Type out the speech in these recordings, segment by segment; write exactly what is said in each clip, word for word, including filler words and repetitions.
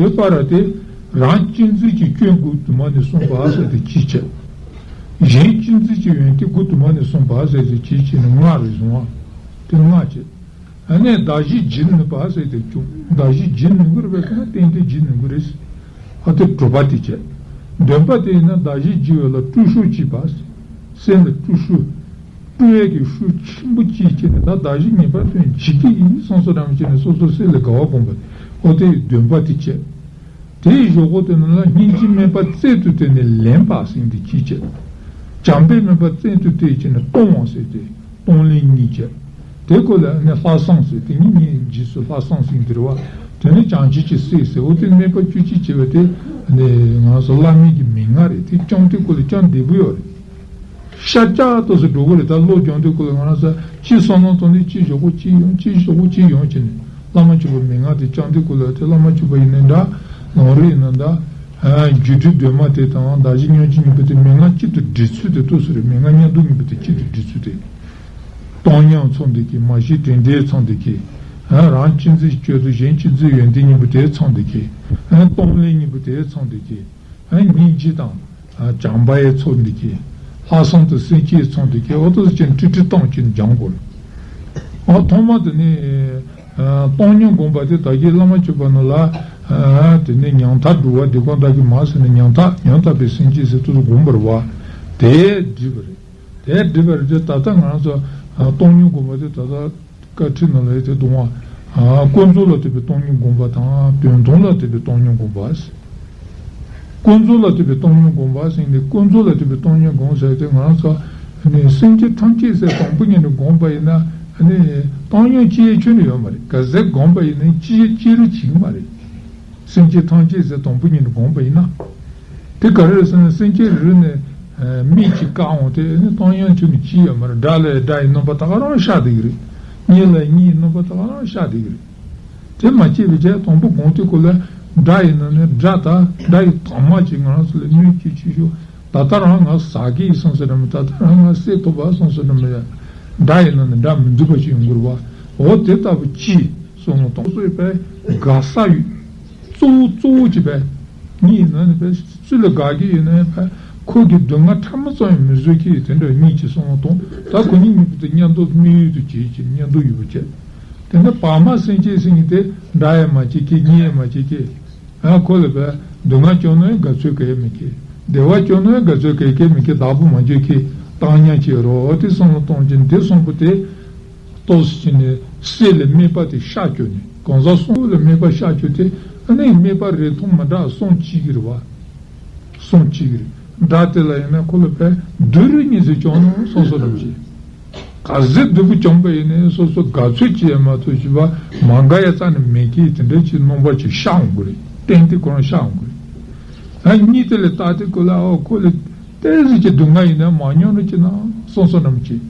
དེ་པར་དེ་རང་གཅེས་འཛིན་གྱི་སྐྱོན་དགུ་དུ་མ་ནས་གསུངས་པ་ཟེར་ཏེ་གཅིག་བྱས། གཞན་གཅེས་འཛིན་གྱི་ཡོན་ཏན་དགུ་དུ་མ་ནས་གསུངས་པ་ཟེར་ཏེ་གཅིག་བྱས་ནས་ལྔ་རེ་བཟུང་བ། དེ་ལྔ་བྱས། ཨ་ནས་གདགས་གཞི་བགྱིད་ནུས་པ་ཟེར་ཏེ་བྱུང་། གདགས་གཞི་བགྱིད་ནུས་ཀྱི་རེད་པས་ཟེར་ན་ཏན་ཏན་བགྱིད་ནུས་ཀྱི་རེད། ཨ་དེ་དྲུག་པ་དེ་བྱས། བདུན་པ་དེ་ཡིན་ན་གདགས་གཞི་བགྱིད་པ་ལ་བཀྲུ་ཤུལ་བགྱིས་པ། སེམས་ལ་བཀྲུ་ཤུལ། བཀྲུ་ཡས་ཀྱི་ཤུལ་ཆེན་པོ་གཅིག་བྱས་ནས་ད་གདགས་གཞི་ངེས་པར་དུ་བགྱིད་ཀྱི་ཡིན་བསམ་བསམ་རང་བྱས་ནས་སོ་སོའི་སེམས་ལ་དགའ་བ་སྒོམ་པ། ཨོ་དེ་བདུན་པ་དེ་བྱས། དེའི་གཞུག་གུ་དེ་ནང་ལ་སྙིང་རྗེའི་དམན་པ་རྩལ་དུ་བཏོན་ནས་ལེན་པ་ཟེར་འདི་གཅིག་བྱས། བྱམས་པའི་དམན་པ་རྩལ་དུ་བཏོན་བྱས་ནས་གཏོང་བ་ཟེར་ཏེ་གཏོང་ལེན་གཉིས་བྱས། དེ་ཀོ་ལ་ནི་ལྷག་བསམ་ཟེར་ཏེ་ནི་ངའི་རྗེས་སུ་ལྷག་བསམ་ཟེར་འདི་རེད་བ། དེ་ནི་བྱང་ཆུབ་ཀྱི་སེམས་ཟེར། འོ་དེ་དམན་པ་བཅུ་གཅིག་བྱས་པ་དེ་ནི་ང་ཚོ་བླ་མེད་ཀྱི་མན་ངག་རེད། དེ་སྐྱོང་དེ་ཀོ་ལ་སྐྱོང་བདེ་པོ་ཡོད་རེད། ཤར་བསྐྱར་དུ་སུ་འགྲོ་གི་རེད། ད་བློ་སྦྱོང་དུས་ཀོ་ལ་ང་རང་ས་ཅི་བསམ་བློ་བཏང་དུས་ཅི་ཞོག་པོ་ཅི་ཡོང་ཅི་ཞོག་པོ་ཅི་ཡོང་བྱས་ནས་བླ་མ་མཆོད་པ་མན་ངག་དེ་སྐྱོང་དུས་ཀོ་ལ་དེ་བླ་མ་མཆོད་པ་ཡིན་ནའི་འདྲ། ལམ་རིམ་ཡིན་ན་འདྲ། རྒྱུད་སྡེ་སྡོམ་མ་དེ་དང་གདགས་གཞི་ཉོན་ཅིག་གཉིས་པོ་དེ་མན་ངག་གཅིག་ཏུ་སྒྲིལ་ཚུལ་དེ་ཏོག་ཙམ་རེད། མན་ངག་མཉམ་དུ་གཉིས་པོ་དེ་གཅིག་ཏུ་སྒྲིལ་ཚུལ་དེ། བཏང་སྙོམས་ཚང་བདེ་གི། མ་གཞི་དྲན་རྟེན་ཚང་བདེ་གི། རང་གཅེས་འཛིན་གྱི་སྤྱོད་དུ་གཞན་གཅེས་འཛིན་ཡོན་ཏན་གཉིས་པོ་དེ་ཚང་བདེ་གི། གཏོང་ལེན་གཉིས་པོ་དེ་ཚང་བདེ་གི། སྙིང་རྗེ་དང་བྱམས་པ་ཡི་ཚོགས་འདི་གིས། ལྷག་བསམ་དང་སེམས་བསྐྱེད་ཚོགས་འདི་གིས་འོ་ཏོག་ཙམ་ཅན་ཀྲིག་ཀྲི་བཏང་ཅིང་སྦྱང་དགོས། འོ་ཐོག་མ་དེ་ནི་བཏང་སྙོམས་སྒོམ་པ་དེ་ད་གིན་བླ་མ་མཆོད་པ་ནང་ལ། དེ་ནི་ཉམ་ཐག་སྒྲུབ་པ་འདི་གོང་དག་གིས་མ་ཟེར་ནས་ཉམ་ཐག་ཉམ་ཐག་པའི་སེམས་བསྐྱེད་ཟེར་ཏོག་ཙམ་སྒོམ་པར་བ། དེ་འགྲིག་པ་རེད། དེ་འགྲིག་པ་རེད་དེ་ད་ལྟ་ང་རང་ཚོ་བཏང་སྙོམས་སྒོམ་པ་དེ་ད་ལྟ། བཀའ་ཁྲིད་ནང་ལ་ཡོད་དེ་གདོང་བ། ཀུན་རྫོབ་ལ་ལྟོས་པའི་བཏང་སྙོམས་སྒོམ་པ་དང་དོན་དམ་ལ་ལྟོས་པའི་བཏང་སྙོམས་སྒོམ་པ། ཀུན་རྫོབ་ལ་ལྟོས་པའི་བཏང་སྙོམས་སྒོམ་པ་ཟེར་ནས་ཀུན་རྫོབ་ལ་ལྟོས་པའི་བཏང་སྙོམས་སྒོམ་ཟེར་ཏེ་ང་རང་ཚོ་ནི་སེམས་ཅན་ཐམས་ཅད་ཟེར་དང་པོ་ཉིད་ནས་སྒོམ་པ་ཡིན་ན་ནི་བཏང་སྙོམས་སྐྱེ་ཡས་ཁྱོན་ནས་ཡོད་མ་རེད། ག་ཚད་སྒོམ་པ་ཡིན་ན་སྐྱེ་ཡས་སྐྱེ་རུ་བྱེད་ཀྱི་མ་རེད། སེམས་ཅན་ཐམས་ཅད་ཟེར་དང་པོ་ཉིད་ནས་སྒོམ་པ་ཡིན་ན། དེ་ག་རེ་རེད་ཟེར་ན་སེམས་ཅན་རེ་རེ་ནས་མིག་གིས་བཀག་འོང་དེ་ནི་བཏང་སྙོམས་ཁྱོན་ནས་སྐྱེ་ཡོད་མ་རེད། སྒྲ་ལ་སྒྲ་ཡི་རྣམ་པ་ད་ག་རང་ཤར་བསྡད་ཀྱི་རེད། གཉིད་ལ་གཉིད་ཡི་རྣམ་པ་ད་ག་རང་ཤར་བསྡད་ཀྱི་རེད། དེ་མ་སྐྱེས་པའི་རྗེས་དང་པོ་སྒོམ་དུས་ཀོ་ལ་སྒྲ་ཡི་ནང་ནས་སྒྲ་དང་སྒྲ་ཡི་དྭངས་མ་ཅིག་ང་རང་ཚོ་ལ་སྣོད་ཀྱི་ཆེ་ཤོས། ད་ལྟ་རང་ང་ཟ་གི་ཡིན་བསམ་ས་འདྲ་མོ། ད་ལྟ་རང་ང་བསད་ཐུབ་པ་བསམ་ས་འདྲ་མོ་ཡ། སྒྲ་ཡི་ནང་ནས་སྒྲ་མི་འདུག་པ་ཞིག་ཡོང་གི་རེད་བ། འོ་དེ་ལྟ་བུ་ཅི་བསམ་བློ་གཏོང་སོ་ཡོད་པས་དགའ་ས་ཡོད། གཙོ་བོ་གཙོ་བོ་ཅི་བས་གཉིད་ནང་ནས་བས་སུ་ལ་དགའ་གི་ཡོད་ན་ཡང་བས་ཁོ་གི་སྡུག་བསྔལ་ཕྲ་མོ་ཙམ་ཡང་མི་བཟོད་ཀི་ཡོད་དེ་འདྲ་གཉིད་ཀྱི་བསམ་བློ་གཏོང་། ད་ཁོ་གཉིས་གཉིས་པོ་དེ་མཉམ་དུ་དམིགས་ཡུལ་དུ་བྱེད་ཀྱི་མཉམ་དུ་ཡུལ་དུ་བྱེད། དེ་ནས་བར་མ་སེམས་བསྐྱེད་ཟེར་མཁན་དེ་སྒྲ་ཡང་མ་བྱེད་ཀི་གཉིད་ཡང་མ་བྱེད་ཀི། ཨ་ཁོ་ལ་བས་སྡུག་བསྔལ་བྱུང་ན་ཡང་དགའ་ཚོར་ག་ཡང་མི་སྐྱེ། བདེ་བ་བྱུང་ན་ཡང་དགའ་ཚོར་ག་ཡང་སྐྱེ་མི་སྐྱེ། བདག་པོ་མ་བྱེད་ཀི། བཏང་སྙོམས་བྱེད་རོགས་དེ་བསམ་བློ་གཏོང་གི་འདི་གསུམ་པོ་དེ། ཏོག་ཙམ་ནས་སེམས་ལ་དམིགས་པ་དེ་ཤར་བཅུག་ནས་གང་ཟག་གསུམ་པོ་ལ་དམིགས་པ་ཤར་བཅུག་སྟེ་ཨ་ནི་དམིགས་པ་རིང་ཐུང་མི་འདྲ་གསུམ་བྱེད་ཀྱི་རེད་བ། གསུམ་བྱེད་ཀྱི་རེད། སྒྲ་དེ་ལ་ཡིན་ན་ཁོ་ལ་བས་བསྡུས་རིགས་གཉིས་སུ་བྱུང་ན་སོ་སོ་རང་བཞིན། ག་ཚོད་བསྡུས་པོ་བྱུང་པ་ཡིན་ནའི་སོ་སོ་དགའ་ཚོར་བྱེད་ཡ་མ་གཏོགས་བྱེད་པ་མ་དགའ་ཡ་རྩ་ནས་མེད་ཀི་དེ་འདྲ་ཅིག་རྣམ་པ་ཅིག་ཤར་འོང་གི་རེད། ཏན་ཏན་ཁོ་རང་ཤར་འོང་གི་རེད། ཨ་གཉིད་དེ་ལ་བལྟས་ཏེ་ཁོ་ལ་ཨོ་ཁོ་ལ་ཏོག་ཙམ་གྱི་སྡུག་བསྔལ་ཡིན་ན་མ་མྱོང་རུ་ཅི་ན་སོ་སོ་རང་བཞིན།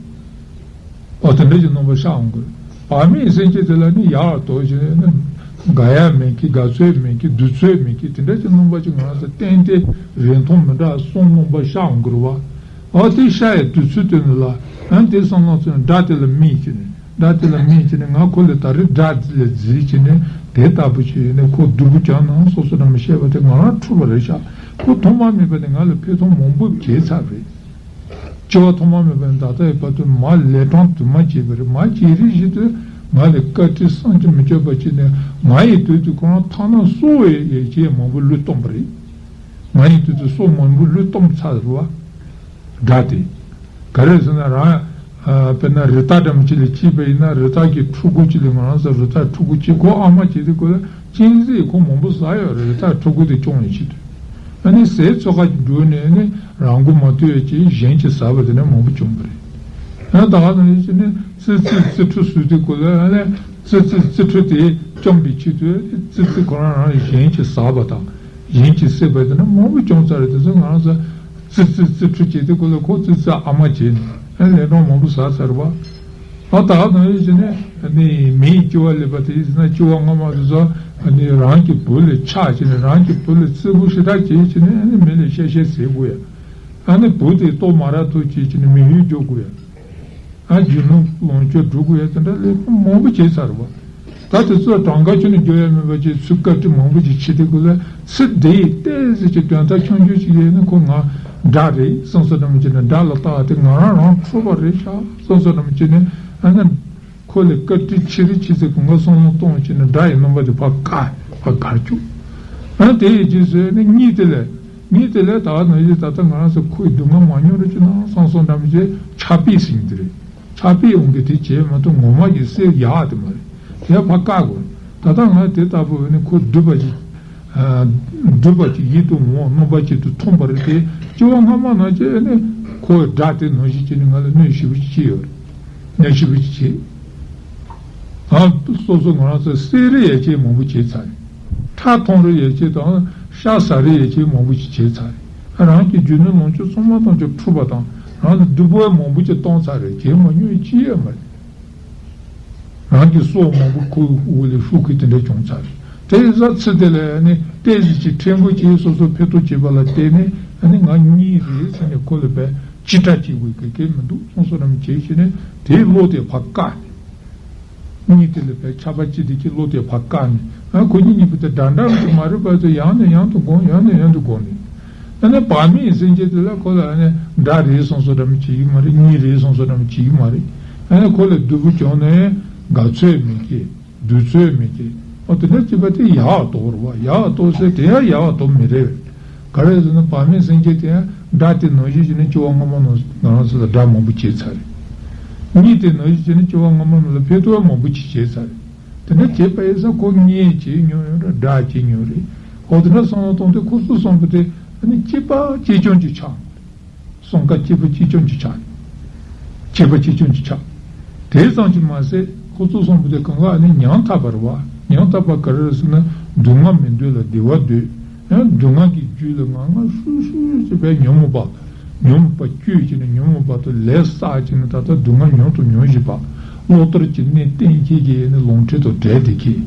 ཨོ་དེ་འདྲ་ཅིག་རྣམ་པ་ཤར་འོང་གི། བར་མའི་སེམས་བསྐྱེད་དེ་ལ་ནི་ཡག་དོ་ཞེ་ན་དགའ་ཡ་མེད་ཀི། དགའ་ཚོར་མེད་ཀི། སྡུག་ཚོར་མེད་ཀི། དེ་འདྲ་ཅིག་རྣམ་པ་ཅིག་ང་ཚོ་ཏན་ཏན་རིང་ཐུང་མི་འདྲ་གསུམ་རྣམ་པ་ཤར་འོང་གི་རེད་བ། ཨོ་དེ་ཤར་ཡའི་དུས་ཚོད་དེ་ནི་ལ་ཨ་དེ་བསམ་བློ་ཚོས་སྒྲ་དེ་ལ་དམིགས་བྱས་ནས་སྒྲ་དེ་ལ་དམིགས་བྱས་ནས་ང་ཁོ་ལ་ད་རེས་སྒྲ་དེ་ལ་བརྩི་བྱས་ནས་དེ་ལྟ་བུ་བྱས་ནས་ཁོ་བསྡུས་པོ་བྱུང་ན་སོ་སོ་རང་བཞིན་ཤེས་པ་དེ་ང་རང་འཁྲུལ་པ་རེད་ཤག་ཁོ་ཐོག་མ་མེད་པ་ནས་ང་ལ་ཕན་ཐོགས་མང་པོ་བྱས་ཚར་རེད། སྐྱེ་བ་ཐོག་མ་མེད་པ་ནས་ད་ལྟ་ཡི་བར་དུ་མ་ལས་གྲངས་དུ་མ་བྱས་པ་རེད། མ་བྱས་རིགས་བཞིན་དུ་ང་ལས་བཀའ་ཁྲིད་བསམ་གྱིས་མི་ཁྱབ་པ་བྱས་ནས་ང་ཡི་དོན་དུ་ཁོ་རང་ཐ་ན་གསོ་བའི་ཡན་ཆད་མང་པོ་བློས་བཏང་པ་རེད། ང་ཡི་དོན་དུ་སྲོག་མང་པོ་བློས་བཏང་ཚར་བ། དགྲ་དེ། ག་རེ་ཟེར་ན་རང་། དཔེར་ན་རི་དྭགས་འདྲ་མི་གཅིག་ལ་སྐྱེས་པ་ཡིན་ན་རི་དྭགས་ཀྱི་ཕྲུ་གུ་གཅིག་ལ་ང་རང་ཚོ་རི་དྭགས་ཕྲུ་གུ་གཅིག་ཁོ་ཨ་མ་བྱས་ཏེ་ཁོ་ལ་གཅན་གཟན་ཁོ་མང་པོ་ཟ་ཡོད་རེད། རི་དྭགས་ཕྲུ་གུ་དེ་སྐྱོང་ཡོད་ཆེད་དུ། ཨ་ནི་ཟས་ཚོད་ཁ་ཅིག་འགྲོ་ནས་ནི་རང་མགོ་མ་ཐོན་ཡོད་ཅིག་གཞན་གྱིས་ཟ་བ་དེ་ནི་མང་པོ་བྱུང་བ་རེད། ཨ་ད་ག་ནང་བཞིན་ནི་ཙི་ཙི་ཙི་ཕྲུག་ཟོས་ཏེ་ཁོ་ལ་ཨ་ནི་ཙི་ཙི་ཙི་ཕྲུག་དེ་སྐྱོང་བའི་ཆེད་དུ་ཙི་ཙི་ཁོ་རང་རང་གཞན་གྱིས་ཟ་བ་དང་གཞན་གྱིས་བསད་པ་དེ་ནི་མང་པོ་བྱུང་ཚར་རེད། དེ་ཚོ་ང་རང་ཚོ། ཙི་ཙི་ཙི་ཕྲུག་བྱས་ཏེ་ཁོ་ལ་ཁོ་ཙི་ཙི་ཨ་མ་བྱས་ནས་ཨ་ལན་གྲངས་མང་པོ་ཟ་ཚར་བ། ཨ་ད་ག་ནང་བཞིན་བྱས་ནས་ནི་མི་ཡི་སྐྱེ་བ་ལེན་པ་དེ་ཡིན་ན་སྐྱེ་བ་སྔ་མ་དེ་ཚོ་ནི་རང་གི་བུ་ལ་ཆགས་བྱས་ནས་རང་གི་བུ་ལ་བརྩི་བཀུར་ཞེ་དྲག་བྱས་བྱས་ནས་ནི་མི་ལ་གཤེ་གཤེ་ཟེར་དགོས་ཡ། ཨ་ནི་བུ་དེ་ལྟོ་མ་རག་ཐུག་བྱས་བྱས་ནས་མི་ཡུལ་འགྲོ་དགོས་ཡ། ཨ་རྒྱུ་ནོར་ལོངས་སྤྱོད་སྒྲུབ་དགོས་ཡ་དེ་འདྲ་ལས་མང་པོ་བྱས་ཚར་བ། ད་དེ་ཚོ་གྲངས་ཀ་ཁྱོན་ནས་བརྗོད་ཡ་མེད་པ་ཅིག་ཚུལ་བཀའ་དྲིན་མང་པོ་ཅིག་ཆེ། དེ་ཀུན་ལ་ཚིག་དེ་ཡི་ཏོག་ཙམ་ཅིག་དོན་དག་ཆུང་ཆུང་ཅིག་ཡོད་ན་ཁོ་ང་དགྲ་རེད་བསམ་སོ་འདྲ་མོ་ཅིག་ན་དགྲ་ལ་བལྟ་བ་དེ་ང་རང་རང་འཕྲོག་པ་རེད་ཤག་བསམ་སོ་འདྲ་མོ་ཅིག་ནས། ཨ་ནི་ཁོ་ལ་བཀའ་དྲིན་ཆེ་རེ་ཆེ་ཚེ་གང་ག་བསམ་བློ་གཏོང་ཅིག་ན་དགྲ་ཡི་རྣམ་པ་དེ་ཕར་བཀག་ཕར་བཀག་བཅུག་ཨ་དེ་ཡི་རྗེས་སུ་ནི་གཉིད་དེ་ལས་གཉིད་དེ་ལས་ད་ནང་བཞིན་ད་ལྟ་ང་རང་ཚོ་ཁོའི་སྡུག་བསྔལ་མ་མྱོང་རེ་ཅིག་ན་བསམ་སོ་འདྲ་མོ་ཅིག་ཆགས་པས་ཟིན་གྱི་རེད། ཆགས་པས་འོང་གི་དེ་བྱས་མ་གཏོགས་ངོ་མ་གི་སེལ་ཡག་དེ་མ་རེད། དེ་ཕར་བཀག་དགོས། ད་ལྟ་ང་དེ་ལྟ་བུ་ནི་ཁོ་སྒྲུབ་པ་ཅིག་སྒྲུབ་པ་ཅིག་ཡིད་དུ་འོང་རྣམ་པ་ཅིག་ཏུ་མཐོང་བ་རེད་དེ། སྐྱེ་བ་སྔ་མ་ནང་བཞིན་ནི་ཁོ་དགྲ་དེ་ནང་བཞིན་བྱས་ནས་ང་ལ་གནོད་ཞེ་པོ་ཅིག་བྱས་ཡོད་རེད། གནོད་ཞེ་པོ་ཅིག་བྱས། ང་སོ་སོ་ང་རང་ཚོ་བསད་རེས་ཡ་ཆེས་མང་པོ་བྱས་ཚར་རེད། ཁྲག་འཐུང་རེས་ཡ་ཆེས་དང་ཤ་ཟ་རེས་ཡ་ཆེས་མང་པོ་ཅིག་བྱས་ཚར་རེད། རང་གི་རྒྱུ་ནོར་ལོངས་སྤྱོད་ཚང་མ་ཐམས་ཅད་འཁྲུགས་པ་དང་རང་ལ་སྡུག་པོ་མང་པོ་ཅིག་བཏང་ཚར་རེད། བྱས་མ་མྱོང་ཅི་ཡོད་མ་རེད། རང་གི་སྲོག་མང་པོ་ཁོའི་འོག་ལ་ཤོར་མཁན་དེ་འདྲ་བྱུང་ཚར་རེད། དེ་ཡིན་ཙང་ཚེ་འདི་ལ་ནི་ཏོག་ཙམ་ཅིག་ཁྲེལ་དགོད་བྱས་སོ་སོ་ཕན་ཐོགས་བྱས་པ་ལ་བརྟེན་ནས་ཨ་ནི་ང་གཉིད་རེད་ཟེར་ནས་ཁོ་ལ་བས་ཅི་དྲག་བྱེད་དགོས་གི་གལ་མི་འདུག་སོང་སོ་རམ་བྱས་བྱས་ནས་དེའི་བློ་དེ་ཕར་བཀག་ནས། གཉིད་དེ་ལ་བས་ཆགས་པ་ཅི་དེ་ཅི་བློ་དེ་ཕར་བཀག་ནས་ཨ་ཁོ་གཉིས་གཉིས་པོ་དེ་འདྲ་འདྲ་མི་འདུག་མ་རེད་པ་ཚོ་ཡང་ནས་ཡང་དུ་སྒོམ་ཡང་ནས་ཡང་དུ་སྒོམ་ནས། ཨ་ནི་བག་མེད་སེམས་ཅན་དེ་ལ་ཁོ་ལ་ཨ་ནི་དགྲ་རེད་བསམ་སོ་འདྲ་མི་བྱེད་ཀྱི་མ་རེད། གཉིད་རེད་བསམ་སོ་འདྲ་མི་བྱེད་ཀྱི་མ་རེད། ཨ་ནི་ཁོ་ལ་སྡུག་པོ་བྱུང་ནས་དགའ་ཚོད་མེད་ཀི། སྡུག་ཚོད་མེད་ཀི། ཨོ་དེ་འདྲ་བྱེད་པ་དེ་ཡག་ཏོག་རེད་བ། ཡག་ཏོག་ཟེར་དེ་ཡང་ཡག་ཏོག་མི་རེད། ག་རེ་ཟེར་ན་བག་མེད་སེམས་ཅན་དེ་ཡང་དགྲ་དེ་ནང་བཞིན་བྱས་ནས་སྐྱེ་བ་སྔ་མ་ནང་ང་རང་ཚོ་ལ་དགྲ་མང་པོ་བྱས་ཚར་རེད། གཉིད་དེ་ནང་བཞིན་བྱས་ནས་སྐྱེ་བ་སྔ་མ་ནང་ལ་ཕན་ཐོགས་མང་པོ་ཅིག་བྱས་ཚར་རེད། དེ་འདྲ་བྱས་པ་ཡིན་ཙང་ཁོ་གཉེན་བྱེད་མྱོང་ཡོད་རེད། དགྲ་བྱེད་མྱོང་རེད། འོ་དེ་འདྲ་བསམ་བློ་གཏོང་དུས་ཁོ་ཚོ་གསུམ་པོ་དེ་ཨ་ནི་གཅིག་པ་གཅིག་རྐྱང་གཅིག་ཆགས། བསམ་དཀའ་སྐྱིད་པོ་གཅིག་རྐྱང་གཅིག་ཆགས། སྐྱིད་པ་གཅིག་རྐྱང་གཅིག་ཆགས། དེ་ཙམ་གྱིས་མ་ཟད་ཁོ་ཚོ་གསུམ་པོ་དེ་གང་ག་ཨ་ནི་ཉམ་ཐག་པ་རེད་བ། ཉམ་ཐག་པ་ག་རེ་རེད་ཟེར་ན་སྡུག་བསྔལ་མི་འདོད་ལ་བདེ་བ་འདོད། ཡང་སྡུག་བསྔལ་གྱི་རྒྱུ་ལ་ངར་ངར་ཧྲུག་ཧྲུག་ཅེས་པའི་ཉོན་མོངས་པ། ཉོན་མོངས་པ་བཅོས་བྱས་ནས་ཉོན་མོངས་པ་དང་ལས་བསགས་བྱས་ནས་ད་ལྟ་སྡུག་བསྔལ་མྱོང་དང་མྱོང་བཞིན་པ། བློ་ལྟར་གྱི་གནས་གཏན་འཁེལ་གྱི་ནི་ལོངས་སྤྱོད་དང་བྲལ་བསྡད་མཁན།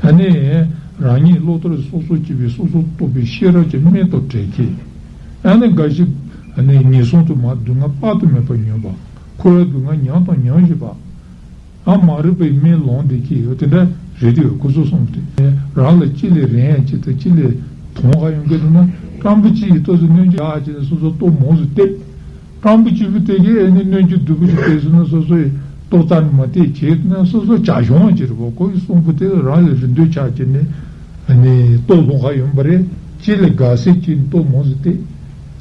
ཨ་ནི་རང་ཉིད་བློ་ལྟར་སོ་སོ་སྐྱིད་པའི་སོ་སོ་རྟོགས་པའི་ཤེས་རབ་ཀྱི་དམན་དང་བྲལ་མཁན། ཨ་ནི་འགའ་ཞིག་ཨ་ནི་ངན་སོང་དུ་མར་སྡུག་བསྔལ་དཔག་ཏུ་མེད་པ་མྱོང་བ། འཁོར་བའི་སྡུག་བསྔལ་མྱོང་དང་མྱོང་བཞིན་པ། ཨ་མ་རིག་པའི་མེ་ལོང་བསྡད་མཁན་ཡོད་དེ་འདྲ་རེད་དེ། ཁོ་ཚོ་གསུམ་དེ་རང་ལ་ཅི་ལས་རན་ཡ་ཅི་དང་ཅི་ལས་དོན་ཧ་ཡོང་གི་འདུག་ན་སྤྲང་པོ་གཅིག་གིས་ཏོག་ཙམ་སྣོན་རྒྱུ་ཡག་ཅིག་ནས་སོ་སོ་ལྟོ་མོ་ཟིག་སྟེར། སྤྲང་པོ་གཅིག་པུ་དེ་གིས་ཨ་ནི་སྣོན་རྒྱུ་སྡུག་པོ་ཅིག་སྟེར་སོང་ན་སོ་སོ་ཡི་ལྟོ་ཙམ་མ་སྟེར་བྱས་ན་སོ་སོ་བྱ་གཞོང་ཅིག་རེད་པ། ཁོ་གི་གསུམ་པོ་དེ་རང་ལ་རེ་འདོད་ཆགས་བྱས་ནས་ཨ་ནི་ལྟོ་ལྷུང་ཁ་ཡོང་པ་རེད། གཅིག་ལ་དགའ་སེམས་ཀྱིས་ལྟོ་མོ་ཟིག་སྟེར།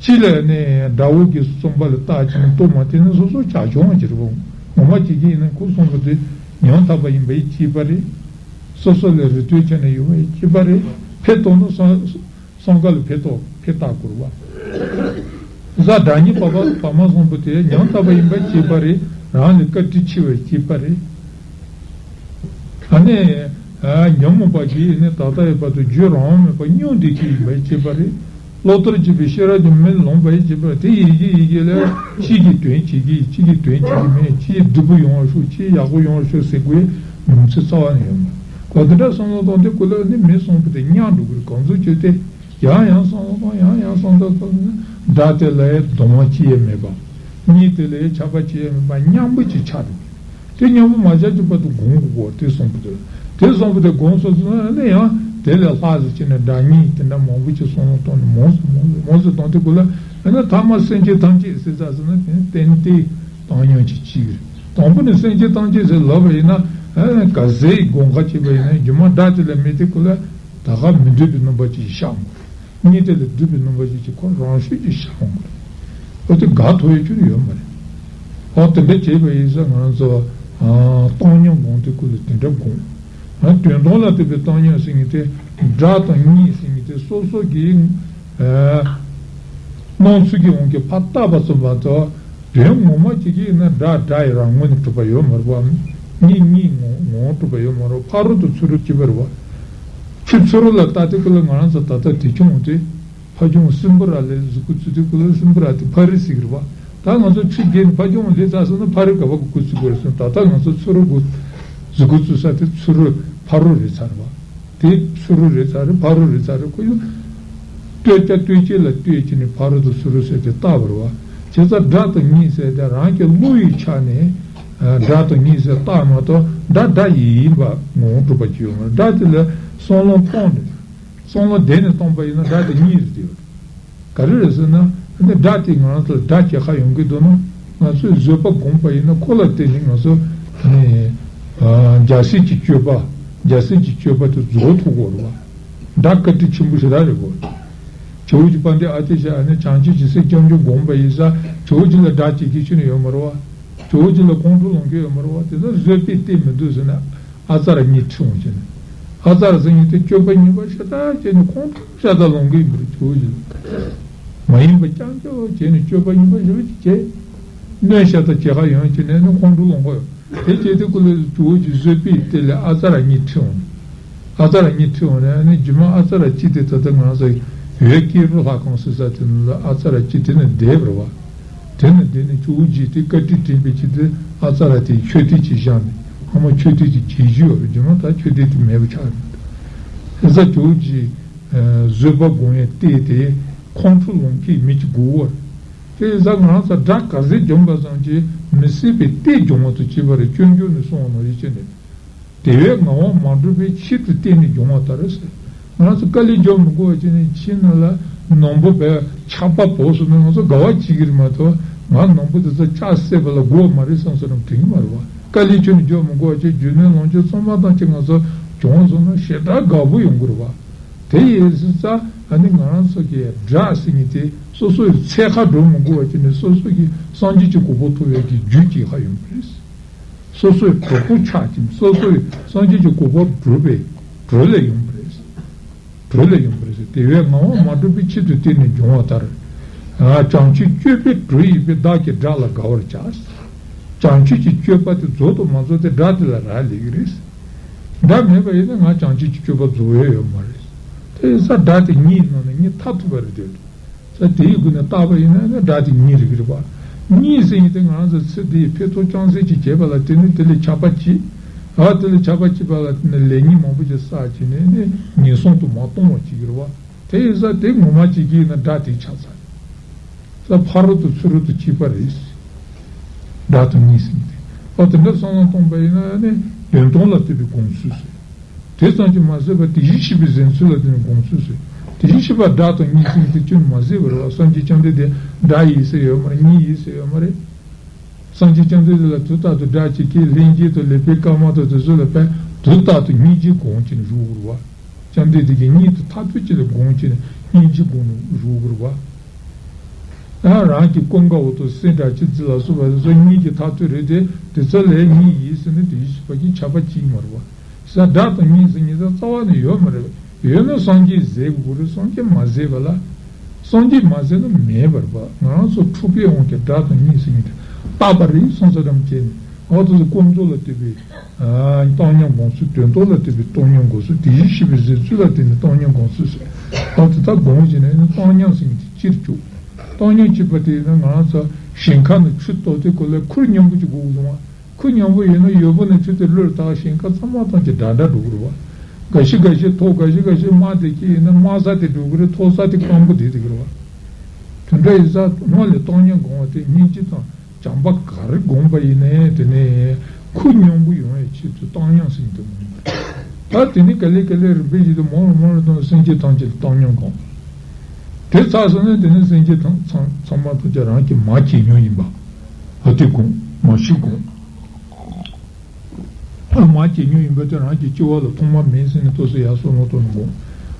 གཅིག་ལ་ཨ་ནི་དགྲ་བོ་གི་བཙོན་པ་ལ་བཏགས་བྱས་ནས་ལྟོ་མ་སྟེར་ན་སོ་སོ་བྱ་གཞོང་ཅིག་རེད་པ། ངོ་མ་བྱེད་ཀྱི་ཡིན་ན་ཁོ་གསུམ་པོ་དེ་ཉམ་ཐག་པ་ཡིན་པའི་སྐྱེས་པ་རེད། སོ་སོ་ལ་རེ་ལྟོས་བྱས་ནས་ཡོང་བའི་སྐྱེས་པ་རེད། ཕེབས་བཏང་ན་སང་། སང་ག་ལ་ཕེབས་ཐོག་ཕེབས་རྟགས་བསྐུར་བ། གཟའ་སྒྲ་སྙན་པ་པ་བ་མ་གསུམ་པོ་དེ་ཉམ་ཐག་པ་ཡིན་པ་སྐྱེས་པ་རེད། རང་ལས་བཀའ་དྲིན་ཆེ་བའི་སྐྱེས་པ་རེད། ཨ་ནི། ཉོན་མོངས་པ་གིས་ནི་ད་ལྟ་ཡོད་པ་དུ་རྒྱུ་རང་དབང་མེད་པར་སྙོམས་བསྡད་ཀྱི་ཡིན་པའི་སྐྱེས་པ་རེད། བློ་ལྟར་གྱིས་པའི་ཤེས་རབ་ཀྱི་མེ་ལོང་བའི་སྐྱེས་པ་རེད། དེ་ཡི་གེ་ཡི་གེ་ལ་གཅིག་གིས་དོན་བྱེད་ཀྱི་གཅིག་གིས་དོན་བྱེད་ཀྱི་མེད། གཅིག་སྡུག་པོ་ཡོང་བ་ཤོག་གཅིག་ཡག་པོ་ཡོང་བ་ཤོག་ཟེར་དགོས་མྱོང་ཚོར་རྩ་བ་ནས་ཡོད་མ་རེད། གོ་དེ་འདྲ་བསམ་བློ་གཏོང་དུས་ཀུན་ལ་ནི་མི་གསུམ་པོ་དེ་མཉམ་འགྲོ་གི་རེད། གང་ཚོད་བྱས་ཏེ། ཡང་ཡང་བསམ་བློ་གཏོང་། ཡང་ཡང་བསམ་བློ་གཏོང་ན་དགྲ་དེ་ལ་ཡང་གདུང་བ་ཅི་ཡང་མེད་པ། གཉིད་དེ་ལ་ཡང་ཆགས་པ་ཅི་ཡང་མེད་པ་མཉམ་པོ་ཅིག་ཆགས་འགྲོ་གི་རེད། དེ་མཉམ་པོ་མ་ཆགས་ཀྱི་བར་དུ་སྒོམ་དགོས་གོ། དེ་གསུམ་པོ་དེ་དེ་གསུམ་པོ་དེ་སྒོམ་སོང་ཙང་ནི་ཡང་དེ་ལས་ལྷག་ཟེར་བྱས་ནས་དགྲ་གཉིད་དེ་འདྲ་མང་པོ་ཅིག་བསམ་བློ་གཏོང་ནས་མང་སུ་མང་སུ་མང་སུ་གཏོང་དུས་ཀུན་ལ་ཨ་ནི་ཐ་མ་སེམས་ཅན་ཐམས་ཅད་ཟེར་ས་ཟེར་ན་དེ་ནི་ཏན་ཏན་བཏང་སྙོམས་ཅིག་བྱེད་ཀྱི་རེད། དང་པོ་ནས་སེམས་ཅན་ཐམས་ཅད་ཟེར་ལབ་པ་ཡིན་ན་ཨ་ག་ཟེ་ཡི་སྒོམ་ཁ་བྱེད་པ་ཡིན་ན་རྒྱུ་མ་དགྲ་དེ་ལ་མེད་དུས་ཀུན་ལ། ད་ག་མི་འདོད་པའི་རྣམ་པ་ཅིག་ཤར་འོང་གི་རེད། གཉིད་དེ་ལ་སྡུག་པའི་རྣམ་པ་ཅིག་ཅིག་ཁོ་རང་ཤུགས་ཀྱིས་ཤར་འོང་གི་རེད། འོ་དེ་དགག་ཐུབ་ཡ་ཁྱོན་ནས་ཡོད་མ་རེད། འོ་དེ་འདྲ་བྱས་པ་ཡིན་ཙང་ང་རང་ཚོ་བཏང་སྙོམས་སྒོམ་དུས་ཀུན་ལ་དེ་འདྲ་སྒོམ། དོན་དམ་ལ་དད་པའི་བཏང་སྙོམས་ཟེར་མཁན་དེ་དགྲ་དང་གཉིད་ཟེར་མཁན་དེ་སོ་སོ་གི་སྣང་ཚུལ་གྱི་དབང་གིས་ཕར་བཏགས་པ་ཙམ་མ་གཏོགས། དོན་ངོ་མ་བྱེད་ཀྱི་ཡིན་ན་དགྲ་དགྲ་ཡི་རང་ངོས་ནས་གྲུབ་པ་ཡོད་མ་རེད་པ། གཉིད་གཉིད་ངོ་ངོ་བོ་གྲུབ་པ་ཡོད་མ་རེད། ཕ་རོལ་ཏུ་ཚུར་རོལ་གཅིག་པ་རེད་པ། ཆུ་ཚུར་རོལ་ལ་ལྟ་དུས་ཀུན་ལ་ང་རང་ཚོ་ད་ལྟ་དེ་ཆུང་དེ་ཕ་ཆུང་སྲིན་པོ་ར་ལས་གཟུགས་པོ་ཚུད་དུས་ཀུན་ལ་སྲིན་པོ་ར་དེ་ཕ་རི་ཟེར་གི་རེད་པ། ད་ང་ཚོ་ཆུ་རྒྱན་ཕ་ཆུང་ལས་ཚར་སོང་ན་ཕ་རི་ག་པ་གི་གུ་ཚུད་དགོས་རེད་སོང་། ད་ལྟ་ང་ཚོ་ཚུར་རོལ་གུ་གཟུགས་པོ་ཚུད་ས་དེ་ཚུར་རོལ་ཕ་རོལ་རེད་ཚར་རེད་པ། དེ་ཚུར་རོལ་རེད་ཚར་རེད། ཕ་རོལ་རེད་ཚར་རེད། ཁོ་ཡང་ལྟོས་བཅས་ལྟོས་བཅས་ལ་ལྟོས་བྱས་ནས་ཕ་རོལ་ཏུ་ཚུར་རོལ་ཟེར་ཏེ་བཏགས་པ་རེད་པ། བྱས་ཙང་དགྲ་དང་གཉིད་ཟེར་ཏེ་རང་གི་བློ་ཡི་ཆ་ནས་ སྒྲ་དང་གཉིས་ཟེར་བཏགས་མ་གཏོགས་སྒྲ་སྒྲ་ཡིན་པ་ངོ་བོ་གྲུབ་པ་ཅིག་ཡོད་མ་རེད། སྒྲ་དེ་ལ་བསམ་བློ་བཏང་ནས་བསམ་བློ་བདེ་ནས་བཏང་པ་ཡིན་ན་སྒྲ་དེ་གཉིས་རེད་དེ། ག་རེ་རེད་ཟེར་ན་ཨ་ནི་སྒྲ་དེ་ང་རང་ཚོ་ལ་སྒྲ་གྱེས་ཁ་ཡོང་གི་འདུག་ན་ང་ཚོས་བཟོད་པ་སྒོམ་པ་ཡིན་ན་ཁོ་ལ་བརྟེན་ནས་ང་ཚོ་ནི་རྒྱལ་སྲིད་ཀྱི་སྤྱོད་པ་རྒྱལ་སྲིད་ཀྱི་སྤྱོད་པ་དེ་རྫོགས་ཐུབ་དགོས་རེད་བ། སྒྲ་བཀའ་དྲིན་ཆེན་པོ་ཞེ་དྲག་རེད་བ། ཇོ་བོ་རྗེ་དཔལ་ལྡན་ཨ་ཏི་ཤ་ཨ་ནི་བྱང་ཆུབ་ཀྱི་སེམས་སྐྱབས་འཇུག་སྒོམ་པ་ཡིན་ས་ཇོ་བོ་རྗེ་ལ་སྒྲ་གྱེས་མཁན་ཁྱོན་ནས་ཡོད་མ་རེད་བ། ཇོ་བོ་རྗེ་ལ་ཁོང་ཁྲོ་ལངས་མཁན་ཡོད་མ་རེད་བ། དེ་ཚོ་བཟོད་པའི་གཏེར་མི་འདུག་ཟེར་ན་ཨ་ཙ་ར་གཉིས་ཁྲིད་འོང་བྱས་ནས། ཨ་ཙ་ར་ཟེར་མཁན་དེ་སྤྱོད་པ་ངན་པ་ཤ་སྟག་བྱས་ནས་ཁོང་ཁྲོ་ཤ་སྟག་ལངས་མཁན་ཡིན་པ་རེད། ཇོ་བོ་རྗེ་ལ་མ་ཡིན་པ་རྐྱང་རྐྱང་བྱས་ནས་སྤྱོད་པ་ངན་པ་ཞེ་པོ་ཅིག་བྱས། གནོད་ཤ་སྟག་བྱེད་ཁ་ཡོང་བྱས་ནས་ནི་ཁོང་ཁྲོ་ལངས་ཀྱི་ཡོད། དེ་བྱས་དུས་ཀུན་ལ་ཇོ་བོ་རྗེ་བཟོད་པའི་གཏེར་ལ་ཨ་ཙ་ར་གཉིས་ཁྲིད་འོང་། ཨ་ཙ་ར་གཉིས་ཁྲིད་འོང་ནས་ཨ་ནི་རྗེས་མ་ཨ་ཙ་ར་གཅིག་དེ་ད་ལྟ་ང་ཚོ་ཡོད་སྐྱེས་བུ་ལྷ་ཁང་ཟེར་ས་དེ་ནང་ལ་ཨ་ཙ་ར་གཅིག་དེ་ནས་བསྡད་པ་རེད་བ། དེ་ནས་བསྡད་ནས་ཇོ་བོ་རྗེ་དེ་བཀའ་དྲིན་དྲན་པའི་ཆེད་དུ་ཨ་ཙ་ར་དེའི་མཆོད་རྟེན་ཅིག་བཞེངས་ནས་ཧ་མ་མཆོད་རྟེན་དེ་བརྗེད་རྒྱུ་ཡོད་རེད། རྗེས་མ་ད་མཆོད་རྟེན་དེ་མེད་པ་ཆགས་རེད། དེ་ས་ཇོ་བོ་རྗེ་བཟོད་པ་སྒོམ་ཡས་གཏེར་དེ་ཁོང་ཁྲོ་ལངས་མཁན་མི་གཅིག་དགོས་པ་རེད། དེ་ཡིན་ཙང་ང་རང་ཚོ་སྒྲ་ག་ཚད་འཇོམས་པ་ཙམ་གྱིས་མི་སྲིད་པའི་གཏེར་འཇོམས་པ་དང་བཅས་པ་རེད། སྤྱོད་འཇུག་ནས་གསུངས་པ་ནང་བཞིན་བྱས་ནས། དེ་བས་ངག་དབང་མ་གྲུབ་པའི་ཆེད་དུ་གཏེར་ནི་འཇོམས་པ་ལྟར་ཟེར། ང་ཚོ་དཀའ་ལས་འཇོམས་མི་དགོས་པ་བྱས་ནས་ཕྱི་ནང་ལ་ནོར་བུ་བས་ཆགས་པ་བོགས་སོང་ན་ང་ཚོ་དགའ་བ་བྱེད་ཀྱི་རེད་མ་གཏོགས་ང་ནོར་བུ་དེ་ཚོ་ལྕགས་བསྲེས་པ་ལ་དགོས་པ་མ་རེད་བསམ་བསམ་རམ་དྲན་གྱི་མ་རེད་བ། དཀའ་ལས་ཁྱོན་ནས་འཇོམས་མི་དགོས་པ་བྱས་རྒྱུ་ནོར་ལོངས་སྤྱོད་ཚང་མ་ཐམས་ཅད་ང་ཚོ་བྱུང་སོང་ན་ཞེ་དྲག་དགའ་པོ་ཡོང་གི་རེད་བ། དེ་ཡིན་ཙང་ཨ་ནི་ང་རང་ཚོ་གི་སྒྲ་ཟེར་མཁན་དེ་སོ་སོ་ཡི་འཚོལ་ཁ་འགྲོ་མི་དགོས་པ་བྱས་ནས་སོ་སོ་གི་སངས་རྒྱས་ཀྱི་གོ་འཕང་ཐོབ་ཡག་གི་རྒྱུ་གཅིག་ཧ་ཡོང་གི་རེད། སོ་སོའི་གྲོགས་པོ་ཆགས་ཀྱིན་སོ་སོའི་སངས་རྒྱས་ཀྱི་གོ་འཕང་སྒྲུབ་པའི་གྲོས་ལས་ཡོང་བ་རེད། གྲོས་ལས་ཡོང་བ་རེད། དེ་བས་ངག་དབང་མ་གྲུབ་པའི་ཆེད་དུ་གཏེར་ནི་འཇོམས་པ་ལྟར། བྱང་ཆུབ་སྤྱོད་པའི་གྲོས་ཡིན་པས་བདག་གིས་སྒྲ་ལ་དགའ་བར་བྱ། བྱང་ཆུབ་ཀྱི་སྤྱོད་པ་དེ་རྫོགས་དང་མ་རྫོགས་དེ་སྒྲ་དེ་ལ་རག་ལས་ཀྱི་རེད། སྒྲ་མེད་པ་ཡིན་ན་ང་བྱང་ཆུབ་ཀྱི་སྤྱོད་པ་རྫོགས་ཡ་ཡོད་མ་རེད། དེ་ཡིན་ཙང་སྒྲ་དེ་གཉིས་ནང་ནས་གཉིས་མཐར་ཐུག་པ་རེད་དེ། ས་དེའི་སྒོ་ནས་བརྟག་པ་ཡིན་ན་ནི་སྒྲ་དེ་གཉིས་རིག་གི་རེད་པ། གཉིས་ཟེར་ཡིན་ཏེ་ང་རང་ཚོ་ཚེ་འདིའི་ཕན་ཐོགས་ཅུང་ཟད་ཅིག་བྱས་པ་ལ་དེ་ནི་དེ་ལས་ཆགས་པ་སྐྱེས། ཨ་དེ་ལས་ཆགས་པ་སྐྱེས་པ་ལ་དེ་ནི་ལས་ཉོན་མང་པོ་ཅིག་བསགས་བྱས་ནས་ནི་ངན་སོང་དུ་མར་ལྟུང་བ་བྱེད་ཀྱི་རེད་པ། དེ་ཡིན་ཙང་དེ་ངོ་མ་བྱེད་ཀྱི་ཡིན་ན་སྒྲ་དེ་ཆགས་ཚར། ས་ཕ་རོལ་ཏུ་ཚུ་རོལ་ཏུ་གཅིག་པ་རེད། སྒྲ་དང་གཉིས་ཟེར་ཡིན་ཏེ། ཨ་དེ་འདྲ་བསམ་བློ་གཏོང་པ་ཡིན་ན་ནི་དོན་སྟོང་ལ་ལྟོས་པའི་དགོངས་ཚུལ་ཟེར། དེ་ཙམ་གྱིས་མ་ཟད་པར་དེ་བཞིན་གཤེགས་པའི་གཟེངས་ཚུལ་ལ་བརྟེན་ནས་དགོངས་ཚུལ་ཟེར། དེ་བཞིན་གཤེགས་པ་སྒྲ་དང་གཉིས་ཟེར་དེ་ཁྱོན་མ་ཟད་པར་བ་སངས་རྒྱས་བཅོམ་ལྡན་འདས་སྒྲ་ཡིན་ཟེར་ཡོད་མ་རེད། གཉིས་ཡིན་ཟེར་ཡོད་མ་རེད། སངས་རྒྱས་བཅོམ་ལྡན་འདས་ལ་དུས་རྟག་ཏུ་སྒྲ་གཅིག་གིས་ལྷན་སྐྱེས་དང་ལེགས་པའི་སྐར་མ་དང་དེ་ཚོ་ལ་ཕན་དུས་རྟག་ཏུ་སྙིང་རྗེ་སྒོམ་གྱིན་བཞུགས་དགོས་རེད་བ། བཅོམ་ལྡན་འདས་ཀྱི་སྙིང་དུ་ཐག་ཆོད་ཅིག་ལ་སྒོམ་གྱིན་སྙིང་རྗེ་སྒོམ་བཞུགས་དགོས་རེད་བ། ཡང་རང་གི་ཀུན་དགའ་བོ་དང་སེམས་དགའ་ཅི་ཙི་ལ་སོགས་པ་དེ་ཚོ་གཉིས་ཀྱི་ཐག་ཆོད་རེད་དེ་དེ་ཚོ་ལས་གཉིས་ཡིན་ཟེར་ནས་དེ་བཞིན་གཤེགས་པ་གིས་ཁྱབ་པ་གཅིག་མ་རེད་བ། ས་སྒྲ་དང་གཉིས་ཟེར་གཉིས་ད་རྩ་བ་ནས་ཡོད་མ་རེད། ཡོད་ན་སངས་རྒྱས་ཟེར་དགོས་རེད། སངས་རྒྱས་མ་ཟེར་བ་ལ། སངས་རྒྱས་མ་ཟེར་ན་མེད་པར་བ། ང་རང་ཚོ་འཁྲུལ་པའི་དབང་གིས་སྒྲ་དང་གཉིས་ཟེར་གཉིས་དེ་བཏགས་པ་རེད་བསམ་ས་རམ་བྱས་ནས་འོ་དེ་ཚོ་ཀུན་རྫོབ་ལ་ལྟོས་པའི་བཏང་སྙོམས་སྒོམ་ཚུལ། དོན་རྟོགས་ལ་ལྟོས་པའི་བཏང་སྙོམས་སྒོམ་ཚུལ། དེ་བཞིན་གཤེགས་པའི་གཟེངས་ཚུལ་ལ་བརྟེན་ནས་བཏང་སྙོམས་སྒོམ་ཚུལ་ཟེར། འོ་དེ་ལྟར་སྒོམ་བྱས་ནས་ནི་བཏང་སྙོམས་ཟེར་གཉིས་དེ་སྤྱིར་བཅུག་བཏང་སྙོམས་སྤྱི་པ་དེ་ནི་ང་རང་ཚོ་ཞིང་ཁ་ནས་ཆུ་གཏོར་དུས་སྐབས་ལ་ཁུར་སྙོམས་པོ་ཅིག་དགོས་འདུག་བ། ཁུར་སྙོམས་པོ་ཡོད་ན་ཡོལ་བོ་ནས་ཆུ་དེ་བླུགས་དང་ཞིང་ཁ་ཚང་མ་ཐམས་ཅད་འདྲ་འདྲ་འགྲོ་གི་རེད་བ། འགའ་ཞིག་འགའ་ཞིག་མཐོ། འགའ་ཞིག་འགའ་ཞིག་དམའ། དེ་སྐྱེས་ཡིན་ན་དམའ་ས་དེ་འགྲོ་གི་རེད། མཐོ་ས་དེ་སྐམ་པོ་དེ་དེ་གི་རེད་བ། དེ་འདྲ་ཡིན་ཙང་སྔོན་ལ་བཏང་སྙོམས་སྒོམ་པ་དེ་སྙིང་རྗེ་དང་བྱམས་པ་ག་རེ་སྒོམ་པ་ཡིན་ནའི་དེ་ནས་ཁུར་སྙོམས་པོ་ཡོང་བའི་ཆེད་དུ་བཏང་སྙོམས་ཟེར་གྱི་འདུག་ད་དེ་ནས་ག་ལེ་ག་ལེ་རིམ་པས་བྱས་ཏེ་མང་རུ་མང་རུ་བཏང་སེམས་ཅན་ཐམས་ཅད་ལ་བཏང་སྙོམས་སྒོམ། དེ་ཚར་སོང་ན་དེ་ནས་སེམས་ཅན་ཐམས་ཚང་ཚང་མ་ཐམས་ཅད་རང་གི་མ་བྱས་སྙོམས་ཡིན་པ། ཨ་དེ་སྒོམ། མ་ཤི་སྒོམ། ཨ་མ་བྱས་སྙོམས་ཡིན་པ་དེ་རང་གི་སྐྱེ་བ་ལ་ཐོག་མ་མེད་ཟེར་ནས་ལྟོས་ས་ཡར་སོང་ལོག་ཏུ་ནི་སྒོམ།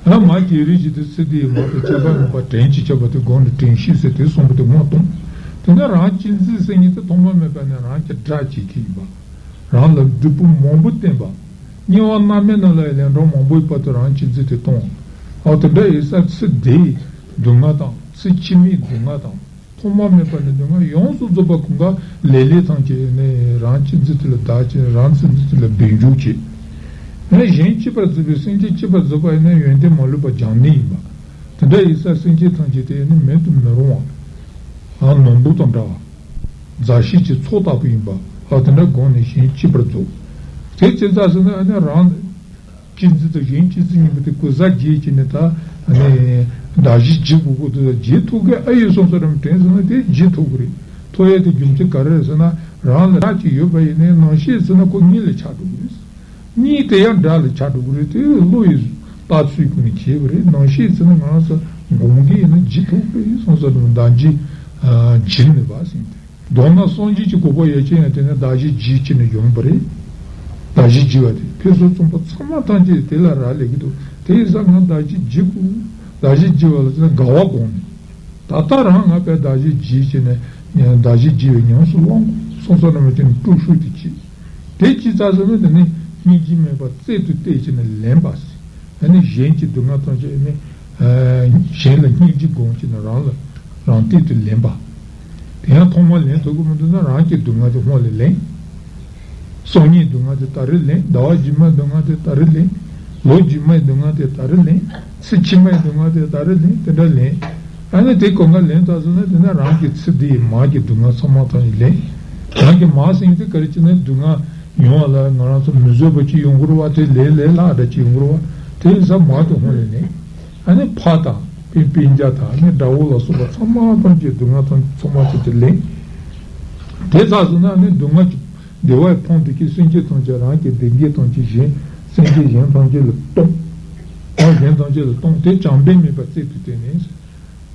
ཨ་མ་བྱས་རིགས་ཀྱི་དེ་ཚེ་འདིའི་མ་དང་ཁྱད་པར་མེད་པ་དྲན་གྱིས་ཁྱབ་པ་དེ་སྒོམ་ནས་དྲན་ཤེས་ཟེར་དེ་གསུངས་པ་དེ་སྔོན་གཏོང་། དེ་ནས་རང་གཅེས་འཛིན་ཟེར་མཁན་དེ་ཐོག་མ་མེད་པ་ནས་རང་གི་དགྲ་བྱེད་མཁན་ཡིན་པ། རང་ལ་སྡིག་པ་མང་པོ་བསྟན་པ། དམྱལ་བ་མནར་མེད་ནང་ལ་ཡང་ལན་གྲངས་མང་པོའི་བར་དུ་རང་གཅེས་འཛིན་དེ་གཏོང་། ཨ་དེ་འདྲ་ཡིན་ཙང་ཚེ་འདིའི་སྡུག་བསྔལ་དང་ཚེ་ཕྱི་མའི་སྡུག་བསྔལ་དང་། ཐོག་མ་མེད་པ་ནས་སྡུག་བསྔལ་ཡོངས་སུ་རྫོགས་པ་ཀུན་དགའ་ལེ་ལེ་ཐམས་ཅད་ནི་རང་གཅེས་འཛིན་དེ་ལ་བདག་བྱེད། རང་གཅེས་འཛིན་དེ་ལ་སྦས་འཇུག་བྱེད། ཡང་གཞན་གཅེས་པར་མཛད་པའི་སེམས་ཅན་གཅེས་པར་མཛད་པ་ཡིན་ན་ཡོན་ཏན་མ་ལུས་པ་སྦྱང་ནི་ཡིན་པ། དེ་འདྲ་ཡིན་ཙང་སེམས་ཅན་ཐམས་ཅད་དེ་ནི་མེད་དུ་མི་རུང་བ། ཨ་ནོར་བུ་དང་འདྲ་བ། མཛའ་བཤེས་ཀྱི་ཚོགས་ལྟ་བུ་ཡིན་པ། ཨ་དེ་འདྲ་སྒོམ་ནས་གཞན་གཅེས་པར་མཛོད། དེ་ཅི་ཙམ་ཟེར་ན་ཨ་ནི་རང་གཅེས་འཛིན་དང་གཞན་གཅེས་འཛིན་གཉིས་པོ་དེ་གུས་ཞབས་བྱས་ནས་ད་ཨ་ནི་བདག་གཞན་བརྗེ་དགོས་ཀྱི་འདུག་བརྗེ་ཐུབ་མཁན་ཨེ་ཡོད་བསམ་ས་རམ་དྲན་ཟེར་ན་དེ་བརྗེ་ཐུབ་ཀྱི་རེད། ཐུབ་ཡས་དེ་རྒྱུ་མཚན་ག་རེ་རེད་ཟེར་ན། རང་ལ་སྒྲ་གཅིག་ཡོད་པ་ཡིན་ནའི་ནང་ཤེས་ཟེར་ན་ཁོ་གཉིས་ལ་ཆགས་འགྲོ་གི་རེད། གཉིས་དེ་ཡང་སྒྲ་ལ་ཆགས་འགྲོ་གི་རེད་དེ། བློ་ཡི་ལྟ་ཚུལ་ཀུན་ནས་བྱས་པ་རེད། ནང་ཤེས་ཟེར་ན་ང་རང་ཚོ་སྒོམ་གྱི་ཡིན་ན་འཇིག་ཐུབ་པའི་སོང་ས་དང་བདག་འཇིག་འཇིག་ནུས་པ་ཟེར་ཏེ། མདོར་ན་སངས་རྒྱས་ཀྱི་གོ་འཕང་ཡོད་ཅན་ཡང་དེ་ནི་བདག་གཞན་བརྗེས་བྱས་ནས་ཡོང་བ་རེད། བདག་གཞན་བརྗེ་བ་དེ་ཕུན་སུམ་ཚོགས་པ་ཚང་མ་ཐམས་ཅད་དེ་ལ་རག་ལས་ཀྱི་འདུག་དེ་ཡིན་ཙང་ང་བདག་གཞན་བརྗེ་དགོས། བདག་གཞན་བརྗེ་བ་ལ་དེ་ནི་དགའ་བ་སྒོམ་ནས། ད་ལྟ་རང་ང་དཔེ་བདག་གཞན་བརྗེས་བྱས་ནས་བདག་གཞན་བརྗེ་བའི་ཉམས་སུ་བླང་དགོས། སོང་ས་རྣམས་ཀྱི་དཀྲུག་ཤོས་དེ་བྱེད། དེ་ཅི་ཙམ་ཟེར་ན་དེ་ནི་སྙིང་རྗེ་མེད་པར་རྩལ་དུ་བལྟས་བྱས་ནས་ལེན་པ་ཟེར། ཨ་ནི་གཞན་གྱི་སྡུག་བསྔལ་ཐམས་ཅད་ནི། ཨ་གཞན་ལ་སྙིང་རྗེ་སྒོམ་བྱས་ནས་རང་ལ་རང་སྟེང་དུ་ལེན་པ། དེ་ཡང་ཐོག་མར་ལེན་ཐུབ་ཀྱི་མི་འདུག་ན་རང་གི་སྡུག་བསྔལ་དེ་སྔོན་ལ་ལེན། སང་ཉིན་སྡུག་བསྔལ་དེ་ད་རེས་ལེན། ཟླ་བ་རྗེས་མའི་སྡུག་བསྔལ་དེ་ད་རེས་ལེན། ལོ་རྗེས་མའི་སྡུག་བསྔལ་དེ་ད་རེས་ལེན། ཚེ་ཕྱི་མའི་སྡུག་བསྔལ་དེ་ད་རེས་ལེན། དེ་འདྲ་ལེན། ཨ་ནི་དེ་གང་ག་ལེན་ཐག་སོང་ན་དེ་ན་རང་གི་ཚེ་འདིའི་མར་གྱི་སྡུག་བསྔལ་ཚང་མ་ཐམས་ཅད་ལེན། རང་གི་མར་ཟེར་དེ་ག་རེ་བྱས་ན་སྡུག་བསྔལ་ཡོང་བ་ལ་ང་རང་ཚོ་མི་བཟོད་པ་ཅིག་ཡོང་གི་རེད་བ། དེ་ལས་ལས་སླ་འདྲ་ཅིག་ཡོང་གི་རེད་བ། དེ་ཡིན་ཙང་མར་དེ་སྔོན་ལ་ལེན། ཨ་ནི་ཕ་དང་དཔེ་སྤུན་ཀྱག་དང་ཨ་ནི་དགྲ་བོ་ལ་སོགས་པ་ཚང་མ་ཐམས་ཅད་སྡུག་བསྔལ་ཐམས་ཚང་མ་ཐམས་ཅད་ལེན། དེ་ཚར་སོང་ན་ཨ་ནི་སྡུག་བསྔལ་གྱི་བདེ་བའི་ཕོངས་དེ་གིས་སེམས་ཅན་ཐམས་ཅད་རང་གི་བདེ་འགེགས་ཐམས་ཅད་གཞན་སེམས་ཅན་གཞན་ཐམས་ཅད་ལ་གཏོང་། ཨ་གཞན་ཐམས་ཅད་ལ་གཏོང་དེ་བྱམས་པས་སྨྲས་པ་རྩལ་དུ་བཏོན་ནས།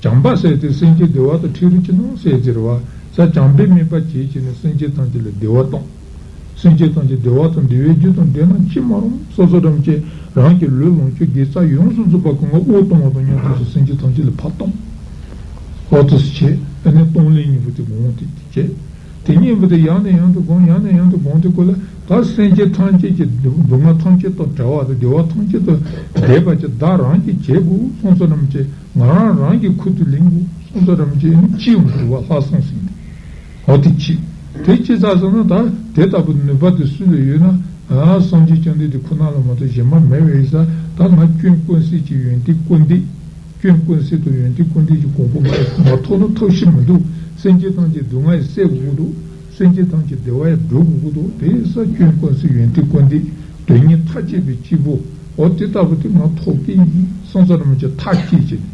བྱམས་པ་ཟེར་དེ་སེམས་ཅན་བདེ་བ་དང་འཕྲད་རོགས་གྱིས་གནང་ཟེར་ཟེར་བ། ས་བྱམས་པས་སྨྲས་པ་བྱེད་ཀྱི་ནི་སེམས་ཅན་ཐམས་ཅད་ལ་བདེ་བ་གཏོང་། སེམས་ཅན་ཐམས་ཅད་བདེ་བ་དང་བདེ་བའི་རྒྱུ་དང་ལྡན་ན་ཅི་མ་རུང་། སོ་སོ་ཐམས་ཅད་རང་གི་ལུས་ལོངས་སྤྱོད་དགེ་རྩ་ཡོངས་སུ་རྫོགས་པ་གང་ག་དབུགས་གཏོང་བ་དང་མཉམ་དུ་སེམས་ཅན་ཐམས་ཅད་ལ་ཕར་གཏོང་། འོ་དེ་བྱས་ཨ་ནི་གཏོང་ལེན་གཉིས་པོ་དེ་སྒོམ་དེ་བྱས། དེ་གཉིས་པོ་དེ་ཡང་ནས་ཡང་དུ་སྒོམ། ཡང་ནས་ཡང་དུ་སྒོམ་དེ་ཀོ་ལ་ད་སེམས་ཅན་ཐམས་ཅད་ཀྱི་སྡུག་བསྔལ་ཐམས་ཅད་དང་བྲལ་བ་དང་བདེ་བ་ཐམས་ཅད་དང་ལྡན་པ་ཅིག་བདག་རང་གིས་བྱེད་དགོས། སོང་ཙམ་རྣམས་ཀྱིས་ང་རང་རང་གི་ཁུར་དུ་ལེན་དགོས། སོང་ཙམ་རྣམས་ཀྱིས་ནི་ཅི་ཡོང་དགོས་པ་ལྷག་བསམ་ཟིན་ཏེ། འོ་དེ་གཅིག་དེ་ཅི་ཙམ་ཟེར་ན་ད་དེ་ལྟ་བུ་ནུས་པ་དེ་སུ་ལ་ཡོད་ན་ཨ་སངས་རྒྱས་བཅོམ་ལྡན་འདས་ཁོ་ན་ལ་མ་གཏོགས་གཞན་མ་མེད་པའི་ས། ད་ང་སྐྱོན་ཀུན་ཟད་ཀྱི་ཡོན་ཏན་ཀུན་ལྡན། སྐྱོན་ཀུན་ཟད་དང་ཡོན་ཏན་ཀུན་ལྡན་གྱི་གོ་འཕང་མ་ཐོབ་ན་ཐོབ་ཤེས་མི་འདུག་སེམས་ཅན་ཐམས་ཅད་སྡུག་བསྔལ་སེལ་དགོས་ཀྱི་འདུག་སེམས་ཅན་ཐམས་ཅད་བདེ་བ་ཡང་སྒྲུབ་དགོས་ཀྱི་འདུག་དེ་ས་སྐྱོན་ཀུན་ཟད་ཡོན་ཏན་ཀུན་ལྡན་དོན་གཉིས་མཐའ་ཡས་པའི་སྐྱེས་བུ་འོ་དེ་ལྟ་བུ་དེ་ང་ཐོབ་ཀྱི་ཡིན། སོང་ཙམ་རྣམས་ཀྱིས་མཐའ་བསྐྱེད་ཅིང་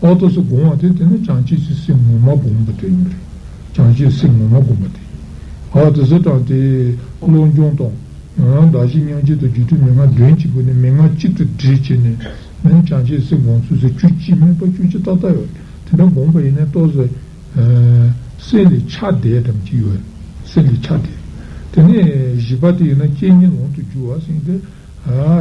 འོ་དེ་ཚོ་སྒོམ་པ་དེ་དེ་ནི་བྱང་ཆུབ་ཀྱི་སེམས་ངོ་མ་སྒོམ་པ་དེ་ཡིན་པ་རེད། བྱང་ཆུབ་སེམས་ངོ་མ་སྒོམ་པ་དེ། འོ་དེ་ཚོ་དྲངས་ཏེ་བློ་སྦྱོང་དང་། ཡང་བདག་གཞན་མཉམ་བརྗེ་དང་རྒྱུ་མཐུན་མན་ངག་བདུན་གྱི་སྒོ་ནས་མན་ངག་གཅིག་ཏུ་སྒྲིལ་བྱས་ནས་མན་བྱང་ཆུབ་སེམས་སྒོམ་ཚུལ་ཟེར་བཅུ་གཅིག་མིན་པ་བཅུ་གཅིག་ཏག་ཏག་ཡོད་རེད། དེ་འདྲ་སྒོམ་པ་ཡིན་ན་ཏོག་ཙམ་སེམས་ལས་ཆགས་བསྡད་དམ་གྱི་ཡོད་རེད། སེམས་ལས་ཆགས་བསྡད། དེ་ནས་བཞི་པ་དེ་ཡིན་ན་རྐྱེན་གཉིས་ལམ་དུ་བསྒྱུར་བ་ཟེར་ཏེ།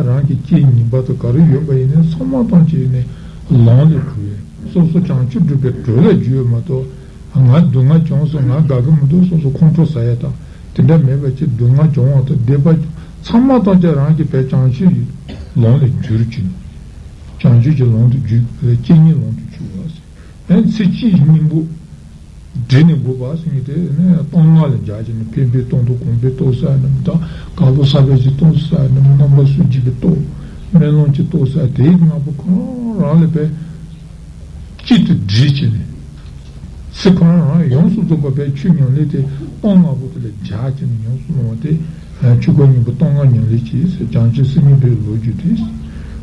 རང་གི་རྐྱེན་ངན་པ་དང་ག་རེ་ཡོད་པ་ཡིན་ནའི་ཚང་མ་ཐམས་ཅད་ནི་ལམ་ལ་བསྒྱུར་བས་སོ་སོ་བྱང་ཆུབ་སྒྲུབ་པའི་གྲོས་ལ་བསྒྱུར་བས་མ་གཏོགས། ང་སྡུག་བསྔལ་བྱུང་སོང་ང་དགའ་གི་མི་འདུག་སོ་སོ་ཁོང་ཁྲོ་ཟ་ཡ་དང་དེ་འདྲ་མེད་པ་ཅིག་སྡུག་བསྔལ་བྱུང་བ་དང་བདེ་བ་ཚང་མ་ཐམས་ཅད་རང་གི་བས་བྱང་ཆུབ་ཀྱི་ལམ་ལ་བསྒྱུར་བྱས་ནས། བྱང་ཆུབ་ཀྱི་ལམ་དུ་བསྒྱུར་རྐྱེན་ངན་ལམ་དུ་བསྒྱུར་བ་ཟེར། ཨེ་ཚེ་གཅིག་སྙིང་པོ་སྒྲིལ་ནས་དགོས་པ་ཟེར་མཁན་དེ་ནི་གཏོང་ལེན་ལ་སྦྱར་བྱས་ནས་ཕན་པའི་གཏོང་དང་གོང་འཕེལ་གཏོང་ས་རྣམས་དང་དཀར་པོ་ས་པའི་ཅིག་གཏོང་ས་རྣམས་རྣམ་པ་སུ་གཅིག་གི་གཏོང་སྨོན་ལམ་གྱི་གཏོང་ས་དེའི་ལྔ་པོ་ཁོ་རང་རང་ལ་བས་གཅིག་ཏུ་སྒྲིལ་བྱས་ནས་ཚེ་ཁོ་རང་རང་ཡོངས་སུ་རྫོགས་པ་བས་ཆོས་ཉམས་ལེན་དེ་གཏོང་ལྔ་པོ་དེ་ལ་སྦྱར་བྱས་ནས་ཉམས་སུ་བླང་བ་དེ་ཆོས་སྐོར་སྙིང་པོ་གཏོང་ལྔ་ཉམས་ལེན་གྱིས་ཟེར་བྱང་ཆུབ་སེམས་ཉིད་པའི་ལོ་རྒྱུས་དེ།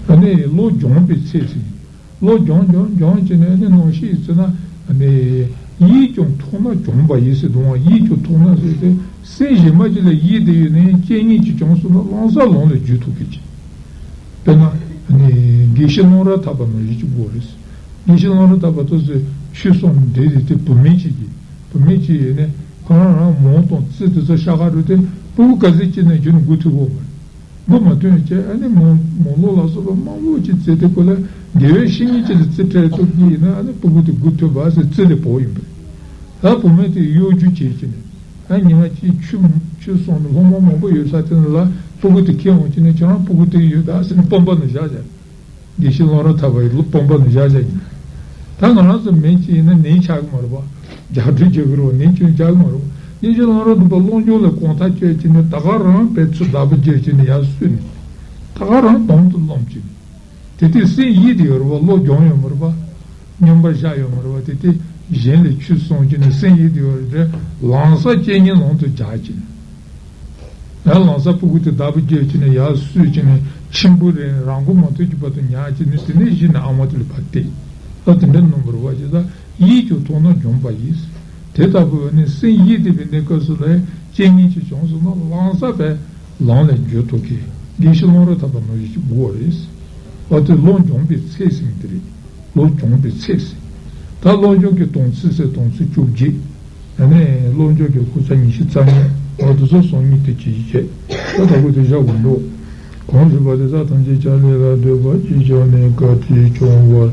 ཨ་ནི་བློ་སྦྱོང་པའི་ཚེ་ཟེར། བློ་སྦྱོང་སྦྱོང་སྦྱོང་བྱས་ནས་ནི་ནང་བཞིན་ཡིན་ཟེར་ན་ནི། ཡིད་ཀྱང་ཐོག་ན་སྦྱོང་བ་ཡིན་ཟེར་དང་། ཡིད་ཀྱང་ཐོག་ན་ཟེར་ཏེ་སེམས་གཞན་མ་ཅིག་ལ་ཡིད་དེ་ཡོད་ནའི་རྐྱེན་ངན་གྱིས་བྱུང་སོང་ན་བླང་བྱ་ལམ་ལ་བསྒྱུར་ཐུབ་མཁན་ཅིག་དཔེར་ན་ནི་དགེ་བཤེས་ཀློང་རབ་ཐར་པ་ནང་བཞིན་གཅིག་པོ་རེད། དགེ་བཤེས་ཀློང་རབ་ཐར་པ་ཏོག་ཙམ་ཆོས་གསུངས་འདི་རེད་དེ་བུད་མེད་ཅིག་གིས་བུད་མེད་ཅིག་ཡིན་ནའི་ཁོ་རང་རང་མོ་དང་རྩི་དེ་ཚོ་ཤ་ཁ་རུ་དེ་སྤུ་གུ་ག་ཚོད་སྐྱེས་ནའི་རྒྱུན་ནས་སྒུག་ཐུབ་ཀྱི་ཡོད་མ་རེད། མགོ་མ་ཐོན་བྱས་ཨ་ནི་མོ་མོ་ལོ་ལ་སོགས་པ་མང་པོ་ཅིག་བཙལ་ཏེ་ཁོ་ལ་དགེ་བའི་བཤེས་གཉེན་ཅིག་ལ་རྩིས་སྤྲད་ཐུབ་ཀྱི་ཡིན་ན་ཨ་ནི་སྤུ་གུ་དེ་སྒུག་ཐུབ་པ་ཟེར་རྩིས་ལས་བོར་ཡིན་པས། ད་བུད་མེད་དེ་གཡོ་སྒྱུ་བྱེད་ཀྱི་ནས་ཨ་ཉི་མ་གཅིག་ཆུ་ཆུ་སོང་ནས་སློང་མོ་མང་པོ་ཡོད་ས་དེ་ལ་སྤུ་གུ་དེ་ཁྱེར་འོང་གྱི་ནས་ཁྱེད་རང་སྤུ་གུ་དེ་ཡོད་ད་ཟེར་ནས་སྤོན་པ་ནས་བཞག་བཞག་དགེ་བཤེས་ཀློང་རབ་ཐར་པ་ཡི་སྤོན་པ་ནས་བཞག་བཞག་ཡིན། ད་ང་རང་ཚོ་མི་གཅིག་ཡིན་ན་ནད་ཆགས་ཀྱི་མ་རེད་པ། རྒྱག་སྤྲོད་བྱེད་ཀྱི་རེད་པ། ནད་སྐྱོན་རྒྱག་གི་མ་རེད་པ། དགེ་བཤེས་ཀློང་རབ་ཐར་པ་སློབ་སྦྱོང་ལ་གོང་ཐག་བཅད་ཀྱི་ནས་ད་ག་རང་དཔེ་ཚོད་བདག་པོ་རྒྱག་ཀྱི་ནས་ཡར་བསུས་ནས་ད་ག་རང་དོང་དུ་རློམ་ཀྱི་ནས། དེ་དུས་སེམས་ཡིད་དེ་ཡོད་རེད་པ། བློ་སྦྱོང་ཡོད་མ་རེད་པ། སྙོམས་པར་བཞག་ཡོད་མ་རེད་པ། དེ་དུས་གཞན་ལ་ཆོས་གསུང་ཀྱི་ནས་སེམས་ཡིད་དེ་ཡོད་རེད་དེ་ལམ་སང་རྐྱེན་ངན་ལམ་དུ་སྦྱར་ཀྱི་ནས། ཡང་ལམ་སང་སྤུ་གུ་དེ་བདག་པོ་རྒྱག་ཀྱི་ནས་ཡར་བསུས་ཀྱི་ནས་ཆེན་པོ་རེད་རང་མགོ་མ་ཐོན་གྱི་བར་དུ་ཉར་ཀྱི་ནས་དེ་ནས་གཞི་ནས་ཨ་མ་དེ་ལ་ཕར་བལྟས། ད་དེ་འདྲ་གནང་བ་རེད་པ། ཅེས་ད་ཡིད་ཀྱང་ཐོག་ན་སྦྱོང་བ་ཡིས། དེ་ལྟ་བུ་ནི་སེམས་ཡིད་བདེ་བའི་གནས་སྐབས་སུ་ལ་རྐྱེན་ངན་ཅིག་བྱུང་སོང་ན་ལམ་སང་བས་ལམ་ལས་འགྱུར་ཐུབ་མཁན་དགེ་བཤེས་ཀླུང་རི་ཐང་པ་ནང་བཞིན་ཅིག་དགོས་པ་རེད། ཨ་དེ་བློ་འབྱོངས་པའི་ཚད་ཟེར་མཁན་དེ་རེད། བློ་འབྱོངས་པའི་ཚད་ཟེར། ད་བློ་འབྱོངས་ཀྱི་དམ་ཚིག་ཟེར་དམ་ཚིག་བཅོ་བརྒྱད། ཨ་ནི་བློ་འབྱོངས་ཀྱི་ཤོག་ཚ་ཉི་ཤུ་རྩ་ལྔ། ཨ་དེ་ཚོ་སོང་ཉིད་དེ་ཅི་ཞིག་བྱས། ད་ད་གུ་དེ་བཞག་དགོས་འདུག་གང་ཞིག་པ་དེ་ས་ཐམས་ཅད་ཆ་ལས་ལ་འདོད་པ་ཅི་བྱུང་ནས་བཀའ་དྲིན་སྐྱོང་བར་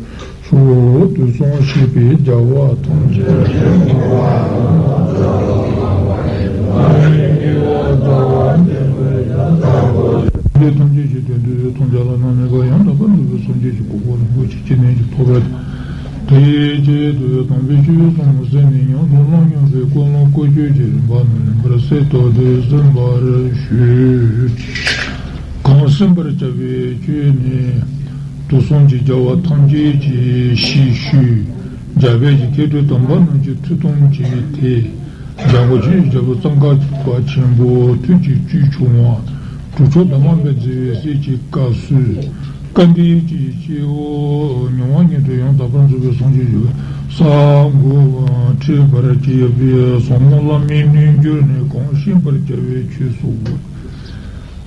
ཤོག་དུས་གསུམ་གཤེགས་པའི་རྒྱལ་བ་ཐམས་ཅད་ཐམས་ཅད་ཀྱི་དོན་དུ་ཐམས་ཅད་ལ་རྣམ་སྨིན་པ་ཡང་དག་པར་རྫོགས་པའི་སངས་རྒྱས་ཀྱི་གོ་འཕང་རིན་པོ་ཆེ་ཅི་ནས་ཀྱང་ཐོབ་པ་དང་། དེའི་ཆེད་དུ་དམ་པའི་ཆོས་ཚོགས་མ་ཟད་ནས་ཉམས་སུ་བླངས་མྱོང་བའི་ཀུན་སློང་བཀོལ་སྤྱོད་ཀྱི་རིམ་པ་རྣམས་རིམ་པར་གསལ་ཐུབ་སྟེ་གསན་པར་ཞུ། གང་གསན་པར་བྱ་བའི་ཆོས་ནི། དུས་གསུམ་གྱི་རྒྱལ་བ་ཐམས་ཅད་ཀྱི་གཤེགས་ཤུལ། རྒྱལ་བའི་གི་མཁས་གྲུབ་དམ་པ་རྣམས་ཀྱི་ཐུགས་དམ་གྱི་དེ། འཇམ་མགོན་ཆོས་ཀྱི་རྒྱལ་པོ་ཙོང་ཁ་པ་ཆེན་པོ་ཐུགས་ཀྱི་བཅུད་ཆུང་བ། གྲུབ་མཆོག་དམ་པ་མཛད་པའི་སྲས་ཀྱི་བཀའ་སྲོལ། བཀའ་འདིའི་ཀྱི་སྤྱི་བོ་མྱོང་བ་ཉིད་དུ་ཡང་དག་པར་རྫོགས་པའི་སངས་རྒྱས་ཡོད་པའི་ས་འགོ་ཁྲིད་པར་བྱེད་པའི་ཟབ་མོ་བླ་མའི་རྣལ་འབྱོར་ནི་གང་ཤེས་པར་བྱ་བའི་ཆོས་སོ།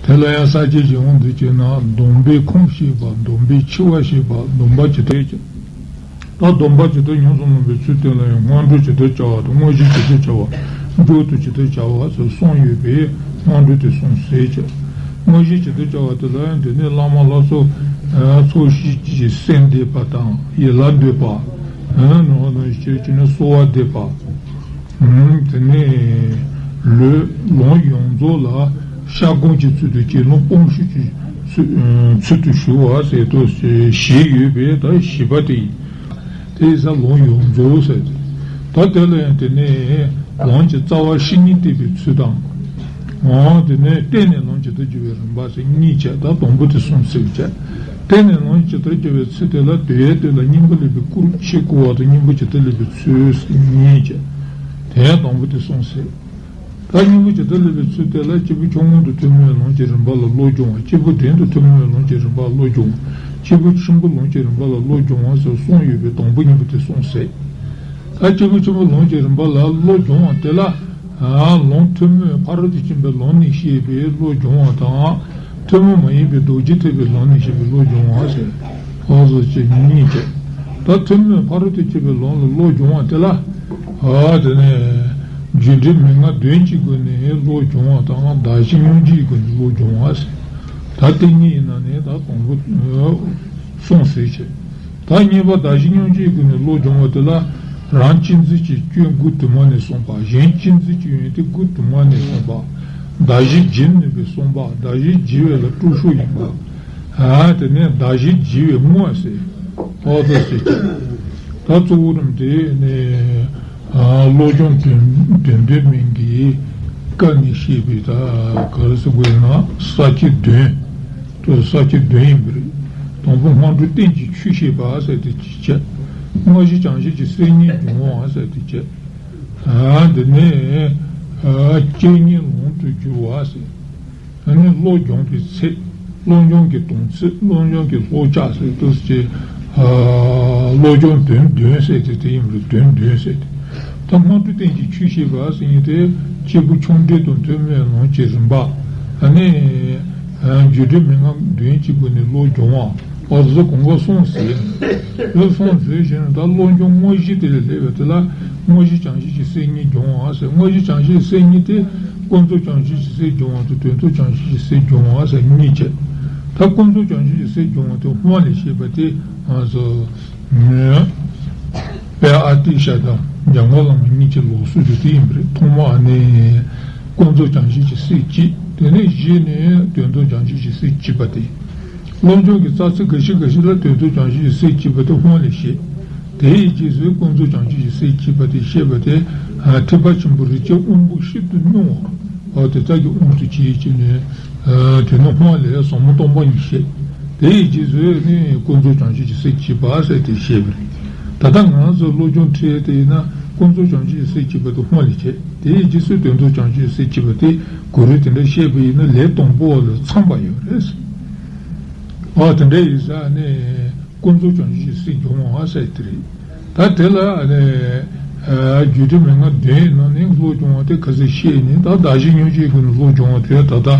དེ་ལ་ཡང་ས་བཅད་ཀྱི་དབང་དུ་བྱས་ན་སྡོམ་པའི་ཁུངས་ཤེས་པ། སྡོམ་པའི་ཆེ་བ་ཤེས་པ། སྡོམ་པ་ཇི་ལྟར་བྱ། ད་སྡོམ་པ་ཇི་ལྟར་ཉམས་སུ་བླང་བའི་ཚུལ་དེ་ལ་ཡང་སྔོན་འགྲོ་ཇི་ལྟར་བྱ་བ་དང་དངོས་གཞི་ཇི་ལྟར་བྱ་བ། མཇུག་ཏུ་ཇི་ལྟར་བྱ་བ་ཟེར་གསུམ་ཡོད་པས་སྔོན་འགྲོ་དེ་གསུངས་ཟེར་བྱ། དངོས་གཞི་ཇི་ལྟར་བྱ་བ་དེ་ལ་ཡང་འདི་ནི་བླ་མ་ལ་སོགས་ཚོགས་ཞིང་གི་སེམས་འདེབས་པ་དང་ཡིད་ལ་འདོད་པ། ནང་ནང་བཞིན་བྱས་ནས་གསོལ་བ་འདེབས་པ། དེ་ནས་ལུས་ལམ་ཡོངས་རྫོགས་ལ་ཤ་སྐོམ་གྱི་ཚུལ་དུ་བྱས་ལམ་སྤོང་ཞུ་གི་ཚུལ་དུ་ཞུ་བ་ཟེར་དུ་ཞེས་ཡོད་པས་ད་བཞི་པ་དེ་ཡིན། དེ་ཡིན་ཙང་ལམ་ཡོངས་རྫོགས་ཟེར་ཏེ། ད་དེ་ལ་ཡང་དེ་ནས་ལམ་གྱི་རྩ་བ་བཤེས་གཉེན་བསྟེན་པའི་ཚུལ་དང་། འོ་དེ་ནས་བརྟེན་ནས་ལམ་ཇི་ལྟར་བསྒྱུར་བའི་རིམ་པ་ཟེར་གཉིས་བྱས། ད་དང་པོ་དེ་གསུངས་ཚར་བྱས། བརྟེན་ནས་ལམ་ཇི་ལྟར་བསྒྱུར་བའི་ཚུལ་དེ་ལ་དོན་ཡས་དེ་ལ་སྙིང་པོ་ལེགས་པའི་སྐུ་ཆས་བསྐུལ་བ་དང་སྙིང་པོ་ཇི་ལྟར་ལེགས་པའི་ཚུལ་ཟེར་གཉིས་བྱས། དེ་ཡང་དང་པོ་དེ་གསུངས་ཚར། ད་སྙིང་པོ་ཇི་ལྟར་ལེགས་པའི་ཚུལ་དེ་ལ་སྐྱེས་བུ་ཆུང་ངུ་དང་ཐུན་མོང་བའི་ལམ་གྱི་རིམ་པ་ལ་བློ་སྦྱོང་བ། སྐྱེས་བུ་འབྲིང་དང་ཐུན་མོང་བའི་ལམ་གྱི་རིམ་པ་ལ་བློ་སྦྱོང་བ། སྐྱེས་བུ་ཆེན་པོ་ལམ་གྱི་རིམ་པ་ལ་བློ་སྦྱོང་བ་ཟེར་གསུམ་ཡོད་པའི་དང་པོ་སྙིང་པོ་དེ་གསུངས་ཚར། ད་སྐྱེས་བུ་ཆེན་པོ་ལམ་གྱི་རིམ་པ་ལ་བློ་སྦྱོང་བ་དེ་ལ། ལམ་ཐུན་མོང་ཕ་རོལ་ཏུ་ཕྱིན་པའི་ལམ་ནས་བཤད་པའི་བློ་སྦྱོང་བ་དང་། ཐུན་མོང་མ་ཡིན་པའི་རྡོ་རྗེ་ཐེག་པའི་ལམ་ནས་བཤད་པའི་བློ་སྦྱོང་བ་ཟེར། ཨོ་ཟེར་བྱས་གཉིས་བྱས། ད་ཐུན་མོང་ཕ་རོལ་ཏུ་ཕྱིན་པའི་ལམ་ལ་བློ་སྦྱོང་བ་དེ་ལ། ཨ་དེ་ནས་རྒྱུ་འབྲས་མན་ངག་བདུན་གྱི་སྒོ་ནས་བློ་སྦྱོང་བ་དང་། གདགས་གཞི་སྙོམས་འཇུག་གི་སྒོ་ནས་བློ་སྦྱོང་བ་ཟེར། ད་དེ་གཉིས་ཡིན་ན་ནི་ད་དང་པོ་གསུངས་ཟེར་བྱས། ད་གཉིས་པ་གདགས་གཞི་སྙོམས་འཇུག་གི་སྒོ་ནས་བློ་སྦྱོང་བ་དེ་ལ། རང་གཅེས་འཛིན་གྱི་སྐྱོན་དགུ་དུ་མ་ནས་གསུངས་པ། གཞན་གཅེས་འཛིན་གྱི་ཡོན་ཏན་དགུ་དུ་མ་ནས་གསུངས་པ། གདགས་གཞི་བརྗེ་ནུས་པའི་གསུངས་པ། གདགས་གཞི་བརྗེ་བའི་ལ་སྤྲོ་ཤོས་ཡིན་པ། ཨ་དེ་ནས་གདགས་གཞི་བརྗེ་བའི་དངོས་ཟེར། ཨོ་ད་ཟེར་གྱི། ད་གཙོ་བོ་རིམ་དེ་ནས་བློ་སྦྱོང་དོན་དོན་ལྡན་མིན་གྱི་བཀའ་ནས་བཤད་པའི་ད་ག་རེ་ཟེར་དགོས་ན་ས་བཅད་བདུན། ས་བཅད་བདུན་ཡིན་པ་རེད། དང་པོ་སྔོན་འགྲོ་རྟེན་གྱི་ཆོས་བཤད་པ་ཟེར་དེ་གཅིག་བྱས། དངོས་གཞི་བྱང་ཆུབ་ཀྱི་སེམས་ཉིད་སྦྱོང་བ་ཟེར་དེ་བྱས། ཨ་དེ་ནས་ཨ་དཀྱིལ་སྙིང་ལམ་དུ་བསྒྱུར་བ་ཟེར། ཨ་ནི་བློ་སྦྱོང་གི་ཚེ། བློ་སྦྱོང་གི་དམ་ཚིག། བློ་སྦྱོང་གི་བློ་ལྕགས་ཟེར་དུས་ཀྱི། ཨ་བློ་སྦྱོང་དོན་བདུན་ཟེར་དེ་དེ་ཡིན་པ་རེད། དོན་བདུན་ཟེར་དེ། ད་སྔོན་འགྲོ་རྟེན་གྱི་ཆོས་བཤད་པ་ཟེར་མཁན་དེ། སྐྱེས་བུ་ཆུང་འབྲིང་དང་ཐུན་མོང་ལམ་གྱི་རིམ་པ། ཨ་ནི་རྒྱུ་འབྲས་མན་ངག་བདུན་གྱི་སྒོ་ནས་བློ་སྦྱོང་བ། འོ་དེ་ཚོ་གོང་ཁ་གསུངས་ཟིན། བློ་གསུངས་ཟིན་བཞིན་ད་བློ་སྦྱོང་དངོས་གཞི་དེ་ལ་སླེབས་པ་དེ་ལ། དངོས་གཞི་བྱང་ཆུབ་ཀྱི་སེམས་ཉིད་སྦྱོང་བ་ཟེར། དངོས་གཞི་བྱང་ཆུབ་ཀྱི་སེམས་ཉིད་དེ། ཀུན་རྫོབ་བྱང་ཆུབ་ཀྱི་སེམས་སྦྱོང་བ་དང་དོན་རྟོགས་བྱང་ཆུབ་ཀྱི་སེམས་སྦྱོང་བ་ཟེར་གཉིས་བྱས། ད་ཀུན་རྫོབ་བྱང་ཆུབ་ཀྱི་སེམས་སྦྱོང་བ་དེ་སྔོན་ལ་བཤད་པ་དེ། ཨ་ཟོ། དཔལ་ཨ་ཏི་ཤ་དང་འཇམ་མགོན་བླ་མ་གཉིས་ཀྱི་ལུགས་སྲོལ་དེ་དེ་ཡིན་པ་རེད། ཐོག་མ་ཨ་ནི་ཀུན་རྫོབ་བྱང་ཆུབ་ཀྱི་སེམས་གཅིག་དེ་ནས་གཞི་ནས་དོན་རྟོགས་བྱང་ཆུབ་ཀྱི་སེམས་གཅིག་པ་དེ། བློ་སྦྱོང་གི་རྩ་ཚིག་འགའ་ཞིག་འགའ་ཞིག་ལ་དོན་རྟོགས་བྱང་ཆུབ་ཀྱི་སེམས་གཅིག་པ་དེ་སྔོན་ལ་བཤད། དེ་ཡི་རྗེས་སུ་ཀུན་རྫོབ་བྱང་ཆུབ་ཀྱི་སེམས་གཅིག་པ་དེ་བཤད་པ་དེ། ཨ་ཐེག་པ་ཆེན་པོའི་རིགས་ཀྱི་དབང་པོ་ཤིན་ཏུ་རྣོ་བ། ཨ་དེ་དག་གི་དབང་དུ་བྱས་བྱས་ནས། དེ་ནི་སྔོན་ལ་ཟབ་མོ་སྟོང་པ་ཉིད་བཤད། དེ་ཡི་རྗེས་སུ་ནི་ཀུན་རྫོབ་བྱང་ཆུབ་ཀྱི་སེམས་གཅིག་པ་ཟེར་དེ་བཤད་པ་རེད། ད་ལྟ་ང་ཚོ་བློ་སྦྱོང་ཁྲིད་དེ་ཡིན་ན་ཀུན་རྫོབ་བྱང་ཆུབ་ཀྱི་སེམས་གཅིག་པ་དེ་སྔོན་ལ་བྱས། དེ་ཡི་རྗེས་སུ་དོན་རྟོགས་བྱང་ཆུབ་ཀྱི་སེམས་གཅིག་པ་དེ་གོ་རིམ་དེ་འདྲ་བཤད་པ་ཡིན་ན་ལས་དང་པོ་ལ་འཚམས་པ་ཡོད་རེད། ཨ་དེ་འདྲ་ཡིན་ཙང་ནི་ཀུན་རྫོབ་བྱང་ཆུབ་ཀྱི་སེམས་སྦྱོང་བ་ཟེར་དེ་རེད། ད་དེ་ལ་ནི་ རྒྱུ་འབྲས་མན་ངག་བདུན་ཡི་ནང་ནས་བློ་སྦྱོང་བ་དེ་ག་ཚོད་བཤད་ནས། ད་བདག་གཞན་མཉམ་བརྗེའི་སྒོ་ནས་བློ་སྦྱོང་བ་དེ་ད་ལྟ་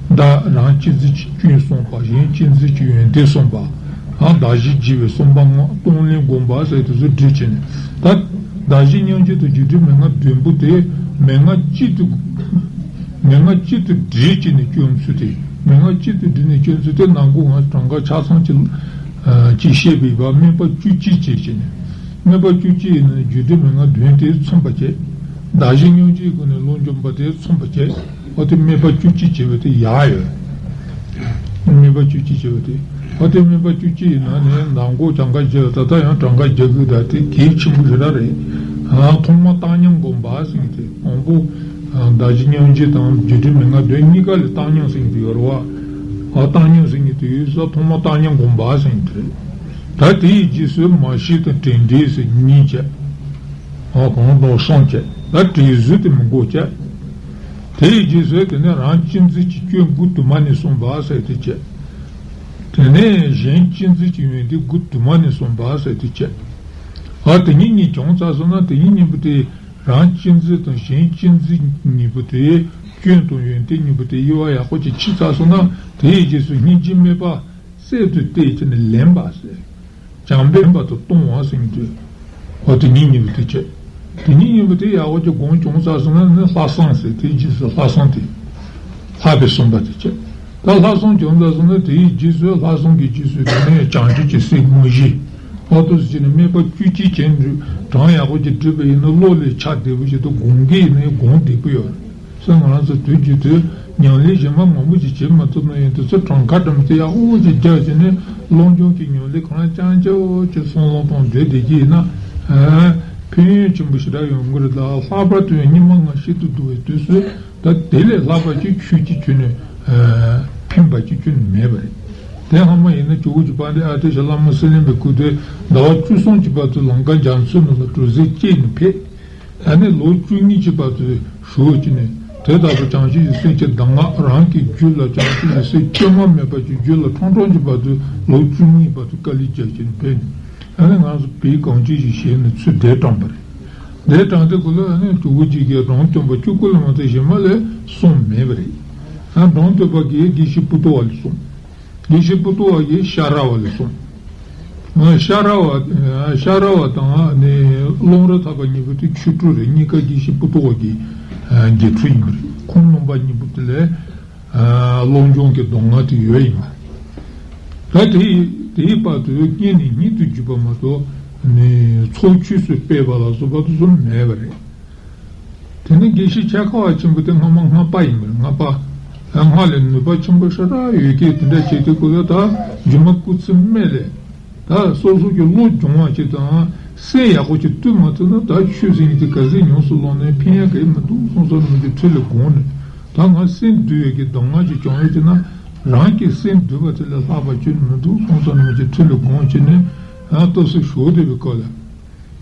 བདག་རང་གཅེས་འཛིན་གྱི་སྐྱོན་གསུམ་པ། གཞན་གཅེས་འཛིན་གྱི་ཡོན་ཏན་གསུམ་པ། ཨ་བདག་གཞན་བརྗེ་བའི་གསུམ་པ་ལྔ། གཏོང་ལེན་སྒོམ་པ་ཟེར་དེ་ཚོ་སྒྲིལ་བྱས་ནས། ད་བདག་གཞན་མཉམ་བརྗེ་དང་རྒྱུ་འབྲས་མན་ངག་བདུན་པོ་དེ་མན་ངག་གཅིག་ཏུ་མན་ངག་གཅིག་ཏུ་སྒྲིལ་བྱས་ནས་སྐྱོན་ཚུལ་དེ། མན་ངག་གཅིག་ཏུ་སྒྲིལ་ནས་སྐྱོན་ཚུལ་དེ་ནང་ཁོ་ང་གྲངས་ཀ་ཆ་ཚང་གཅིག་ཅེས་བཤད་པའི་བར་སྨད་པ་བཅུ་གཅིག་བྱས་བྱས་ནས། སྨད་པ་བཅུ་གཅིག་ཡི་ནང་རྒྱུ་འབྲས་མན་ངག་བདུན་དེ་མཚོན་པ་བྱས། བདག་གཞན་མཉམ་བརྗེའི་སྒོ་ནས་བློ་འཇོམས་པ་དེ་མཚོན་པ་བྱས། འོ་དེ་སྨད་པ་བཅུ་གཅིག་བྱས་པ་དེ་ཡག་ཡོད། སྨད་པ་བཅུ་གཅིག་བྱས་པ་དེ། འོ་དེ་སྨད་པ་བཅུ་གཅིག་ཡི་ནང་ནས་ནང་ཁོ་གྲངས་ཀ་བརྒྱབ། ད་ལྟ་ཡང་གྲངས་ཀ་རྒྱག་དགོས། ད་དེ་གལ་ཆེན་པོ་ཞེ་དྲག་རེད། ཨ་ཐོག་མར་བཏང་སྙོམས་སྒོམ་པ་ཟེར་མཁན་དེ། དང་པོ་བདག་གཞན་མཉམ་བརྗེ་དང་རྒྱུ་འབྲས་མན་ངག་བདུན་གཉིས་ཀ་ལ་བཏང་སྙོམས་ཟེར་མཁན་དེ་ཡོད་རེད་བ། ཨ་བཏང་སྙོམས་ཟེར་མཁན་དེ་ཡོད་ས། ཐོག་མར་བཏང་སྙོམས་སྒོམ་པ་ཟེར་མཁན་དེ་རེད། ད་དེ་ཡི་རྗེས་སུ་མར་ཤེས་དང་དྲན་འབྲས་ཟེར་གཉིས་བྱས། འོ་གང་ལྟར་གསུམ་བྱས། ད་དྲན་གསོ་དེ་མི་དགོས་བྱས། དེ་ཡི་རྗེས་སུ་དེ་ནས་རང་གཅེས་འཛིན་གྱི་སྐྱོན་དགུ་དུ་མ་ནས་གསུངས་པ་ཟེར་དེ་བྱས། དེ་ནས་གཞན་གཅེས་འཛིན་གྱི་ཡོན་ཏན་དགུ་དུ་མ་ནས་གསུངས་པ་ཟེར་དེ་བྱས། འོ་དེ་གཉིས་གཉིས་བྱུང་ཚར་སོང་ན། དེ་གཉིས་གཉིས་པོ་དེ་རང་གཅེས་འཛིན་དང་གཞན་གཅེས་འཛིན་གཉིས་པོ་དེ་སྐྱོན་དང་ཡོན་ཏན་གཉིས་པོ་དེ་དབྱེ་བ་ཡག་པོ་ཅིག་ཕྱེ་ཚར་སོང་ན། དེ་ཡི་རྗེས་སུ་སྙིང་རྗེ་སྨྲས་པ། སྲེད་དུ་གཏད་བྱས་ནས་ལེན་པ་ཟེར། བྱམས་པས་ལེན་པ་དང་གཏོང་བ་ཟེར་མཁན་དེ། འོ་དེ་གཉིས་གཉིས་པོ་དེ་བྱས། དེ་གཉིས་གཉིས་པོ་དེ་ཡག་པོ་ཅིག་སྒོམ་བྱུང་ཚར་སོང་ན་ནི་ལྷག་བསམ་ཟེར། དེའི་རྗེས་སུ་ལྷག་བསམ་དེ། ལྷག་པའི་བསམ་པ་དེ་བྱས། ད་ལྷག་བསམ་བྱུང་ཚར་སོང་ན་དེའི་རྗེས་སུ་ལྷག་བསམ་གྱི་རྗེས་སུ་དེ་ནས་བྱང་ཆུབ་ཀྱི་སེམས་དངོས་གཞི། འོ་དེ་ཚོ་བྱས་ནས་སྨད་པ་བཅུ་གཅིག་བྱས་ནས་གྲངས་ཡག་པོ་ཅིག་བསྒྲིགས་པ་ཡིན་ན་བློ་ལ་ཆགས་བདེ་པོ་ཞིག་དང་། སྒོམ་མཁན་ཡིན་ན་སྒོམ་བདེ་པོ་ཡོད་རེད། སེམས་ང་རང་ཚོ་དུས་ཀྱི་དུས་ཉམས་ལེན་གཞན་པ་མང་པོ་ཞིག་བྱེད་མ་ཐུབ་ན་ཡང་། དུས་ཚོད་གྲངས་ཀ་འདྲ་མི་དེ་ཡག་པོ་ཞིག་རྒྱག་བྱས་ནས་བློ་སྦྱོང་གི་ཉམས་ལེན་གང་རྐྱང་རྐྱང་ཅིག་བསམ་བློ་གཏོང་བསྡད་བསྡད་ཀྱི་ཡིན་ན། ཨ་ཕན་ཡོན་ཆེན་པོ་ཞེ་དྲག་ཡོང་གི་རེད། ད་ལྷག་པར་དུ་ཡང་སྙིགས་མ་ལྔ་ཤིན་ཏུ་བསྡུ་བའི་དུས་སུ། ད་དེ་ལས་ལྷག་པ་ཅིག་ཆོས་ཅིག་ཁྱོན་ནས་ཨ་ཕན་པ་ཅིག་ཁྱོན་ནས་མེད་པ་རེད། དེ་སྔ་མ་ཡིན་ན་ཇོ་བོ་རྗེ་དཔལ་ལྡན་ཨ་ཏི་ཤ་བླ་མ་སེང་བློན་པའི་སྐུ་དེ་ཟླ་བ་བཅུ་གསུམ་གྱི་བར་དུ་ལང་ཀ་རྒྱ་མཚོའི་ནང་ལ་གྲུ་གཟིངས་བཅད་ནས་ཕེབས། ཨ་ནི་ལོ་བཅུ་གཉིས་ཀྱི་བར་དུ་བཞུགས་བྱས་ནས། དེ་ལྟ་བུ་བྱང་ཆུབ་ཀྱི་སེམས་ཀྱི་གདམས་ངག་རང་གི་རྒྱུད་ལ། བྱང་ཆུབ་ཀྱི་སེམས་བཅོས་མ་མེད་པ་ཅིག་རྒྱུད་ལ་ཁྲང་ཁྲང་གྱི་བར་དུ་ལོ་བཅུ་གཉིས་བར་དུ་དཀའ་ལས་རྒྱག་བྱས་ནས་ཕེབས་ནས། ཨ་ནི་ང་ཚོ་བོད་གངས་ཅན་ཞེས་བྱས་ནས་ཚུར་གདན་དྲངས་པ་རེད། གདན་དྲངས་དུས་སྐབས་ལ་ཨ་ནི་ཇོ་བོ་རྗེ་གིས་སྒྲུང་སྟོན་པ་བཅུ་དགུ་ལས་མ་གཏོགས་གཞན་པ་ལ་གསུངས་མེད་པ་རེད། ཨ་སྒྲུང་སྟོན་པ་གིས་དགེ་བཤེས་པོ་ཏོ་བ་ལ་གསུངས། དགེ་བཤེས་པོ་ཏོ་བ་གིས་ཤ་ར་བ་ལ་གསུངས། ཨ་ཤ་ར་བ་ཨ་ཤ་ར་བ་དང་ཨ་ནི་ཀློང་རི་ཐར་པ་གཉིས་པོ་དེ་ཆོས་གྲོགས་རེད། གཉིས་ཀ་དགེ་བཤེས་པོ་ཏོ་བ་གི་ཨ་རྒྱུད་འཕྲོ་ཡིན་པ་རེད། ཁོང་རྣམ་པ་གཉིས་པོ་དེ་ལ་ཨ་བློ་སྦྱོང་གི་གདམས་ངག་དེ་ཡོད་ཡིན་པ། ད་དེ་དེའི་བར་དུ་སྔོན་ནས་སྔོན་དུ་བརྒྱུད་པ་མ་གཏོགས་ནི་ཚོགས་ཆོས་སུ་སྤེལ་བ་ལ་སོགས་པ་དེ་ཚོ་མེད་པ་རེད། དེ་ནས་དགེ་བཤེས་འཆད་ཁ་བ་ཆེན་པོ་དེ་སྔ་མ་སྔགས་པ་ཡིན་པ་རེད། སྔགས་པ། སྔགས་ལ་ནུས་པ་ཆེན་པོ་ཞེ་དྲག་ཡོད་མཁན་དེ་འདྲ་བྱས་དུས་སྐབས་ལ། ད་རྗེ་མ་སྐུ་ཚེ་སྨད་ལས་ད་སོ་སོ་གི་བློ་སྦྱོང་བ་ཅིག་དང་སེམས་ཡག་པོ་ཅིག་གཏོད་མ་ཐུབ་ན། ད་ཆོས་ཟེར་མཁན་དེ་ག་ཚོད་ཉམས་སུ་བླངས་ནའི་ཕན་ཡག་ག་ཡེ་མི་འདུག་བསམ་བསམ་བློ་གི་ཐོག་ལ་དགོངས་ནས། ད་ང་སེམས་འདུལ་བའི་གི་གདམས་ངག་ཅིག་བྱུང་ཡོད་ཅེ་ན། རང་གི་སེམས་འདུལ་བ་དེ་ལས་ལྷག་པ་ཅིག་མི་འདུག་བསམ་བསམ་བློ་གི་ཐོག་ལ་དགོངས་བྱས་ནས། ཨ་སྐབས་སུ་ཞོགས་དེ་བའི་སྐབས་ལ།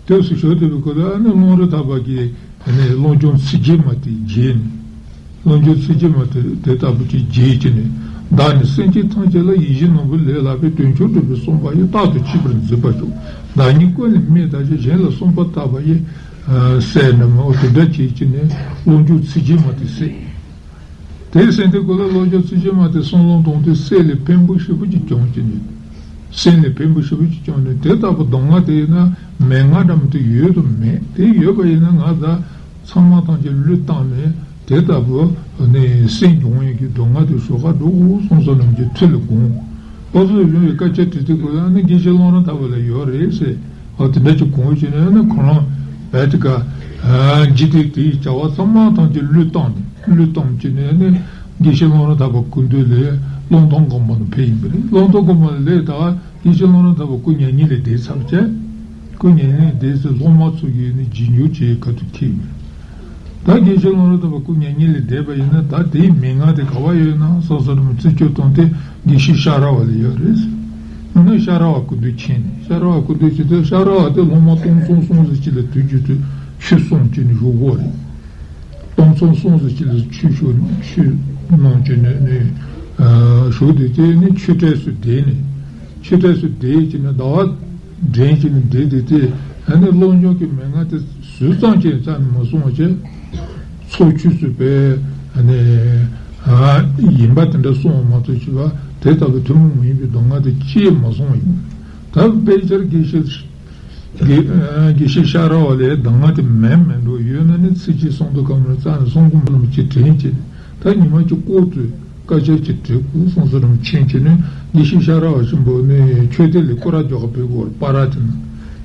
སྐབས་སུ་ཞོགས་དེ་བའི་སྐབས་ལ་ཨ་ནི་ཀློང་རི་ཐར་པ་གི་ཨ་ནི་བློ་སྦྱོང་ཚིག་བརྒྱད་མ་དེ་བརྗེད་ནས། བློ་སྦྱོང་ཚིག་བརྒྱད་མ་དེ་དེ་ལྟ་བུ་ཅིག་བརྗེད་བྱས་ནས། བདག་ནི་སེམས་ཅན་ཐམས་ཅད་ལ། ཡིད་བཞིན་ནོར་བུ་ལས་ལྷག་པའི། དོན་མཆོག་སྒྲུབ་པའི་བསམ་པ་ཡིས། རྟག་ཏུ་གཅེས་པར་འཛིན་པར་ཤོག་བདག་ཉིད་ཀུན་ལས་རྨད་ད་ཞིང་། གཞན་ལ་གསོན་པོར་བཏགས་པ་ཡི། ཨ་སྲས་རྣམས། འོ་དེ་འདྲ་བྱས་བྱས་ནས་བློ་སྦྱོང་ཚིག་བརྒྱད་མ་དེ་བསྲེས། དེའི་སེམས་དེ་ཀུན་ལ་བློ་སྦྱོང་ཚིག་བརྒྱད་མ་དེ་བསམ་བློ་གཏོང་དུས་སེམས་ལ་ཕན་པོ་ཞེ་པོ་ཅིག་བྱུང་བྱས་ནས། སེམས་ལ་ཕན་པོ་ཞེ་པོ་ཅིག་བྱུང་ནས། དེ་ལྟ་བུ་གདམས་ངག་དེ་ཡིན་ན་མན་ངག་འདྲ་མི་དེ་ཡོད་དམ་མེད། དེ་ཡོད་པ་ཡིན་ན་ང་ད་ཚང་མ་ཐམས་ཅད་བློས་བཏང་ནས། དེ་ལྟ་བུ་ནས་སེམས་སྦྱོང་ཡས་ཀྱི་གདམས་ངག་དེ་ཞོར་ཁ་འགྲོ་དགོས་བསམ་བསམ་བློ་གི་ཐོག་ལ་དགོངས། ཨོ་ཚོ་ཡོང་བའི་སྐད་ཆ་དྲིས་དུས་ཀུན་ལ་ནི་དགེ་བཤེས་ཀློང་རི་ཐར་པ་ལ་ཡོད་རེད་ཟེར། ཨོ་དེ་འདྲ་ཅིག་གོ་བྱས་ནས་ནི་ཁོ་རང་བས་དེ་ག་ཨ་འཇིག་རྟེན་དེའི་བྱ་བ་ཚང་མ་ཐམས་ཅད་བློས་བཏང་ནས། བློས་བཏང་བྱས་ནས་ནི་དགེ་བཤེས་ཀློང་རི་ཐར་པ་སྐུ་མདུན་ལ་ཀློང་ཐང་དགོན་པ་ནས་ཕེབས་ཡིན་པ་རེད། ཀློང་ཐང་དགོན་པ་ལ་སླེབས་ད་དགེ་བཤེས་ཀློང་རི་ཐར་པ་སྐུ་མྱ་ངན་ལས་འདས་ཚར་བྱས། སྐུ་མྱ་ངན་ལས་འདས་ཚེ་སློབ་མ་ཚོ་གིས་ནི་རྗེས་འཇུག་བྱེད་ཁ་ཐུག་ཁེལ་ཡིན་པ་རེད། ད་དགེ་བཤེས་ཀློང་རི་ཐར་པ་སྐུ་མྱ་ངན་ལས་འདས་པ་ཡིན་ན། ད་དེའི་མན་ངག་དེ་ག་པར་ཡོད་ན་བསམ་བསམ་བློ་རྩད་གཅོད་གཏོང་དེ་དགེ་བཤེས་ཤ་ར་བ་ལ་ཡོད་རེད། ཨ་ནི་ཤ་ར་བ་སྐུ་མདུན་ཕྱིན་ནས། ཤ་ར་བ་སྐུ་མདུན་ཕྱིན་དུས་ཤ་ར་བ་དེ་སློབ་མ་སྟོང་ཚོ་གསུམ་ཙམ་ཅིག་ལ་དུས་རྒྱུན་དུ་ཆོས་གསུངས་བྱས་ནས་བཞུགས་ཡོད་རེད། སྟོང་ཚོ་གསུམ་ཙམ་ཅིག་ལ་ཆོས་ཞུ་ཆོས་གནང་བྱས་ནས་ནི་ཨ་བཞུགས་དུས་དེ་ནི་ཆོས་གྲལ་སུ་བསྡད་ནས། ཆོས་གྲལ་སུ་བསྡད་བྱས་ནས་ཟླ་བ་འདྲེན་བྱས་ནས་བསྡད་དུས་དེ། ཨ་ནི་བློ་སྦྱོང་གི་མན་ངག་དེ་ ཟུར་ཙམ་ཅིག་རྩ་ནས་མ་གསུང་བ་བྱས། ཚོགས་ཆོས་སུ་བས་ནས་ཡིན་པ་དེ་འདྲ་གསུང་བ་མ་གཏོགས་བྱས་པ་དེ་ལྟ་བུའི་ཐུན་མོང་མ་ཡིན་པའི་སྡུག་བསྔལ་དེ་ཅིས་མ་གསུང་བ་ཡིན། ད་དཔེ་ཆར་དགེ་བཤེས་དགེ་དགེ་བཤེས་ཤ་ར་བ་ལས་སྡུག་བསྔལ་དེ་མེད་མེད་འགྲོ་ཡོད་ན་ནི་ཚིག་གཅིག་གསུང་དུ་ཁམས་ལ་རྩ་ནས་གསུང་གི་མ་ལམ་གཅིག་དྲན་བྱས་ནས། ད་ཉི་མ་གཅིག་ལྐོག་ཏུ་སྐད་ཆ་གཅིག་དྲིས་སྐུ་གསུང་ས་རིན་པོ་ཆེ་ནས་དགེ་བཤེས་ཤ་ར་བ་ཆེན་པོ་ནས་མཆོད་རྟེན་ལ་སྐོར་ར་རྒྱག་ག་ཕེབས་དགོས་པར་དེ་ན།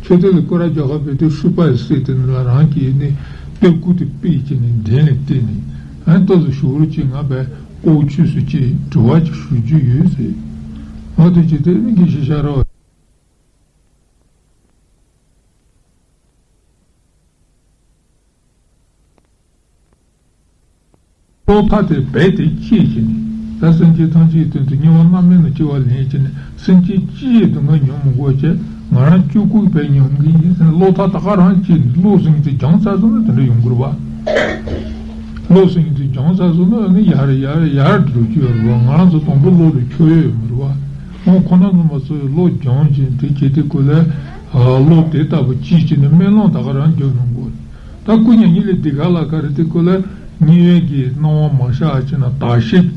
མཆོད་རྟེན་ལ་སྐོར་ར་རྒྱག་ག་ཕེབས་དུས་ཤུ་པ་ཡི་སྲས་དེ་ནི་ལ་རང་གིས་ནི་སྟོད་སྐུ་དེ་ཕུད་བྱས་ནས་གདན་ལ་བཏེགས་ནས། ཨ་ནི་ལྟོས་ཟེར། ཞུ་རོགས་ཅིག་ང་བས་ལྐོག་ཆོས་སུ་ཅིག་དྲི་བ་ཅིག་ཞུ་རྒྱུ་ཡོད་ཟེར། འོ་དེ་ཅི་སྟེ་ནི་དགེ་བཤེས་ཤ་ར་བ། བློ་ཐག་དེ་རྦད་དེ་བཅད་བྱས་ནས། ད་སེམས་ཅན་ཐམས་ཅད་ཀྱི་དོན་དུ་དམྱལ་བ་མནར་མེད་ནང་སྐྱེ་བ་ལེན་བྱས་ནས། སེམས་ཅན་སྤྱི་ཡི་སྡུག་བསྔལ་མྱོང་མི་དགོས་བྱས། ང་རང་གཅིག་པུས་རྦད་མྱོང་གི་ཡིན་ཟེར་བློ་ཐག་ད་ག་རང་བཅད་ནས། བློ་ཟིན་དུས་འགྱངས་ཚར་སོང་ན་དེ་འདྲ་ཡོང་གི་རེད་བ། བློ་ཟིན་དུས་འགྱངས་ཚར་སོང་ན་ནི་ཡར་ཡར་ཡར་འགྲོ་རྒྱུ་ཡོད་རེད་བ། ང་རང་ཚོ་དང་པོ་བློ་ལ་འཁྱོག་ཡོད་མི་རེད་བ། ཁོང་ཁོ་ན་ཚོ་མ་ཚོས་བློ་འགྱངས་བྱས་དེ་བྱེད་དུས་སྐབས་ལ། བློ་དེ་ལྟ་བུ་གཅིག་བྱས་ནས་སྨོན་ལམ་ད་ག་རང་རྒྱག་ཡོང་གི་རེད། ད་སྐུ་མྱ་ངན་ལས་འདས་ག་ལ་ག་རེ་དེ་སྐོར་ལ་ཉེ་བའི་གི་སྣང་བ་མ་ཤར་བྱས་ན་དག་ཞིང་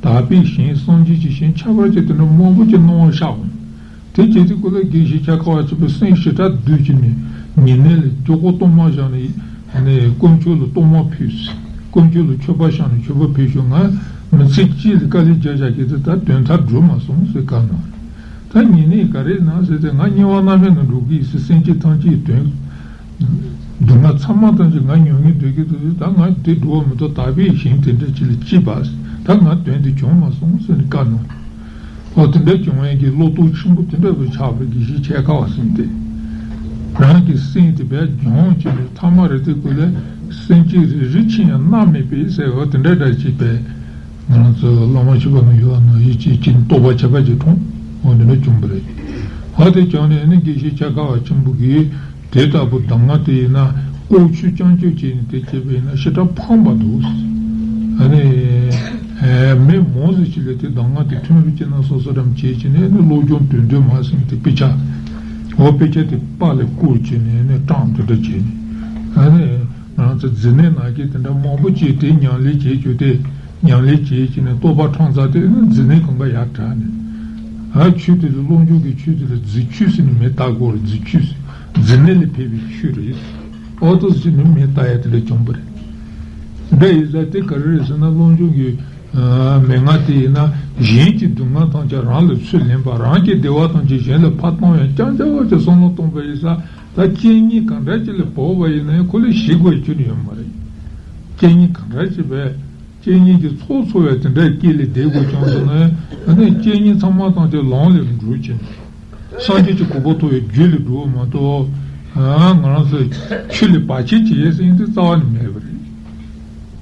དག་པའི་ཞིང་སངས་རྒྱས་ཀྱི་ཞིང་ཁྱད་པར་ཅན་དེ་འདྲ་མང་པོ་ཅིག་སྣང་བ་ཤར་འོང་། དེ་བྱེད་དུས་སྐོར་ལ་དགེ་བཤེས་ཆ་ཁ་བ་ཆེན་པོའི་སེམས་ཞེ་དྲག་བདུད་ཀྱི་ནི་ཉེ་གནས་ལས་མགྱོགས་པོ་གཏོར་མ་བཞག་ནས་ནས་དཀོན་མཆོག་ལ་གཏོར་མ་ཕུལ། དཀོན་མཆོག་ལ་མཆོད་པ་བཤམས་ནས་མཆོད་པ་ཕུལ་ཞོག་ང་མི་ཚེ་གཅིག་ལ་དཀའ་ལས་རྒྱག་བཞག་གི་དེ་ད་དོན་དག་འགྲུབ་མ་སོང་ཟེར་བཀའ་གནང་། ད་ཉེ་གནས་ག་རེ་ན་ཟེར་ཏེ་ང་དམྱལ་བ་མནར་མེད་ནང་འགྲོ་གི་ཡིན་ཟེར། སེམས་ཅན་ཐམས་ཅད་དོན་སྡུག་བསྔལ་ཚང་མ་ཐམས་ཅད་ང་མྱོང་ངེས་འདོད་ཀྱི་འདུག་ད་ང་དེ་འགྲོ་བ་མི་ཐོབ། དག་པའི་ཞིང་དེ་འདྲ་ཅིག་ལ་སྐྱེས་པ། ད་ང་དོན་དེ་བྱུང་མ་སོང་ཟེར་ནས་བཀའ་གནང་། ཨོ་དེ་འདྲ་བྱུང་བའི་གི་བློ་སྟོབས་ཆེན་པོ་དེ་འདྲ་བའི་ཆགས་པའི་དགེ་བཤེས་ཆེ་ཁ་བ་ཟེར་ཏེ། རང་གི་སེམས་དེ་བས་སྦྱོང་བྱས་ནས་ཐ་མ་རེ་དེ་ཀུན་ལས་སེམས་ཅན་རེ་རེ་ཕྱིན་ཡང་མནར་མེད་པའི་ཟེར་བ་དེ་འདྲ་འདྲ་ཅིག་པས། ང་རང་ཚོ་བླ་མ་མཆོད་པ་ནང་ཡོད་པ་ནང་བཞིན་ཅིག་ཅིག་རྟོགས་པ་ཁྱད་པར་ཅིག་འཁྲུངས། འོ་འདི་འདྲ་བྱུང་བ་རེད། ཨ་དེ་བྱུང་ནས་ནི་དགེ་བཤེས་ཆེ་ཁ་བ་ཆེན་པོ་གིས་དེ་ལྟ་བུ་གདམས་ངག་དེ་ཡིན་ན་ལྐོག་ཆོས་རྐྱང་ཆོས་བྱས་ནས་དེ་བྱས་པ་ཡིན་ན་ཞེ་དྲག་ཕངས་པ་འདུག་ཨ་ནི། མི་མང་ཟིག་ཅིག་ལ་དེ་གདམས་ངག་དེ་ཐོན་རུ་ཅིག་ན་སོ་སོ་རམ་བྱས་ཀྱི་ནས་ནི་སློབ་སྦྱོང་དོན་དོན་མ་ཟིན་དེ་དཔེ་ཆ། འོ་དཔེ་ཆ་དེ་པཱ་ལགས་བསྐུར་བྱས་ནས་ནི་བཀྲམ་དེ་འདྲ་བྱས་ནས། ཨ་ནི། ང་ཚོ་འཛིན་གནས་ནང་གི་དེ་འདྲ་མང་པོ་ཅིག་དེ་ཉམས་ལེན་བྱེད་རྒྱུ་དེ། ཉམས་ལེན་བྱེད་ཀྱི་ནས་རྟོགས་པ་འཁྲུངས་ཚར་དེ་ནི་འཛིན་གནས་གང་ག་ཡར་དྲག་ནས། ཨ་ཆོས་དེ་ལ་སློབ་སྦྱོང་གི་ཆོས་དེ་ལ་རྫུ་ཆོས་ཟེར་ནས་མིང་བཏགས་དགོས་རེད། རྫུ་ཆོས་ཟེར། འཛིན་གནས་ལས་ཕེབས་པའི་ཆོས་རེད། ཨོ་ཏོ་ཟེར་ནས་མིང་བཏགས་ཡ་དེ་འདྲ་བྱུང་བ་རེད། འདྲ་ཡིན་ས་དེ་ག་རེ་རེད་ཟེར་ན་སློབ་སྦྱོང་གི་ཨ་མན་ངག་དེ་ཡིན་ན། གཞན་གྱི་སྡུག་བསྔལ་ཐམས་ཅད་རང་ལ་ཚུར་ལེན་པ། རང་གི་བདེ་བ་ཐམས་ཅད་གཞན་ལ་ཕར་གཏོང་ཡང་རྐྱང་རྐྱང་བ་གྱི་བསམ་བློ་གཏོང་པ་ཡིན་ས། ད་རྐྱེན་ངན་གང་འདྲ་ཅིག་ལ་བབས་པ་ཡིན་ན་ཡང་ཁོ་ལ་ཞི་དགོས་རྒྱུ་ནི་ཡོད་མ་རེད། རྐྱེན་ངན་གང་འདྲ་ཅིག་བས། རྐྱེན་ངན་གྱི་ཚོགས་ཚོགས་པའི་དེ་འདྲའི་རྐྱེན་ལས་འདས་དགོས་བྱུང་སོང་ན་ཡང་། ཨ་ནི་རྐྱེན་ངན་ཚང་མ་ཐམས་ཅད་ལམ་ལས་འགྲོ་བྱེད། སངས་རྒྱས་ཀྱི་གོ་འཕང་ཐོབ་པའི་རྒྱུ་ལ་འགྲོ་བ་མ་གཏོགས། ཨ་ང་རང་ཚོ་ཆོས་ལ་བར་ཆད་བྱེད་ཡས་ཟེར་མཁན་དེ་རྩ་བ་ནས་མེད་པ་རེད།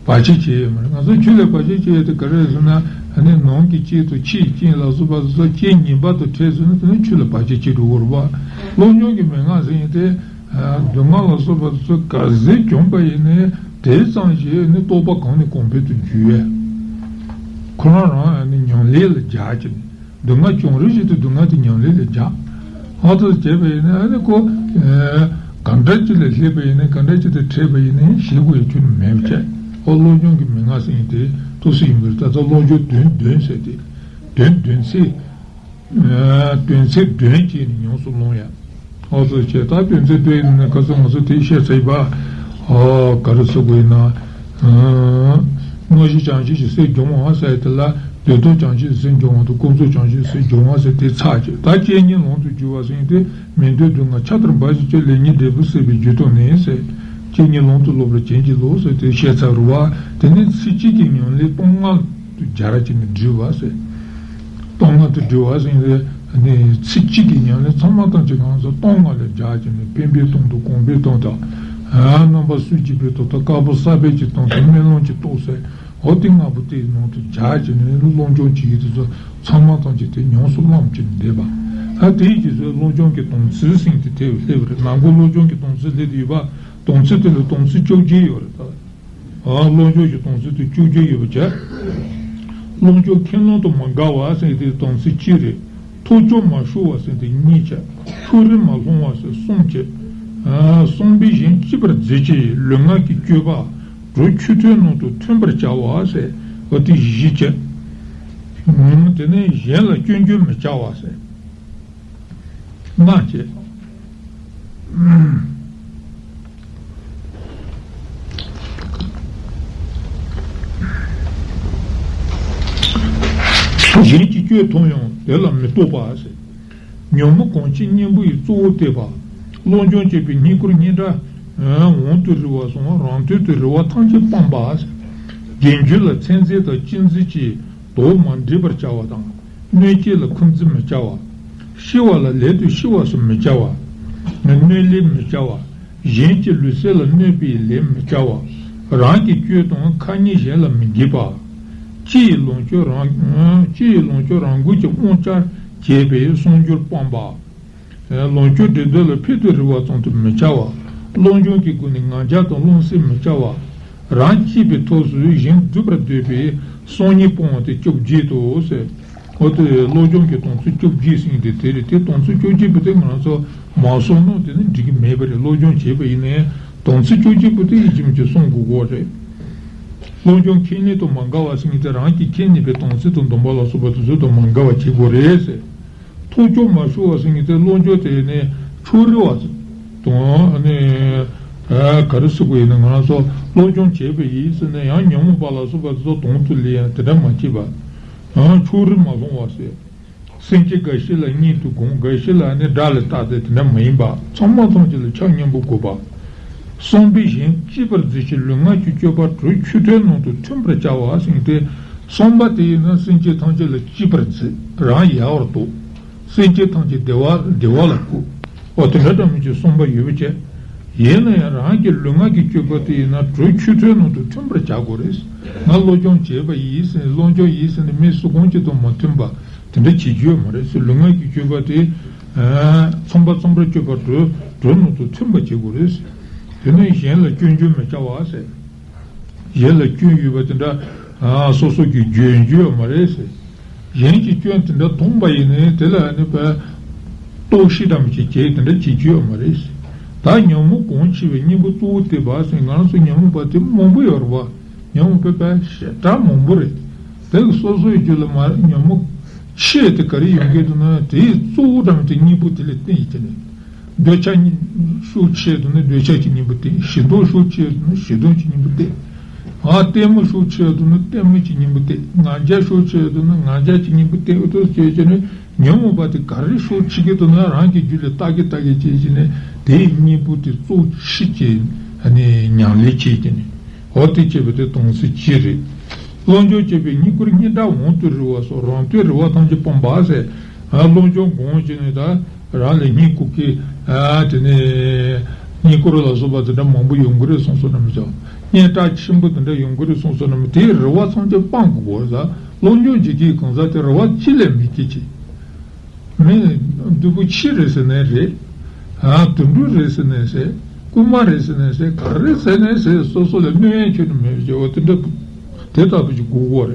བར་ཆད་བྱེད་ཡས་མ་རེད། ང་ཚོ་ཆོས་ལ་བར་ཆད་བྱེད་ཡས་དེ་ག་རེ་རེད་ཟེར་ན། ཨ་ནི་ནང་གི་རྐྱེན་དང་ཕྱིའི་རྐྱེན་ལ་སོགས་པ་སོགས་རྐྱེན་ངན་པ་དང་འཕྲད་སོང་ན་དེ་ནི་ཆོས་ལ་བར་ཆད་བྱེད་འགྲོ་གི་རེད་པ། སློབ་སྦྱོང་གི་མན་ངག་ཟེར་མཁན་དེ། སྡུག་བསྔལ་ལ་སོགས་པ་ཚོ་ག་ཚོད་བྱུང་པ་ཡིན་ནའི་དེ་ཙམ་ཞིག་ནི་རྟོགས་པ་གོང་ནས་གོང་འཕེལ་དུ་འགྱུར་བས། ཁོ་རང་རང་ནི་ཉམས་ལེན་ལ་སྦྱར་གྱི་ནི། སྡུག་བསྔལ་བྱུང་རེ་བཞིན་དུ་སྡུག་བསྔལ་དེ་ཉམས་ལེན་ལ་སྦྱར། ཨ་ཐུ་བྱས་པ་ཡིན་ན་ཨ་ནི་ཁོ། གང་འདྲ་ཅིག་ལ་སླེབས་པ་ཡིན་ན་གང་འདྲ་ཅིག་དང་འཕྲད་པ་ཡིན་ན་ཞེད་དགོས་ཡ་ཁྱོན་ནས་མེད་པ་བྱས། ཨོ་སློབ་སྦྱོང་གི་མན་ངག་ཟེར་མཁན་དེ་ཐུགས་སུ་ཡིན་པར་ད་ལྟ་སློབ་སྦྱོང་དོན་བདུན་ཟེར་ཏེ། དོན་བདུན་ཚིག་དོན་ཚན་བདུན་བྱས་ནས་ཉམས་སུ་ལོངས་ཡ། ཨོ་ཙི་བྱས་ད་དོན་ཚན་བདུན་ཡིན་ན་ཁ་སང་ང་ཚོ་དེ་བཤད་ཚར་ཡིན་པ། ཨོ་ག་རེ་ཟེར་དགོས་ཡིན་ན། དངོས་གཞི་བྱང་ཆུབ་ཀྱི་སེམས་སྦྱོང་བ་ཟེར་དེ་ལ་འདོད་ལྡོག་བྱང་ཆུབ་ཀྱི་སེམས་སྦྱོང་བ་དང་ཀུན་རྫོབ་བྱང་ཆུབ་ཀྱི་སེམས་སྦྱོང་བ་ཟེར་དེ་ཚར་བྱས། ད་རྐྱེན་ངན་ལམ་དུ་བསྒྱུར་བ་ཟེར་དེ་མི་འདོད་སྡུག་བསྔལ་ཆར་ལྟར་འབབ་ཞིང་སྐྱེ། ལེགས་ཉེས་འབྲས་བུ་སྲིད་པའི་རྒྱུ་དང་ནི་ཟེར། རྐྱེན་ངན་ལམ་དུ་སློབ་པར་བྱིན་གྱིས་རློབས་ཟེར་དེ་བཤད་ཚར་བ། དེ་ནས་ཚིག་གཅིག་གི་ཉམས་ལེན་སྟོང་བསྔལ། དུ་སྦྱར་བྱས་ནས་བསྒྲིལ་བ་ཟེར། སྟོང་བསྔལ་དུ་བསྒྲིལ་བ་ཟེར་ནས་ཚིག་གཅིག་གི་ཉམས་ལེན་ཚང་མ་ཐམས་ཅད་ང་ཚོ་སྟོང་བསྔལ་ལ་སྦྱར་བྱས་ནས་ཕན་པའི་དོན་དང་གོམས་པའི་དོན་དང་། རྣམ་པ་སུན་འབྱིན་པའི་དོན་དང་དཀར་པོ་གསར་པའི་གྱི་དོན་དང་སྨོན་ལམ་གྱི་རྟོགས་ཟེར། འོ་དེ་ལྔ་པོ་དེའི་ནང་དུ་སྦྱར་བྱས་ནས་སློབ་སྦྱོང་བྱེད་ཀྱི་དེ་ཚོ་ཚང་མ་ཐམས་ཅད་དེ་ཉམས་སུ་བླངས་བྱས་ནས་བསྡད་པ། ད་དེའི་རྗེས་སུ་སློབ་སྦྱོང་གི་དམ་ཚིག་ཟེར་དེ་དེ་སླེབས་པ་རེད། ནང་སྒོ་སློབ་སྦྱོང་གི་དམ་ཚིག་སླེབས་ཏེ་ཡོད་པ། དམ་ཚིག་དེ་ལ་དམ་ཚིག་བཅོ་བརྒྱད་ཡོད་རེད་ད། ཨ་སློབ་སྦྱོང་གི་དམ་ཚིག་དེ་བཅོ་བརྒྱད་ཡོད་པ་བྱས། སློབ་སྦྱོང་ཁས་བླངས་དང་མ་འགལ་བ་ཟེར་དེ་དམ་ཚིག་གཅིག་རེད། ཐོས་ཅོག་མ་ཤོར་བ་ཟེར་དེ་གཉིས་བྱས། ཕྱོགས་རིས་མ་སློང་བ་ཟེར་གསུམ་བྱས། གསུམ་པས་གཞན་གཅེས་པར་བརྫི་བྱའི་ལུས་ངག་གི་སྤྱོད་པ་དྲུག་ཆོས་ཐོས་ནང་དུ་ཐིམ་པར་བྱ་བ་ཟེར། འོ་དེ་བཞི་བྱས། དེ་ནས་གཞན་ལ་སྐྱོན་བརྗོད་མི་བྱ་བ་ཟེར། ལྔ་བྱས། གཞན་གྱི་སྐྱོན་མཐོང་ཡང་དེ་ལ་མི་རྟོག་པ་ཟེར། ཉོན་མོངས་གང་ཆེ་གཉེན་པོ་ཡི་གཙོ་བོ་སྟེ་བ། བློ་སྦྱོང་བྱེད་པའི་རྙེད་བཀུར་སྙན་གྲགས་དབང་དུ་རུལ་བ་སོགས་རང་དོན་དུ་རེ་བ་ཐམས་ཅད་སྤངས་པ། དགེ་འབྱེད་ལ་མཚན་འཛིན་དང་གཅེས་འཛིན་གྱི་དོགས་མ་འདྲེས་པར་བྱ་བ་དང་། གནོད་བྱེད་ལ་འཁོན་འཛིན་མི་བྱ་བ། ཤི་བ་ལ་ལད་དུ་ཤི་བ་སུ་མི་བྱ་བ། གནོད་ལན་མི་བྱ་བ། གཞན་གྱི་ལུས་སེམས་ལ་གནོད་པའི་ལན་མི་བྱ་བ། རང་གི་སྐྱོན་དང་ཁ་ཉེས་གཞན་ལ་མི་འགེབས་པ། སྤྱི་ཡི་ལོངས་སྤྱོད་རང་སྤྱི་ཡི་ལོངས་སྤྱོད་རང་འགུལ་གྱིས་དབང་བསྐྱར་བྱེད་པའི་གསོག་འཇོག་སྤངས་པ། ལོངས་སྤྱོད་འགྲན་བསྡུར་ལ་ཕུལ་དུ་རེ་བ་ཙམ་དུ་མི་བྱ་བ། བློ་སྦྱོང་གི་སྒོ་ནས་ང་རྒྱལ་དང་རློམ་སེམས་མི་བྱ་བ། རང་གཅེས་པའི་ཐབས་སུ་གཞན་སྡུག་པར་འདོད་པའི་སང་ཉིན་སྤོང་བ་སྟེ་བཅོ་བརྒྱད་དོ་ཟེར། འོ་དེ་བློ་སྦྱོང་གི་དོན་ཚན་བཅོ་བརྒྱད་ཟེར་མཁན་དེ་དེ་རེད། དེ་དོན་ཚན་བཅོ་བརྒྱད་པོ་དེ་ང་རང་ཚོ་མ་སོང་ནོ་དེ་ནི་འགྲིག་གི་མེད་པ་རེད། བློ་སྦྱོང་བྱས་པ་ཡིན་ནའི་དོན་ཚན་བཅོ་བརྒྱད་པོ་དེ་ཡིད་ཀྱི་མི་ཚོས་སྲུང་དགོས་ཀྱི་རེད། བློ་སྦྱོང་ཁས་ལེན་དང་མ་འགལ་བ་ཟེར་མཁན་དེ་རང་གིས་ཁས་ལེན་པའི་དོན་ཚན་དང་སྡོམ་པ་ལ་སོགས་པ་དེ་ཚོ་དང་མ་འགལ་བ་བྱེད་དགོས་རེད་ཟེར། ཐོས་སྐྱོང་མ་ཞུ་བ་ཟེར་མཁན་དེ་བློ་སྦྱོང་དེ་ནི་ཕྱོགས་རིས་པ་དང་ནི་ག་རེ་ཟེར་དགོས་ཡིན་ན། ང་རང་ཚོ་བློ་སྦྱོང་བྱས་པ་ཡིན་ཟེར་ནས་ཡང་ཉོན་མོངས་པ་ལ་སོགས་པ་དེ་ཚོ་དོན་དུ་ལེན་ཡང་དེ་འདྲ་མ་བྱེད་པ། ཡང་ཕྱོགས་རིས་མ་ལྷུང་བ་ཟེར། སེམས་ཅན་འགའ་ཞིག་ལ་གཉེན་དུ་དགོངས། འགའ་ཞིག་ལ་ནི་དགྲ་ལ་བལྟ་སྟེ་དེ་འདྲ་མ་ཡིན་པ། ཚང་མ་ཐམས་ཅད་ལ་ཆ་མཉམ་པོ་དགོས་པ། གསུམ་པས་གཞན་གཅེས་པར་བརྫི་ཞིང་ལུས་ངག་གི་སྤྱོད་པ་དྲུག་ཆོས་ཐོས་ནང་དུ་ཐིམ་པར་བྱ་བ་ཟེར་ཏེ། གསུམ་པ་དེ་ཡིན་ན་སེམས་ཅན་ཐམས་ཅད་ལ་གཅེས་པར་བརྫི། རང་ཡལ་བར་དོར། སེམས་ཅན་ཐམས་ཅད་བདེ་བ་བདེ་བ་ལ་བཀོད། འོ་དེ་འདྲ་འདྲ་མོ་ཅིག་གསུམ་པ་ཡོད་པ་བྱས། ཡིན་ན་ཡང་རང་གི་ལུས་ངག་གི་སྤྱོད་པ་དེ་ཡིན་ན་དྲུག་ཆོས་ཐོས་ནང་དུ་ཐིམ་པར་བྱ་དགོས་རེད། ང་བློ་སྦྱོང་བྱས་པ་ཡིན་ཟེར་ནས་བློ་སྦྱོང་ཡིན་ཟེར་ནས་མི་སུ་གང་ཅིག་དང་མ་མཐུན་པ། དེ་འདྲ་བྱེད་རྒྱུ་ཡོད་མ་རེད་ཟེར། ལུས་ངག་གི་སྤྱོད་པ་དེ། ཚངས་པ་ཚངས་པར་སྤྱོད་པ་དྲུག་དྲུག་ནང་དུ་ཐིམ་པ་བྱེད་དགོས་རེད་ཟེར། དེ་ནས་གཞན་ལ་སྐྱོན་བརྗོད་མི་བྱ་བ་ཟེར། གཞན་ལ་སྐྱོན་ཡོད་པ་དེ་འདྲ་སོ་སོ་གིས་བརྗོད་རྒྱུ་ཡོད་མ་རེད་ཟེར། གཞན་གྱི་སྐྱོན་དེ་འདྲ་མཐོང་པ་ཡིན་ནའི་དེ་ལ་ནི་བས་རྟོག་ཞིབ་འདྲ་མི་བྱེད་ཀྱི་དེ་འདྲ་བྱེད་རྒྱུ་ཡོད་མ་རེད་ཟེར། ད་ཉོན་མོངས་གང་ཆེ་བའི་གཉེན་པོ་གཙོ་བོ་དེ་བ་ཟེར། ང་རང་ཚོ་ཉོན་མོངས་པ་དེ་མང་པོ་ཡོད་རེད་བ། ཉོན་མོངས་པའི་བས་ཞེ་དྲག་མང་པོ་རེད། དེ་གི་སོ་སོའི་རྒྱུད་ལ་མ་ཉོན་མོངས་ཆེ་དེ་ག་རེ་ཡོང་གི་འདུག་ན། དེའི་གཙོ་བོ་འདྲ་མི་དེ་གཉེན་པོ་དེ་ལ་བརྟེན་ཡིན་གྱི་ནི། འདོད་ཆགས་གཉིས་ཤུགས་ཆེ་འདུག་ན་འདོད་ཆགས་ཀྱི་གཉེན་པོ་བརྟེན། ཞེ་སྡང་ཤུགས་ཆེ་འདུག་ན་ཞེ་སྡང་གྱི་གཉེན་པོ་བརྟེན། ཨ་ལྟད་མོ་ཤུགས་ཆེ་འདུག་ན་ལྟད་མོ་གྱི་གཉེན་པོ་བརྟེན། ང་རྒྱལ་ཤུགས་ཆེ་འདུག་ན་ང་རྒྱལ་གྱི་གཉེན་པོ་བརྟེན། འོ་དེ་བྱས་བྱས་ནས་ཉོན་མོངས་པ་དེ་ག་རེ་ཤུགས་ཆེ་གི་འདུག་ན་རང་གི་རྒྱུད་ལ་ལྟ་གི་ལྟ་གི་བྱས་བྱས་ནས་དེའི་གཉེན་པོ་དེ་གཙོ་ཆེ་གི་ཨ་ནི་ཉམས་ལེན་བྱས་བྱས་ནས། འོ་དེ་བྱས་པ་དེ་དོན་ཚན་གཅིག་རེད། བློ་སྦྱོང་བྱེད་པའི་རྙེད་བཀུར་སྙན་གྲགས་དབང་དུ་རུལ་བ་སོགས་རང་དོན་རེ་བ་ཐམས་ཅད་སྤངས་པ་ཟེར། ཨ་བློ་སྦྱོང་གོང་བྱས་ནས་ད་རང་ལ་རྙེད་བཀུར་གྱི་ཨ་དེ་ནས་རྙེད་བཀུར་ལ་སོགས་པ་དེ་འདྲ་མང་པོ་ཡོང་གི་རེད་གསུངས་སོ་ན་མི་ཚོགས། སྙན་གྲགས་ཆེན་པོ་དེ་འདྲ་ཡོང་གི་རེད་གསུངས་སོ་ན་མི་དེའི་རེ་བ་ཐམས་ཅད་སྤང་དགོས་ཟེར། བློ་སྦྱོང་བྱེད་ཀྱི་གང་ཟག་དེ་རེ་བ་ཅི་ལས་མེད་ཀྱི་ཅི། མི་སྡུག་པོ་ཆེ་རེད་ཟེར་ནའི་རེད། ཨ་དུད་འགྲོ་རེད་ཟེར་ནའི་ཟེར། རྐུན་མ་རེད་ཟེར་ནའི་ཟེར། ག་རེ་ཟེར་ནའི་ཟེར། སོ་སོ་ལ་གནོད་ཡ་ཁྱོན་ནས་མེད་པ་བྱེད་པ་དེ་འདྲ་དེ་ལྟ་བུ་ཞིག་དགོས་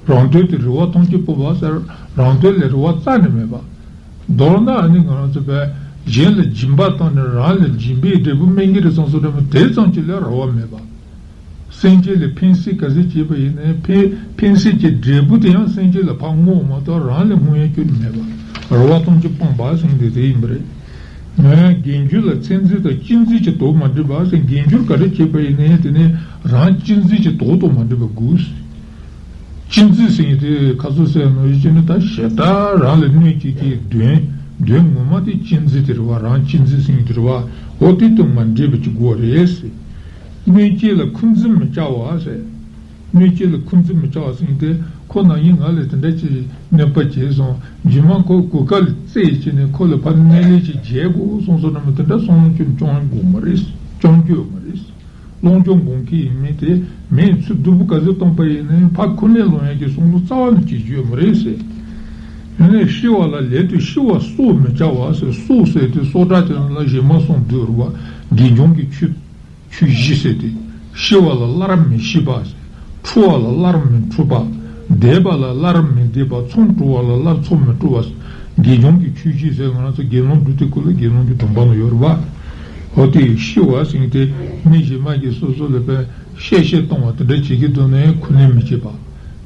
ཀྱི་རེད། རང་དོན་དེ་རེ་བ་ཐམས་ཅད་སྤོབས་པ་ཟེར། རང་དོན་ལས་རེ་བ་རྩ་ནས་མེད་པ། མདོར་ན་ཨ་ནི་ང་རང་ཚོ་བས་གཞན་ལ་སྦྱིན་པ་བཏང་ནས་རང་ལ་སྦྱིན་པའི་འབྲས་བུ་སྨིན་གྱི་རེད་བསམ་སོ་འདྲ་མོ་དེ་ཙམ་གྱི་ལས་རེ་བ་མེད་པ། སེམས་ཅན་ལ་ཕན་སེམས་ག་ཚད་བྱས་པ་ཡིན་ནའི་ཕན་ཕན་སེམས་ཀྱི་འབྲས་བུ་དེ་ཡང་སེམས་ཅན་ལ་ཕར་བསྔོ་བ་མ་གཏོགས་རང་ལ་བསྔོ་ཡ་ཁྱོན་ནས་མེད་པ། རེ་བ་ཐམས་ཅད་སྤངས་པ་ཟེར་མཁན་དེ་དེ་ཡིན་པ་རེད། ངས་དགེ་འབྱེད་ལ་མཚན་འཛིན་དང་གཅེས་འཛིན་གྱི་དོགས་མ་འདྲེས་པ་ཟེར། དགེ་འབྱེད་ག་རེ་བྱས་པ་ཡིན་ནའི་དེ་ནི་རང་གཅེས་འཛིན་གྱི་དོགས་དང་མ་འདྲེས་པ་དགོས། གཅེས་འཛིན་ཟེར་མཁན་དེ་ཁ་སོ་ཟེར་ནོ་ཡིན་ཅེ་ནི་ད་ཞེ་དྲག་རང་ལ་གནོད་བྱེད་ཀྱི་དོན་དོན་ངོ་མ་དེ་གཅེས་འཛིན་དེ་རེད་བ། རང་གཅེས་འཛིན་ཟེར་མཁན་དེ་རེད་བ། འོ་དེ་དང་མ་འདྲེས་པ་ཅིག་དགོས་རེད་ཟེར། གནོད་བྱེད་ལ་འཁོན་འཛིན་མི་བྱ་བ་ཟེར། གནོད་བྱེད་ལ་འཁོན་འཛིན་མི་བྱ་བ་ཟེར་མཁན་དེ་ཁོ་ན་ཡིན་ང་ལ་དེ་འདྲ་ཅིག་གནོད་པ་བྱས་སོང་། རྗེས་མ་ཁོ་གོ་སྐབས་ལ་རྩེད་བྱས་ནས་ཁོ་ལ་ཕར་གནོད་ལན་ཅིག་འཇལ་དགོས་སོང་སོང་ན་མི་དེ་འདྲ་སོང་ཅུང་སྐྱོང་དགོས་མ་རེད། སྐྱོང་རྒྱུ་ཡོད་མ་རེད། བློ་སྦྱོང་སྒོམ་མཁན་ཡིན་མིན་དེ་མིས་ཚུར་སྡུག་པོ་ག་ཚོད་བཏང་པ་ཡིན་ནའི་ཕར་འཁོན་ལན་སློང་ཡག་གི་བསམ་བློ་རྩ་བ་ནས་བྱེད་རྒྱུ་ཡོད་མ་རེད་ཟེར། ཡིན་ནའི་ཤི་བ་ལ་ལད་དུ་ཤི་བ་སྲོག་མི་བྱ་བ་ཟེར། སྲོག་ཟེར་དུས་སྲོག་ཁྲག་དེ་ལ་གཞན་མ་སོང་འདུག་རུ་བ་དགེ་སྦྱོང་གི་ཆོས་ཆོས་བཞི་ཟེར་ཏེ། ཤི་བ་ལ་སླར་མི་ཤི་བ་ཟེར། འཁྲུ་བ་ལ་སླར་མི་འཁྲུ་བ། འདས་པ་ལ་སླར་མི་འདས་པ། མཚམས་བྲོ་བ་ལ་སླར་མཚམས་མི་བྲོ་བ་ཟེར། དགེ་སྦྱོང་གི་ཆོས་བཞི་ཟེར། ང་རང་ཚོ་དགེ་སློང་སྒྲུབ་སྡེ་ཀུན་ལ་དགེ་སློང་གི་སྡོམ་པ་ནང་ཡོད་རེད་བ། འོ་དེ་ཤི་བ་ཟེར་དེ་མི་གཞན་མ་གིས་སོ་སོ་ལ་དཔེ་གཤེ་གཤེ་གཏོང་བ་དེ་འདྲ་བྱེད་ཀྱི་འདུག་ན་ཡང་ཁུ་ལན་མི་བྱེད་པ།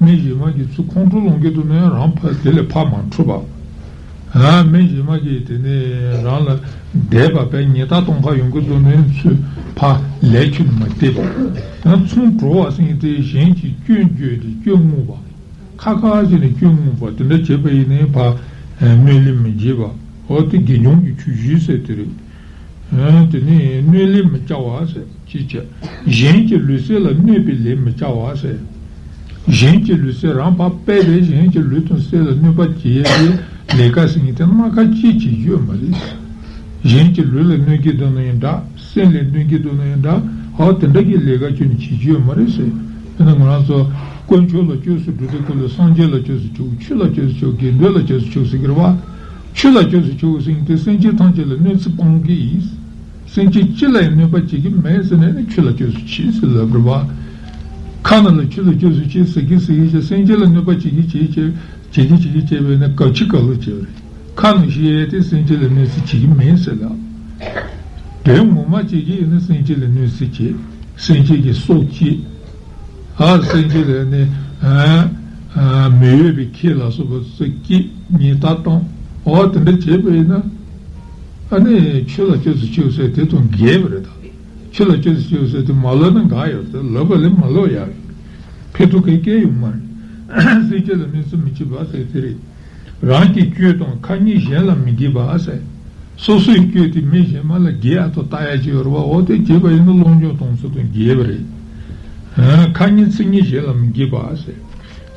མི་གཞན་མ་གིས་ཚུར་ཁོང་ཁྲོ་སློང་གི་འདུག་ན་ཡང་རང་ཕར་དེ་ལས་ཕར་མ་འཕྲོད་པ། ཨ། མི་གཞན་མ་གིས་དེ་ནས་རང་ལ་བདེ་བ་དཔེ་ཉེས་རྡུང་གཏོང་ཁ་ཡོང་གི་འདུག་ན་ཡང་ཚུར་ཕར་ལས་ཁྱོན་མ་བལྟས་པ། ཡང་མཚུངས་གྲོགས་བ་ཟེར་དེ་གཞན་གྱི་སྐྱོན་བརྗོད་དེ་སྐྱོན་བསྔོགས་པ། ཁ་ཁ་བྱས་ནས་སྐྱོན་བསྔོགས་པ་དེ་འདྲ་བྱས་པ་ཡིན་ན་ཕར་སྨོན་ལམ་མི་བྱེད་པ། འོ་དེ་དགེ་སྦྱོང་གི་ཆོས་བཞི་ཟེར་དེ་རེད། ཨ། དེ་ནས་གནོད་ལན་མི་བྱ་བ་ཟེར་ཅེས་བྱ། གཞན་གྱི་ལུས་སེམས་ལ་གནོད་པའི་ལན་མི་བྱ་བ་ཟེར། གཞན་གྱི་ལུས་སེམས་རང་ཕར་སྤེལ་ཏེ་གཞན་གྱི་ལུས་དང་སེམས་ལ་གནོད་པ་བྱེད་ཡས་ཀྱི་ལས་ཀ་ཟེར་མཁན་དེ་སྣ་ཁ་གཅིག་བྱེད་རྒྱུ་ཡོད་མ་རེད། གཞན་གྱི་ལུས་ལ་གནོད་ཀྱི་འདུག་ན་ཡང་འདྲ། སེམས་ལ་གནོད་ཀྱི་འདུག་ན་ཡང་འདྲ། ཨོ་དེ་འདྲ་གི་ལས་ཀ་ཁྱོད་ནི་བྱེད་རྒྱུ་ཡོད་མ་རེད་ཟེར། དཔེར་ན་ང་རང་ཚོ་དཀོན་མཆོག་ལ་སྐྱབས་སུ་འགྲོ་དུས་སྐབས་ལ་སངས་རྒྱས་ལ་སྐྱབས་སུ་མཆིའོ། ཆོས་ལ་སྐྱབས་སུ་མཆིའོ། དགེ་འདུན་ལ་སྐྱབས་སུ་མཆིའོ་ཟེར་གྱི་རེད་བ། ཆོས་ལ་སྐྱབས་སུ་མཆིའོ་ཟེར་མཁན་དེ་སེམས་ཅན་ཐམས་ཅད་ལ་གནོད་འཚེ་སྤང་གི་ཡིན། སེམས་ཅན་སྤྱི་ལ་ཡང་གནོད་པ་བྱེད་ཀྱི་མེད་ཟེར་ནས་ནི་ཆོས་ལ་སྐྱབས་སུ་མཆི་ཟེར་ལབ་རེད་བ། ཁ་ནང་ལ་ཆོས་ལ་སྐྱབས་སུ་མཆི་ཟེར་གྱི་ཟེར་གྱི་བྱས་སེམས་ཅན་ལ་གནོད་པ་བྱེད་ཀྱི་བྱེད་བྱེད་བྱེད་ཀྱི་བྱེད་ཀྱི་བྱས་པས་ན་གབ་ཆི་ག་ལོ་བྱས་པ་རེད། ཁ་ནང་བཤད་ཡས་དེ་སེམས་ཅན་ལ་གནོད་འཚེ་བྱེད་ཀྱི་མེད་ཟེར་ལ། དོན་ངོ་མ་བྱེད་ཀྱི་ཡིན་ན་སེམས་ཅན་ལ་གནོད་འཚེ་བྱེད། སེམས་ཅན་གྱི་སྲོག་བཅད། ཨ། སེམས་ཅན་ལ་ནི་ཨ་ཨ་མི་འོས་པའི་ཁེ་ལ་སོགས་པ་ཚོ་བསྐྱེད། ཉེས་རྡུང་གཏོང་། འོ་དེ་འདྲ་བྱས་པ་ཡིན་ན། ཨ་ནི་ཆོས་ལ་སྐྱབས་སུ་མཆིའོ་ཟེར་དེ་དང་འགལ་བ་རེད་ད། ཆོས་ལ་སྐྱབས་སུ་མཆིའོ་ཟེར་དེ་མ་ལབ་ན་འགའ་ཡོད་ཟེར། ལབ་པ་ལས་མ་ལབ་ཡག་ཡོད། ཕན་ཐོགས་གང་ཡང་ཡོང་མ་རེད། སེམས་ཅན་ལ་གནོད་འཚེ་མི་བྱེད་པ་ཟེར་དེ་རེད། རང་གི་སྤྱོད་དང་ཁ་ཉེས་གཞན་ལ་མི་འགེལ་བ་ཟེར། སོ་སོའི་སྤྱོད་དེ་མི་གཞན་མ་ལ་འགེལ་ཡག་ཏུ་ལྟ་ཡག་ཅིག་ཡོད་རེད་བ། འོ་དེ་བྱས་པ་ཡིན་ན་བློ་སྦྱོང་སྡོམ་ཚིག་དང་འགལ་བ་རེད། ཨ། ཁ་ཉེས་ཚིག་ཉེས་གཞན་ལ་མི་འགེལ་བ་ཟེར།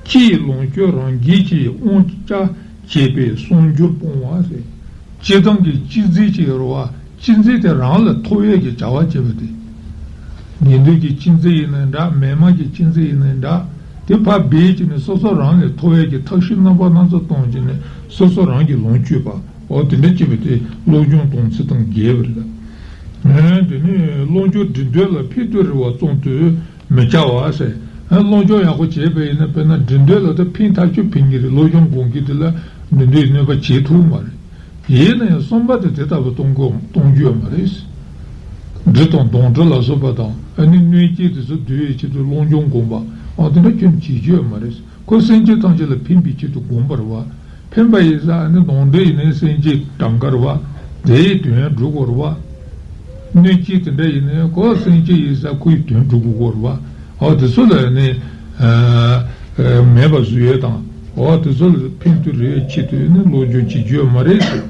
སྤྱི་ཡི་ལོངས་སྤྱོད་རང་རྒྱལ་གྱི་དབང་བྱ་བྱས་པས་གསོག་འཇོག་སྤོང་བ་ཟེར། སྤྱི་བཏང་གི་སྤྱི་རྫས་ཅིག་ཡོད་རེད་བ། སྤྱི་རྫས་དེ་རང་ལ་ཐོབ་ཡས་ཀྱི་བྱ་བ་བྱེད་པ་དེ། ཉན་ཐོས་ཀྱི་སྤྱི་རྫས་ཡིན་ན་འདྲ། མི་མ་གི་སྤྱི་རྫས་ཡིན་ན་འདྲ། དེ་ཕར་སྦས་བྱས་ནས་སོ་སོ་རང་ལ་ཐོབ་ཡས་ཀྱི་ཐབས་ཤེས་རྣམ་པ་སྣ་ཚོགས་གཏོང་བྱས་ནས་སོ་སོ་རང་གི་ལོངས་སྤྱོད་པ། འོ་དེ་འདྲ་བྱེད་པ་དེ་བློ་སྦྱོང་སྡོམ་ཚིག་དང་འགལ་བ་རེད། ཨ། དེ་ནས་བློ་སྦྱོང་འབྲི་འདོད་ལ་ཕན་བདེ་རེ་བ་ཙམ་དུ་མི་བྱ་བ་ཟེར། ཨ། བློ་སྦྱོང་ཡག་པོ་བྱས་པ་ཡིན་ན་དཔེར་ན་འབྲི་འདོད་ལ་ད་ཕན་ཐག་ཆོད་ཕན་གྱི་རེད། བློ་སྦྱོང་སྒོམ་གྱི་དེ་ལ་འབྲི་འདོད་གནོད་པ་བྱེད་ཐུབ་མ་རེད། ཡིན་ན་ཡང་བསམ་པ་དེ་དེ་ལྟ་བུ་གཏོང་དགོས་གཏོང་རྒྱུ་ཡོད་མ་རེད། འབྲི་དང་སྡོང་འབྲི་ལ་སོགས་པ་དང་། ཨ་ནི་གནོད་བྱེད་དེ་ཚོ་བསྡུ་བའི་ཆེད་དུ་བློ་སྦྱོང་སྒོམ་པ། ཨ། དེ་འདྲ་ཁྱོན་བྱེད་རྒྱུ་ཡོད་མ་རེད། ཁོ་སེམས་ཅན་ཐམས་ཅད་ལ་ཕན་པའི་ཆེད་དུ་སྒོམ་པ་རེད་བ། ཕན་པ་ཡིན་ས་ཨ་ནི་སྡོང་འབྲི་ཡིན་ནའི་སེམས་ཅན་གྲངས་ཀ་རེད་བ། དེའི་དོན་སྒྲུབ་དགོས་རེད་བ། གནོད་བྱེད་དེ་འདྲ་ཡིན་ནའི་ཁོ་སེམས་ཅན་ཡིན་ས་ཁོའི་དོན་སྒྲུབ་དགོས་རེད་བ། ཨ། དེ་ཚོ་ལ་ནི་ཨ་ཨ་མེད་པ་བཟོ་ཡས་དང་། ཨོ་དེ་ཚོ་ལ་ཕན་ཐོགས་རེ་ཡས་ཆེད་དུ་ནི་བློ་སྦྱོང་བྱེད་རྒྱུ་ཡོད་མ་རེད་ཟེར།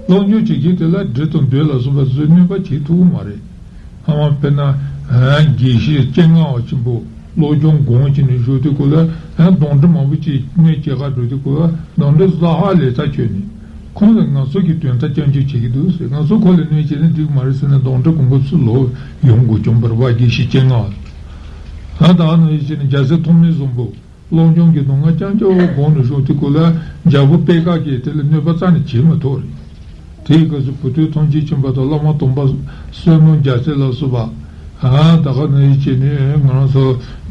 བློ་སྦྱོང་བྱེད་མཁན་དེ་ལ་འབྲི་དང་འདོད་ལ་སོགས་པ་ཚོས་གནོད་པ་བྱེད་ཐུབ་ཀྱི་མ་རེད། ཨ། དཔེར་ན་ཨ་དགེ་བཤེས་སྤྱན་སྔ་བ་ཆེན་པོ་བློ་སྦྱོང་སྒོམ་བྱས་ནས་བཞུགས་དུས་སྐབས་ལ། ཨ། སྡོང་འབྲུ་མང་པོ་ཅིག་གནོད་བྱེད་ག་འགྲོ་དུས་སྐབས་ལ་སྡོང་འབྲུ་ཟ་ཧ་ལས་ཚར་ཁྱོད་ནི། ཁོང་ལ་ང་ཚོ་གི་དོན་དག་སྐྱོན་བརྗོད་བྱེད་ཀྱི་འདུག་ཟེར། ང་ཚོ་ཁོ་ལ་གནོད་བྱས་ན་འགྲིག་མ་རེད་ཟེར་ནས་སྡོང་འབྲུ་གོང་ག་ཚུར་ལོག་ཡོང་དགོས་བྱུང་བ་རེད་བ། དགེ་བཤེས་སྤྱན་སྔ་བ། ཨ། ད་ནི་བྱས་ནས་རྒྱལ་སྲས་ཐོགས་མེད་བཟང་པོ། བློ་སྦྱོང་གི་མདོ་སྔགས་རྐྱང་རྐྱང་སྒོམ་ནས་བཞུགས་དུས་སྐབས་ལ་རྒྱལ་པོ་པེ་ཀ་གིས་དེ་ལ་གནོད་པ་རྩ་ནས་བྱེད་མི་ཐུབ་རེད། དེའི་སྐབས་སུ་བུ་སྟོན་ཐམས་ཅད་མཁྱེན་པ་དང་བླ་མ་དམ་པ་བསོད་ནམས་རྒྱལ་མཚན་ལ་སོགས་པ། ཨ། ད་ག་ནང་བཞིན་བྱས་ནས་ང་རང་ཚོ་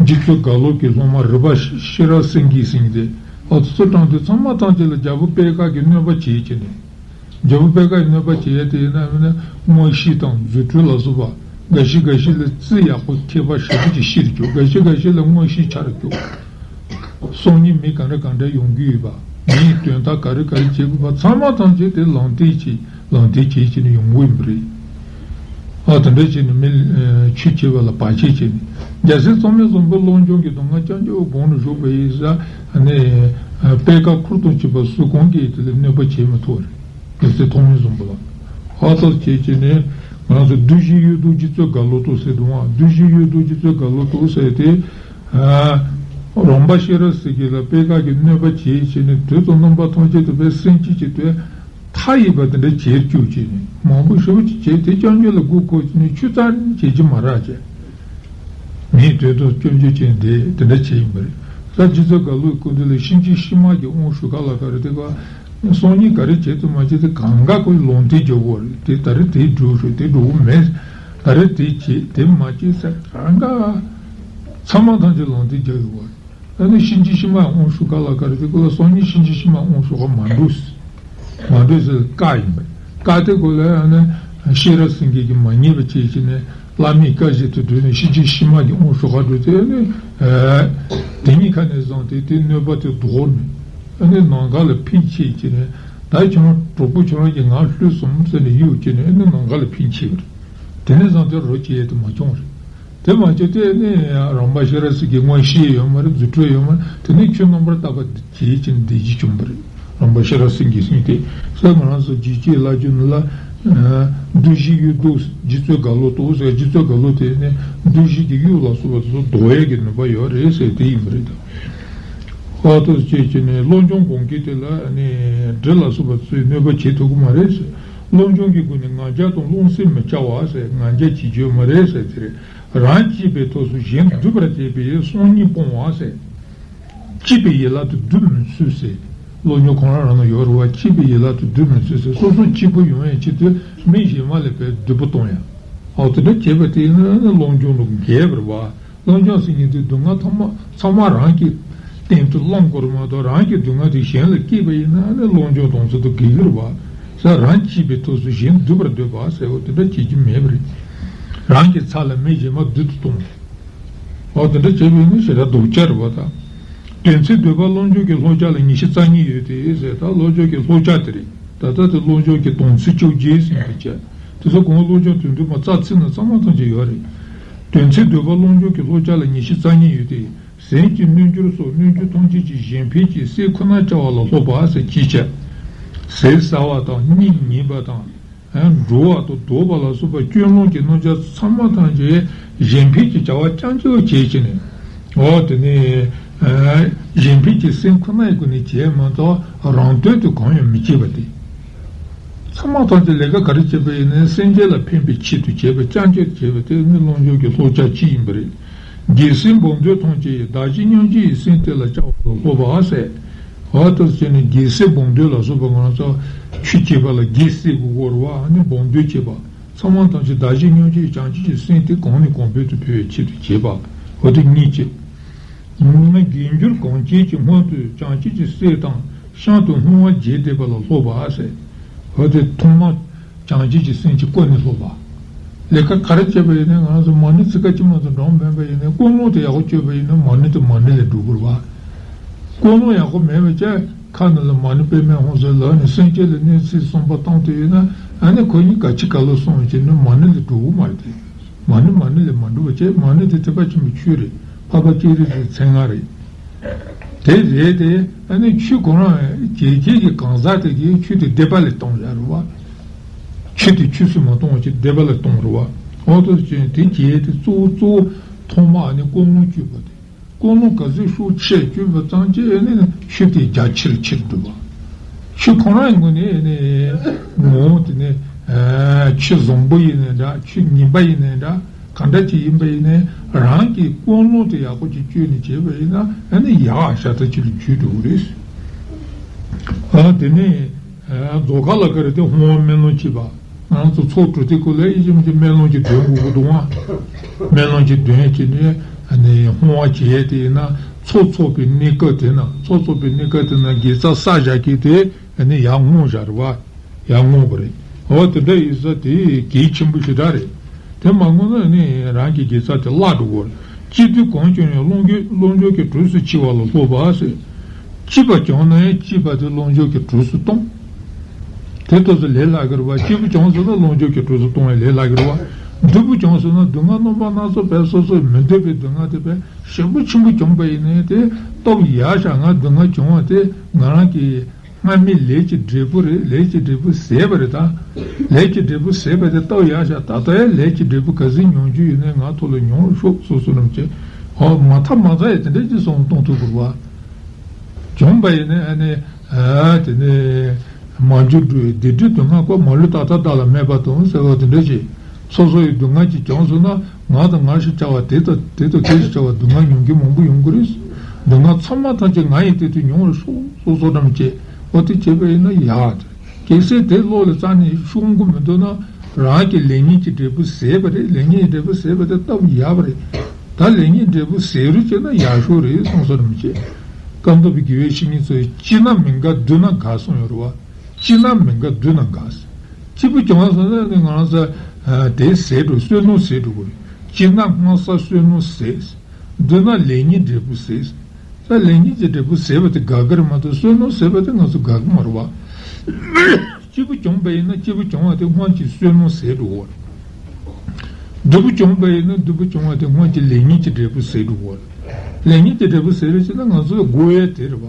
འཇིགས་ཚུལ་ག་ལོ་གི་སློབ་མ་རུ་པ་ཤེས་རབ་སེང་གེ་ཟེར་མཁན་དེ། ཨ། དེ་ཚོ་དྲངས་དུས་ཚང་མ་ཐམས་ཅད་ལ་རྒྱལ་པོ་པེ་ཀ་གིས་གནོད་པ་བྱེད་བྱས་ནས། རྒྱལ་པོ་པེ་ཀ་ཡི་གནོད་པ་བྱེད་ཡས་དེ་ཡིན་ན་མིན་ན་མངོན་ཤེས་དང་རྫུ་འཕྲུལ་ལ་སོགས་པ། འགའ་ཞིག་འགའ་ཞིག་ལ་རྩིས་ཡག་པོ་མཁས་པ་ཞེ་པོ་ཅིག་ཤེས་རྒྱུ། འགའ་ཞིག་འགའ་ཞིག་ལ་མངོན་ཤེས་འཆར་རྒྱུ། སང་ཉིན་མི་ག་འདྲ་ག་འདྲ་ཡོང་གི་ཡོད་པ། མིའི་དོན་དག་ག་རེ་ག་རེ་བྱེད་དགོས་པ་ཚང་མ་ཐམས་ཅད་དེ་ལམ་སྟོན་བྱེད་ལམ་སྟོན་བྱེད་བྱས་ནས་ཡོང་གི་ཡོད་པ་རེད། ཨ། དེ་འདྲ་བྱས་ནས་མི་ཆོས་བྱེད་པ་ལ་བར་ཆད་བྱས་ནས། རྒྱལ་སྲས་ཐོགས་མེད་བཟང་པོའི་བློ་སྦྱོང་གི་མདོ་སྔགས་རྐྱང་རྐྱང་སྒོམ་ནས་བཞུགས་པ་ཡིན་ས་ནས། པེ་ཀ་ཁུར་དང་བཅས་པ་སུ་གང་གིས་དེ་ལ་གནོད་པ་བྱེད་མི་ཐུབ་རེད། རྒྱལ་སྲས་ཐོགས་མེད་བཟང་པོ་ལ། ཨ། ད་བྱས་བྱས་ནས་ང་རང་ཚོ་བདུད་བཞི་གཡུལ་དུ་འཇུག་ཚུལ་ག་ལོ་ཐོག་ཟེར་འདུག་ཨ། བདུད་བཞི་གཡུལ་དུ་འཇུག་ཚུལ་ག་ལོ་ཐོག་ཟེར་དེ། ཨ། རོང་པ་ཤེས་རབ་སེང་གེ་ལ་པེ་ཀ་གིས་གནོད་པ་བྱས་བྱས་ནས་དུས་དང་རྣམ་པ་ཐམས་ཅད་དུ་པའི་སེམས་ཅན་གྱི་དོན་མཐའ་ཡས་པ་དེ་འདྲ་བྱེད་བཅུག་བྱས་ནས་མང་པོ་ཞེ་པོ་ཅིག་བྱས། དེ་སྐྱོན་བརྗོད་ལ་མགོ་འཁོར་བྱས་ནས་ཆུ་རྩ་ནས་བྱེད་ཀྱི་མ་རག་བྱས། མིའི་དོན་དུ་སྐྱོན་བརྗོད་ཅན་དེ་དེ་འདྲ་བྱས་ཡིན་པ་རེད། ད་འཇིགས་ཚུལ་ག་ལོའི་སྐུ་མདུན་ལ་གཤིན་རྗེ་གཤེད་མ་གི་དབང་ཞུ་ག་ལ་ག་རེ་དེ་ག་སང་ཉིན་ག་རེ་བྱེད་དུ་མ་བྱེད་དེ་གང་ག་ཁོས་ལུང་བསྟན་རྒྱག་གི་རེད། དེ་ད་རེས་དེ་འགྲུབ་ཤོག་དེ་འགྲུབ་གི་མེད། ད་རེས་དེ་བྱེད་དེ་མ་བྱེད་ཟེར་གང་ག་ཚང་མ་ཐམས་ཅད་ལུང་བསྟན་རྒྱག་གི་རེད། ཨ་ནི་གཤིན་རྗེ་གཤེད་མ་དབང་ཞུ་ག་ལ་ག་རེ་དེ་ག་ལ་སང་ཉིན་གཤིན་རྗེ་གཤེད་མ་དབང་ཞུ་ག་མ་འགྲོ། མ་འགྲོ་ཟེར་བཀག་ཡིན་པས། བཀག་དེ་ག་ལ་ཨ་ནི་ ཤེས་རབ་སེང་གེ་གིས་མ་ཉེས་པ་བྱས་བྱས་ནས་བླ་མའི་བཀའ་བཞིན་དུ་བགྲོས་ནས་ཤེས་བྱའི་ཕྱི་མ་གི་དབང་ཞུ་ག་འགྲོ་དེ་ནི། དེ་གཉིས་ཁ་ནས་བཟུང་སྟེ་དེ་གནོད་པ་དེ་ལྡོག་ནས། ཨ་ནི་ནམ་མཁའ་ལ་འཕེན་བྱས་བྱས་ནས། ད་ཁྱོད་རང་གྲོགས་པོ་ཁྱོད་རང་གིས་ང་བསླུས་སོང་ཟེར་ནས་གཡུག་བྱས་ནས། ཨ་ནི་ནམ་མཁའ་ལ་འཕེན་བྱས་པ་རེད། དེ་ནས་བཟུང་སྟེ་རོ་བྱེད་ཡས་དེ་མ་བྱུང་བ་རེད། དེ་མ་བྱས་ཏེ་ནི་རིམ་པ་ཤེས་རབ་སེང་གེ་མངོན་ཤེས་ཡོད་མ་རེད། རྫུ་འཕྲུལ་ཡོད་མ་རེད། དེ་ནི་ཆོས་རྣམ་པར་དག་པ་བྱས་བྱས་ནས་བདེ་སྐྱིད་བྱུང་བ་རེད། རིམ་པ་ཤེས་རབ་སེང་གེ་ཟེར་མཁན་དེ། ས་ང་རང་ཚོ་རྗེ་བཅུའི་བླ་སྤྱོད་ནང་ལ། ཨ་བདུད་བཞི་གཡུལ་བཟློག་རྗེ་བཙུན་ག་ལོ་བཟློག་ཟེར། རྗེ་བཙུན་ག་ལོ་དེ་ནི་བདུད་བཞི་གི་གཡུལ་ལ་སོགས་པ་དེ་ཚོ་བཟློག་ཡས་ཀྱི་ནུས་པ་ཡོད་རེད་ཟེར་དེ་ཡིན་པ་རེད་ད། ཨ་ཐུ་ཅེ་ཅེ་ནི་བློ་སྦྱོང་གོང་གི་དེ་ལ་ནི་འདྲེ་ལ་སོགས་པ་ཚོས་གནོད་པ་བྱེད་ཐུབ་ཀྱི་མ་རེད་ཟེར། བློ་སྦྱོང་གི་སྒོ་ནས་ང་རྒྱལ་དང་རློམ་སེམས་མི་བྱ་བ་ཟེར། ང་རྒྱལ་བྱེད་རྒྱུ་མ་རེད་ཟེར་དེ་རེད། རང་གཅེས་པའི་ཐོག་སུ་གཞན་སྡུད་པར་བྱེད་པའི་སང་ཉིན་སྤོང་བ་ཟེར། གཅེས་པའི་ཡན་ལག་ཏུ་སྡུད་མི་ཚུགས་ཟེར། བློ་སྦྱོང་ཁོ་རང་རང་ལ་ཡོད་རེད་བ། གཅེས་པའི་ཡན་ལག་ཏུ་སྡུད་མི་ཚུགས་ཟེར། སོ་སོ་གཅིག་པུ་ཡོང་བའི་ཆེད་དུ་མི་གཞན་མ་ལ་བས་སྡུག་པོ་གཏོང་ཡ། འོ་དེ་འདྲ་བྱས་པ་དེ་ནི་བློ་སྦྱོང་དང་འགལ་བ་རེད་བ། བློ་སྦྱོང་ཟེར་མཁན་དེ་སྡུག་བསྔལ་ཐོག་མ་ཚང་མ་རང་གི་སྟེང་དུ་སློང་དགོས་རེད་མ་གཏོགས། རང་གི་སྡུག་བསྔལ་དེ་གཞན་ལ་བསྐྱེད་པ་ཡིན་ན་ནི་བློ་སྦྱོང་དང་ཚུལ་དུ་འགལ་གྱི་རེད་བ། ས་རང་གཅེས་པའི་ཐོག་སུ་གཞན་སྡུད་པར་འདོད་པ་ཟེར་བ་དེ་འདྲ་བྱེད་རྒྱུ་མེད་པ་རེད། རང་གི་ཚབ་ལ་མི་གཞན་མ་སྡུག་ཏུ་གཏོང་། འོ་དེ་འདྲ་བྱས་པས་ནི་ཞེ་དྲག་སྡུག་ཅག་རེད་བ་ད། དོན་ཚན་བདུན་པ་བློ་སྦྱོང་གི་ལྷོ་ཕྱོགས་ལ་ཉི་ཤུ་རྩ་གཉིས་ཡོད་དེ་ཟེར། ད་བློ་སྦྱོང་གི་ལྷོ་ཕྱོགས་དེ་རེད། ད་ལྟ་དེ་བློ་སྦྱོང་གི་དོན་ཚན་བཅོ་བརྒྱད་ཟིན་པའི་ཆ། དེ་ཚོ་གོང་བློ་སྦྱོང་དོན་བདུན་པ་རྩ་ཚིག་ནང་ཚང་མ་ཐམས་ཅད་ཡོད་རེད། དོན་ཚན་བདུན་པ་བློ་སྦྱོང་གི་ལྷོ་ཕྱོགས་ལ་ཉི་ཤུ་རྩ་གཉིས་ཡོད་དེ། ཟས་ཀྱི་རྣལ་འབྱོར་སོགས་རྣལ་འབྱོར་ཐམས་ཅད་ཀྱི་གཞན་ཕན་གྱི་སེམས་ཁོ་ན་བྱ་བ་ལ་སློབ་པ་ཟེར་གྱི་བྱ། ཟས་ཟ་བ་དང་གཉིད་ཉལ་བ་དང་། འགྲོ་བ་དང་ལྡོག་པ་ལ་སོགས་པ་སྐྱོན་ལམ་གྱི་རྣམ་གཞག་ཚང་མ་ཐམས་ཅད་གཞན་ཕན་གྱི་བྱ་བ་རྐྱང་རྐྱང་བྱེད་ཀྱི་ནས། འོ་དེ་ནས་གཞན་ཕན་གྱི་སེམས་ཁོ་ནའི་སྒོ་ནས་བྱས་མ་གཏོགས་རང་དོན་དུ་གང་ཡང་མི་བྱེད་པ་དེ། ཚང་མ་ཐམས་ཅད་ལས་ཀ་ག་རེ་བྱེད་པ་ཡིན་ནའི་སེམས་ཅན་ལ་ཕན་པའི་ཆེད་དུ་བྱེད་པ་རྐྱང་རྐྱང་བྱེད་པ་དེ་ནི་བློ་སྦྱོང་གི་ལྷོ་ཕྱོགས་གཅིག་ཡིན་པ་རེད། རྒྱལ་སྲས་བུམ་འདུས་ཐམས་ཅད་ཡི། བདག་གཞན་མཉམ་བརྗེ་ཡི་སེམས་དེ་ལ་བྱ་བ་ལ་སློབ་པ་ཟེར། འོ་དེ་བྱས་ནས་རྒྱལ་སྲས་བུམ་འདུས་ལ་སོགས་པ་ང་ཚོ་ཆོས་བྱེད་པ་ལ་རྒྱལ་སྲས་ཀྱི་དབང་བ་ནི་བུམ་འདུས་བྱེད་པ། ཚང་མ་ཐམས་ཅད་བདག་གཞན་མཉམ་བརྗེའི་བྱང་ཆུབ་ཀྱི་སེམས་དེ་གོང་ནས་གོང་འཕེལ་དུ་འཕེལ་བའི་ཆེད་དུ་བྱེད་པ། འོ་དེ་གཉིས་བྱེད། ནི་དགེ་འབྱོར་གང་བྱེད་ཀྱི་སྔོན་དུ་བྱང་ཆུབ་ཀྱི་སེམས་དང་གཤམ་དུ་བསྔོ་བ་རྒྱས་འདེབས་པ་ལ་སློབ་པ་ཟེར། འོ་དེ་ཐོག་མ་བྱང་ཆུབ་ཀྱི་སེམས་ཀྱི་སྒོ་ནས་སློབ་པ། ལས་ཀ་ག་རེ་བྱས་པ་ཡིན་ནའི་ང་ཚོ་མ་ཎི་ཚིག་ཁ་ཅིག་མ་གཏོགས་འདོན་མེད་པ་ཡིན་ནའི་ཀུན་སློང་དེ་ཡག་པོ་བཅོས་པ་ཡིན་ན་མ་ཎི་དེ་མ་ཎི་ལས་འགྲུབ་དགོས་རེད་བ། ཀུན་སློང་ཡག་པོ་མེད་པ་བྱས་ཁ་ནང་ལ་མ་ཎི་པདྨེ་ཧཱུྃ་ཟེར་ལབ་ནས་སེམས་ཅན་ལ་གནོད་འཚེ་བསམ་པ་བཏང་དུས་ཡིན་ན། ཨ་ནི་ཁོ་གཉིས་ག་ཅི་ག་ལ་སོང་བྱས་ནས་མ་ཎི་ལས་འགྲུབ་ཀྱི་མ་རེད་དེ། མ་ཎི་མ་ཎི་ལས་མ་འགྲུབ་པ་བྱས། མ་ཎི་དེ་ཐེག་པ་ཆེན་པོའི་ཆོས་རེད། འཕགས་པ་སྤྱན་རས་གཟིགས་མཚན་སྔགས་རེད། དེ་རེད་དེ། ཨ་ནི་ཆོས་ཁོ་རང་རྗེས་བྱེད་ཀྱི་གང་ཟག་དེ་གིས་ཆོས་དེ་སྡིག་པ་ལས་གཏོང་བཞག་རེད་བ། ཆོས་དེ་ཆོས་སུ་མ་གཏོང་བ་བྱས་སྡིག་པ་ལས་གཏོང་རེད་བ། འོ་དེ་བྱས་དེ་བྱས་དེ་གཙོ་བོ་གཙོ་བོ་ཐོག་མ་ཨ་ནི་ཀུན་སློང་བཅོས་པ་དེ། ཀུན་སློང་ག་ཚོད་ཤུགས་ཆེ་བཅོས་པ་ཙམ་གྱིས་ཨ་ནི་ཆོས་དེ་རྒྱ་ཆེར་ཆེར་འགྲོ་བ། ཆོས་ཁོ་རང་ངོས་ནས་ཨ་ནི་ངོ་བོ་དེ་ནི་ཆོས་བཟང་པོ་ཡིན་ནའི་འདྲ། ཆོས་ངན་པ་ཡིན་ནའི་འདྲ། གང་འདྲ་ཅིག་ཡིན་པ་ཡིན་ནའི་རང་གི་ཀུན་སློང་དེ་ཡག་པོ་ཅིག་བཅོས་ནས་བྱས་པ་ཡིན་ན་ཨ་ནི་ཡག་ཤ་སྟག་ཅིག་ལ་འགྱུར་འགྲོ་གི་རེད། ཨ་དེ་ནས་རྫོགས་ཁ་ལ་ག་རེ་དེ་ཧོང་བ་སྨོན་ལམ་བྱེད་པ། ང་རང་ཚོ་ཚོགས་གྲོལ་དུས་སྐབས་ལ་ཡིན་གཅིག་མིན་གཅིག་སྨོན་ལམ་ཅིག་འདོན་དགོས་ཀྱི་འདུག་ཨ། སྨོན་ལམ་ཅིག་འདོན་བྱས་ནས་ཨ་ནི་ཧོང་བ་བྱེད་ཡས་དེ་ཡིན་ན་ཚོགས་འཚོགས་པའི་གནས་སྐབས་དེ་ན། ཚོགས་འཚོགས་པའི་གནས་སྐབས་དེ་ན་དགེ་རྩ་བསགས་བཞག་མཁན་དེ་ཨ་ནི་ཡར་བསྔོ་བཞག་རེད་བ། ཡར་བསྔོ་བ་རེད། འོ་དེ་འདྲ་ཡིན་ཙང་དེ་གལ་ཆེན་པོ་ཞེ་དྲག་རེད། དེ་མ་བསྔོ་ན་ནི་རང་གི་དགེ་རྩ་དེ་བརླག་འགྲོ་གི་རེད། སྐྱིད་སྡུག་གང་བྱུང་ཡང་བློ་འགྱོད་བློ་འགྱོད་ཀྱི་གྲོས་སུ་འཆི་བ་ལ་སློབ་པ་ཟེར། སྐྱིད་པ་བྱུང་ན་ཡང་སྐྱིད་པ་དེ་བློ་འགྱོད་ཀྱི་གྲོས་སུ་གཏོང་། དེ་ལྟ་ཚུལ་ལས་སླ་གི་རེད་བ། སྐྱིད་པོ་བྱུང་སོང་ན་བློ་འགྱོད་ཀྱི་གྲོས་སུ་གཏོང་བའི་ལས་སླ་གི་རེད་བ། སྡུག་པོ་བྱུང་སོང་ན་སྡུག་བསྔལ་རྣམ་པ་སྣ་ཚོགས་པས་སོ་སོས་མི་འདོད་པའི་སྡུག་བསྔལ་དེ་བས་ཞེ་པོ་ཆེན་པོ་བྱུང་པ་ཡིན་ནའི་དེ་སྟབས་ཡག་ཤག་ང་སྡུག་བསྔལ་བྱུང་བ་དེ་ང་རང་གི་སྔ་མའི་ལས་ཀྱི་འབྲས་བུ་རེད། ལས་ཀྱི་འབྲས་བུ་ཟད་པ་རེད་ད། ལས་ཀྱི་འབྲས་བུ་ཟད་པ་དེ་སྟབས་ཡག་ཤག་ད་ལྟ་ཡང་ལས་ཀྱི་འབྲས་བུ་ག་ཚོད་མྱོང་རྒྱུ་ཡོད་ནའི་ང་ཐོག་ལ་མྱོང་རུ་ཤོག་སོ་སོ་རྣམས་ཀྱིས། ཨོ་མ་མཐའ་མ་མཐའ་ཡང་དེ་འདྲ་ཅིག་སོང་གཏོང་ཐུབ་དགོས་པ། བྱུང་བ་ཡིན་ནའི་ཨ་ནི་ཨ་དེ་ནས་མ་འཇུག་སྒྲུབ་པའི་སྡིག་སྒྲིབ་སྡུག་བསྔལ་བཀོད། མ་ལུས་ད་ལྟ་བདག་ལ་མེད་པ་དང་ཟེར་བ་དེ་འདྲ་ཅིག་སོ་སོ་ཡི་སྡུག་བསྔལ་ཅིག་བྱུང་སོང་ན་ང་དང་ང་ཞེས་བྱ་བ་དེ་དང་དེ་དང་དེ་ཞེས་བྱ་བ་སྡུག་བསྔལ་མྱོང་མཁན་མང་པོ་ཡོང་གི་རེད། སྡུག་བསྔལ་ཚང་མ་ཐམས་ཅད་ང་ཡི་སྟེང་དུ་མྱོང་བར་ཤོག་སོ་སོ་རྣམས་ཀྱིས་འོ་དེ་བྱས་པ་ཡིན་ན་ཡག་རེད། གལ་སྲིད་དེ་བློ་ལ་རྩ་ནས་ཤོང་གི་མི་འདུག་ན་རང་གི་ལས་ངན་གྱི་འབྲས་བུ་ཟད་པ་རེད། ལས་ངན་གྱི་འབྲས་བུ་ཟད་པ་དེ་སྟབས་ཡག་པ་རེད། ད་ལས་ངན་འབྲས་བུ་ཟད་རུ་བྱས་ན་ཡག་ཤོས་རེད་གསུངས་སོ་རྣམས་ཀྱིས། ཀམ་ཐུབ་པའི་དགེ་བའི་བཤེས་གཉེན་ཚོས་སྐྱིད་ན་མི་དགའ་སྡུག་ན་དགའ་གསུངས་ཡོད་རེད་བ། སྐྱིད་ན་མི་དགའ་སྡུག་ན་དགའ། སྐྱིད་པོ་བྱུང་བ་སོང་ན་ནི་ང་རང་ཚོ་དེ་ཟད་འགྲོ། བསོད་ནམས་ཟད་འགྲོ་གི་རེད། སྐྱིད་ན་སྔ་ས་བསོད་ནམས་ཟད། སྡུག་ན་ལེགས་ཉེས་འབྲས་བུ་ཟད། ད་ལེགས་ཉེས་ཀྱི་འབྲས་བུ་ཟད་པ་དེ་དགའ་གི་རེད་མ་གཏོགས་བསོད་ནམས་ཟད་པ་དེ་ང་ཚོ་དགའ་གི་མ་རེད་བ། སྐྱིད་པོ་བྱུང་བ་ཡིན་ན་སྐྱིད་པོ་བྱུང་བ་དེ་སྔོན་གྱི་བསོད་ནམས་ཟད་འགྲོ་གི་རེད། སྡུག་པོ་བྱུང་བ་ཡིན་ན་སྡུག་པོ་བྱུང་བ་དེ་སྔོན་གྱི་ལེགས་ཉེས་ཀྱི་འབྲས་བུ་ཟད་འགྲོ་གི་རེད། ལེགས་ཉེས་ཀྱི་འབྲས་བུ་ཟད་རེད་ཅེ་ན་ང་ཚོ་ལ་དགོས་ཡས་དེ་རེད་བ།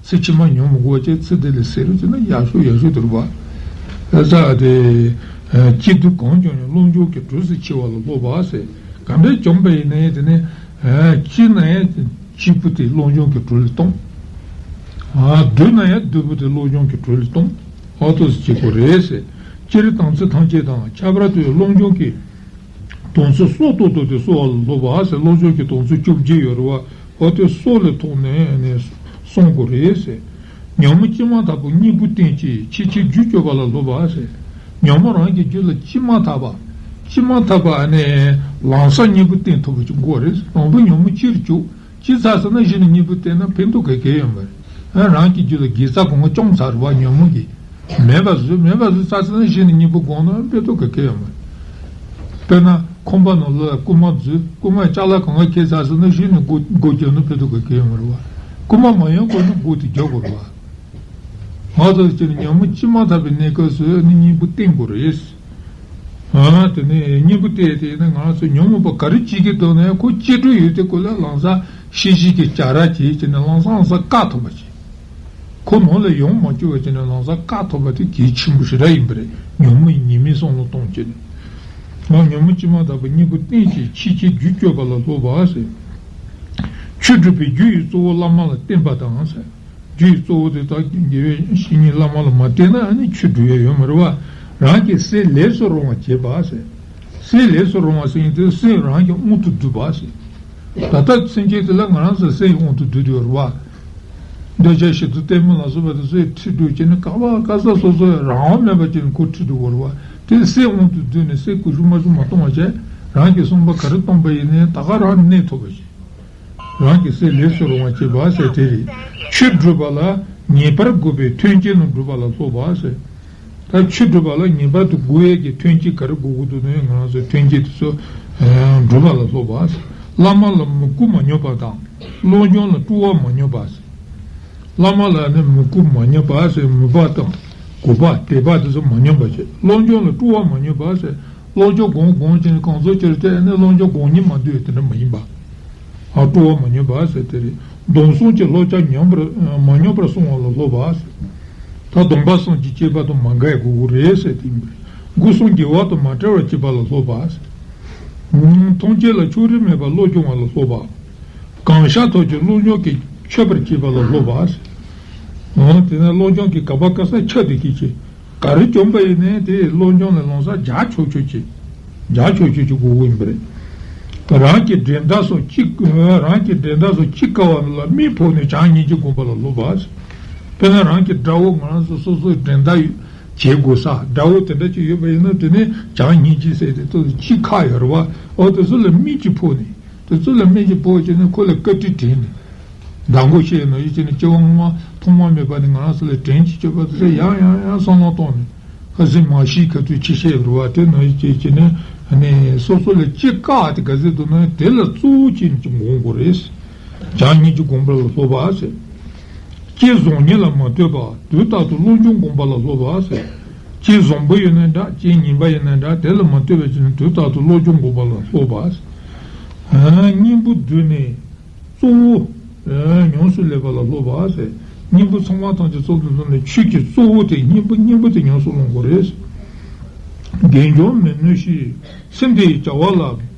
ཚེ་ཕྱི་མ་ཉོན་མོངས་པ་ཅན་ཚེ་འདི་ལས་ཟད་རོགས་བྱས་ན་ཡག་ཤོས་ཡག་ཤོས་དེ་རེད་བ། ཨ་ཙ་དེ། སྐྱིད་སྡུག་གང་བྱུང་ཡང་བློ་སྦྱོང་གི་གྲོས་སུ་འཆི་བ་ལ་སློབ་པ་ཟེར། ག་འདྲ་བྱུང་བ་ཡིན་ན་ཡང་དེ་ནི། སྐྱིད་ན་ཡང་སྐྱིད་པོ་དེ་བློ་སྦྱོང་གི་གྲོས་ལ་གཏོང་། སྡུག་ན་ཡང་སྡུག་པོ་དེ་བློ་སྦྱོང་གི་གྲོས་ལ་གཏོང་། ཨོ་ཏོ་ཟེར་བྱེད་དགོས་རེད་ཟེར། སྤྱིར་དམ་ཚིག་ཐམས་ཅད་དང་ཁྱད་པར་དུ་བློ་སྦྱོང་གི་དོན་ཚུལ་སྲོག་ཏོག་ཏོ་དེ་གསོ་བ་ལ་སློབ་པ་ཟེར། སློབ་སྦྱོང་གི་དོན་ཚུལ་བཅོ་བརྒྱད་ཡོད་རེད་བ། འོ་དེ་སྲོག་ལས་ཐོག་ནས་ནས་གསུང་དགོས་རེད་ཟེར། ཉོན་མོངས་ཅི་མ་དག་པའི་སྙིང་པོ་བསྟེན་ཅིང་ཕྱིན་ཆད་རྒྱུད་སྐྱོབ་པ་ལ་སློབ་པ་ཟེར། ཉོན་མོངས་རང་གི་རྒྱུད་ལ་ཅི་མ་དག་པ། ཅི་མ་དག་པ་ནས་ལམ་སང་སྙིང་པོ་བསྟེན་ཐུབ་པ་ཅིག་དགོས་རེད། དང་པོ་ཉོན་མོངས་ཅི་རུ་བཅུག་ཅི་ཚར་སོང་ན་གཞི་ནས་སྙིང་པོ་བསྟེན་ན་ཕན་ཐོགས་ག་གེ་ཡོད་མ་རེད། རང་གི་རྒྱུད་ལ་དགེ་རྩ་གང་ག་བཅོམ་ཚར་བ་ཉོན་མོངས་ཀྱིས། མེད་པ་བཟོས། མེད་པ་བཟོས་ཚར་སོང་ན་གཞི་ནས་སྙིང་པོ་བསྒོམས་ན་ཕན་ཐོགས་ག་གེ་ཡོད་མ་རེད། དཔེར་ན་ཁང་པ་ནང་ལ་རྐུན་མ་འཛུལ། རྐུན་མས་ཅ་ལག་གང་ག་ཁྱེར་ཚར་སོང་ན་གཞི་ནས་སྒོ་སྒོ་རྒྱག་ན་ཕན་ཐོགས་ག་གེ་ཡོད་མ་རེད་བ། རྐུན་མ་མ་ཡོང་དགོས་ན་སྒོ་དེ་རྒྱག་དགོས་རེད་བ། ང་ཚོ་ཅིག་ཉོན་མོངས་ཅི་མ་དག་པའི་གནས་སྐབས་སུ་ནི་སྙིང་པོ་བསྟེན་དགོས་རེད། ཨ་དེ་ནས་སྙིང་པོ་བསྟེན་དེ་ནི་ང་ཚོ་ཉོན་མོངས་པ་ག་རེ་བྱེད་ཀྱི་འདུག་ན་ཁོ་སྐྱིད་འགྲོ་ཡོད་དེ་ཁོ་ལ་ལམ་སང་ཤི་ཤི་གི་བྱ་ར་བྱེད་ཅེས་ནས་ལམ་སང་ལམ་སང་བཀག་ཐུབ་པ་བྱེད། ཁོ་ནང་ལ་ཡོང་མ་བཅུག་པ་བྱས་ནས་ལམ་སང་བཀག་ཐུབ་པ་དེ་གལ་ཆེན་པོ་ཞེ་དྲག་ཡིན་པ་རེད། ཉོན་མོངས་ཉེས་དམིགས་བསམ་བློ་གཏོང་བྱས་ནས། ང་ཉོན་མོངས་ཅི་མ་དག་པའི་སྙིང་པོ་བསྟེན་ཅིང་ཕྱིན་ཆད་རྒྱུད་སྐྱོབ་པ་ལ་སློབ་པ་ཟེར། ཆོས་སྒྲུབ་པའི་རྒྱུ་ཡི་གཙོ་བོ་བླ་མ་ལ་བརྟེན་པ་དང་ཟེར། རྒྱུ་ཡི་གཙོ་བོ་དེ་དག་དགེ་བའི་བཤེས་གཉེན་བླ་མ་ལ་མ་བརྟེན་ན་ཨ་ནི་ཆོས་སྒྲུབ་ཡ་ཡོད་མ་རེད་བ། རང་གི་སེམས་ལས་སུ་རུང་བ་བྱེད་པ་ཟེར། སེམས་ལས་སུ་རུང་བ་ཟེར་ཡིན་དུས་སེམས་རང་གི་དབང་དུ་བསྡུས་པ་ཟེར། ད་ལྟ་སེམས་ཅན་དེ་ལ་ང་རང་ཚོ་སེམས་ཀྱི་དབང་དུ་བསྡུས་ཏེ་ཡོད་རེད་བ། འདོད་ཆགས་ཞེ་སྡང་གཏི་མུག་ལ་སོགས་པ་དེ་ཚོས་ཁྲིད་འགྲོ་བྱས་ནས་ག་བ་ག་ས་སོ་སོ་རང་དབང་མེད་པ་བྱས་ནས་ཁོ་ཁྲིད་འགྲོ་དགོས་རེད་བ། དེ་སེམས་དབང་དུ་བསྡུས་ནས་སེམས་ཀུན་ཤུགས་མ་ཤུགས་མ་གཏོང་བ་བྱས། རང་གི་བསམ་པ་ག་རེ་གཏོང་པ་ཡིན་ནའི་ད་ག་རང་གནས་ཐུབ་པ་ཞིག་རང་གི་སེམས་ལས་སུ་རུང་བ་བྱེད་པ་ཟེར་དེ་རེད། ཆོས་སྒྲུབ་པ་ལ་ངེས་པར་དགོས་པའི་མཐུན་རྐྱེན་རྣམས་སྒྲུབ་པ་ལ་སློབ་པ་ཟེར། ད་ཆོས་སྒྲུབ་པ་ལ་ངེས་པར་དུ་དགོས་ཡས་ཀྱི་མཐུན་རྐྱེན་ག་རེ་དགོས་ཀྱི་འདུག་ན་ང་རང་ཚོའི་མཐུན་རྐྱེན་དེ་ཚོ་སྒྲུབ་པ་ལ་སློབ་པ་ཟེར། བླ་མ་ལ་མོས་གུས་མ་ཉམས་པ་དང་བློ་སྦྱོང་ལ་སྤྲོ་བ་མ་ཉམས་པ་ཟེར། བླ་མ་ལ་ནི་མོས་གུས་མ་ཉམས་པ་ཟེར། མོས་པ་དང་གུས་པ་དད་པ་དེ་ཚོ་མ་ཉམས་པ་བྱེད། བློ་སྦྱོང་ལ་སྤྲོ་བ་མ་ཉམས་པ་ཟེར། བློ་སྦྱོང་སྒོམ་སྒོམ་བྱས་ནས་གང་ཚོད་ཅིག་བལྟས་ནས་བློ་སྦྱོང་སྒོམ་ཉིད་མ་འདུས་དེ་འདྲ་མ་ཡིན་པ། ཨ་སྤྲོ་བ་མ་ཉམས་པ་ཟེར་དེ་རེད། སྡོམ་གསུམ་གྱི་བསླབ་བྱ་ཉམས་པར་མ་ཉམས་པར་སྲུང་བ་ལ་སློབ་པ་ཟེར། ད་སྡོམ་པ་གསུམ་གྱི་བཅས་པ་དང་མ་འགལ་དགོས་ཀྱི་རེད་ཟེར་དེ་ཡིན་པ་རེད། སྒོ་གསུམ་དགེ་བ་དང་མ་བྲལ་བར་བྱེད་པ་ལ་སློབ་པ་ཟེར། ཐམས་ཅད་ལ་ཕྱོགས་རིས་མེད་པར་བློ་སྦྱོང་བ་ལ་སློབ་པ། གང་ཤར་ཐོབ་ཀྱི་བློ་སྦྱོང་གིས་མཆོད་པར་བྱེད་པ་ལ་སློབ་པ་ཟེར། འོ་དེ་ནས་བློ་སྦྱོང་གིས་ག་པ་ག་ས་ཁྱབ་བསྡད་ཀྱི་ཅིག་ག་རེ་བྱུང་བ་ཡིན་ནའི་དེ་བློ་སྦྱོང་ལ་ལམ་སང་རྒྱག་ཆོག་ཆོག་ཅིག་རྒྱག་ཆོག་ཆོག་ཅིག་དགོས་ཀྱི་ཡིན་པ་རེད། རང་གི་འགྲན་ཟླ་སོགས་ཅི། རང་གི་འགྲན་ཟླ་སོགས་ཅི་དཀའ་བ་ལ་དམིགས་ཕོག་ནས་བྱམས་སྙིང་རྗེ་སྒོམ་པ་ལ་སློབ་པ། དཔེར་ན་རང་གི་དགྲ་བོ་ང་རང་ཚོ་སོ་སོའི་འགྲན་ཟླ་བྱེད་དགོས་ས་དགྲ་བོ་དེ་འདྲ་ཅིག་ཡོད་པ་ཡིན་ན་དེ་ནི་བྱམས་སྙིང་རྗེ་ཟེར་དེ་ཚོ་ཅི་ཁག་ཡོད་རེད་བ། འོ་དེ་ཚོ་ལ་དམིགས་ཀྱིས་ཕོག་ནས། དེ་ཚོ་ལ་དམིགས་ཀྱིས་ཕོག་བྱས་ནས་ཁོ་ལ་བཀའ་དྲིན་དྲན་ནས། བདག་འགོག་བྱས་ནས་ཡིད་ཀྱི་ནི་སྐྱེ་བ་སྔོན་མ་ཐོག་མ་མེད་པ་ནས་ང་རང་ཚོ་ལ་དྲིན་གྱིས་གཅོད་པ་དེ་ཚོ་ཡང་ཡང་ཡང་བསམ་བློ་བཏང་ནས་ཁ་སང་མ་ཤི་ཁ་ཐུག་ཅི་བཤད་རུ་བ་དེ་ནང་བཞིན་བྱས་བྱས་ནས་ནི་སོ་སོ་ལ་ཅི་བཀག་དེ་ག་ཚོད་འདུག་ན་དེ་ལ་གཙོ་བོ་བྱས་ནས་ཅིག་འགོང་དགོས་རེད། བྱམས་སྙིང་རྗེ་སྒོམ་པ་ལ་སློབ་པ་ཟེར། ལྕེ་བཟང་ངན་ལ་མ་ལྟོས་པར་དུས་རྟག་ཏུ་བློ་སྦྱོང་སྒོམ་པ་ལ་སློབ་པ་ཟེར། ལྕེ་བཟང་པོ་ཡིན་ན་འདྲ་ལྕེ་ངན་པ་ཡིན་ན་འདྲ་དེ་ལ་མ་ལྟོས་པ་བྱས་ནས་དུས་རྟག་ཏུ་བློ་སྦྱོང་སྒོམ་པ་ལ་སློབ་པ་ཟེར། སྙིང་པོ་བསྡུས་ནས། གཙོ་བོ། ཨ་ཉམས་སུ་ལེན་པ་ལ་སློབ་པ་ཟེར། སྙིང་པོ་ཚང་མ་ཐམས་ཅད་གཙོ་བོ་དུ་བཟུང་ནས་ཆོས་ཀྱི་གཙོ་བོ་དེ་སྙིང་པོ་སྙིང་པོ་དེ་ཉམས་སུ་ལེན་དགོས་རེད། དགེ་སྦྱོར་མི་ནུས་ཤིང་སེམས་དེ་ཡི་བྱ་བ་ལ།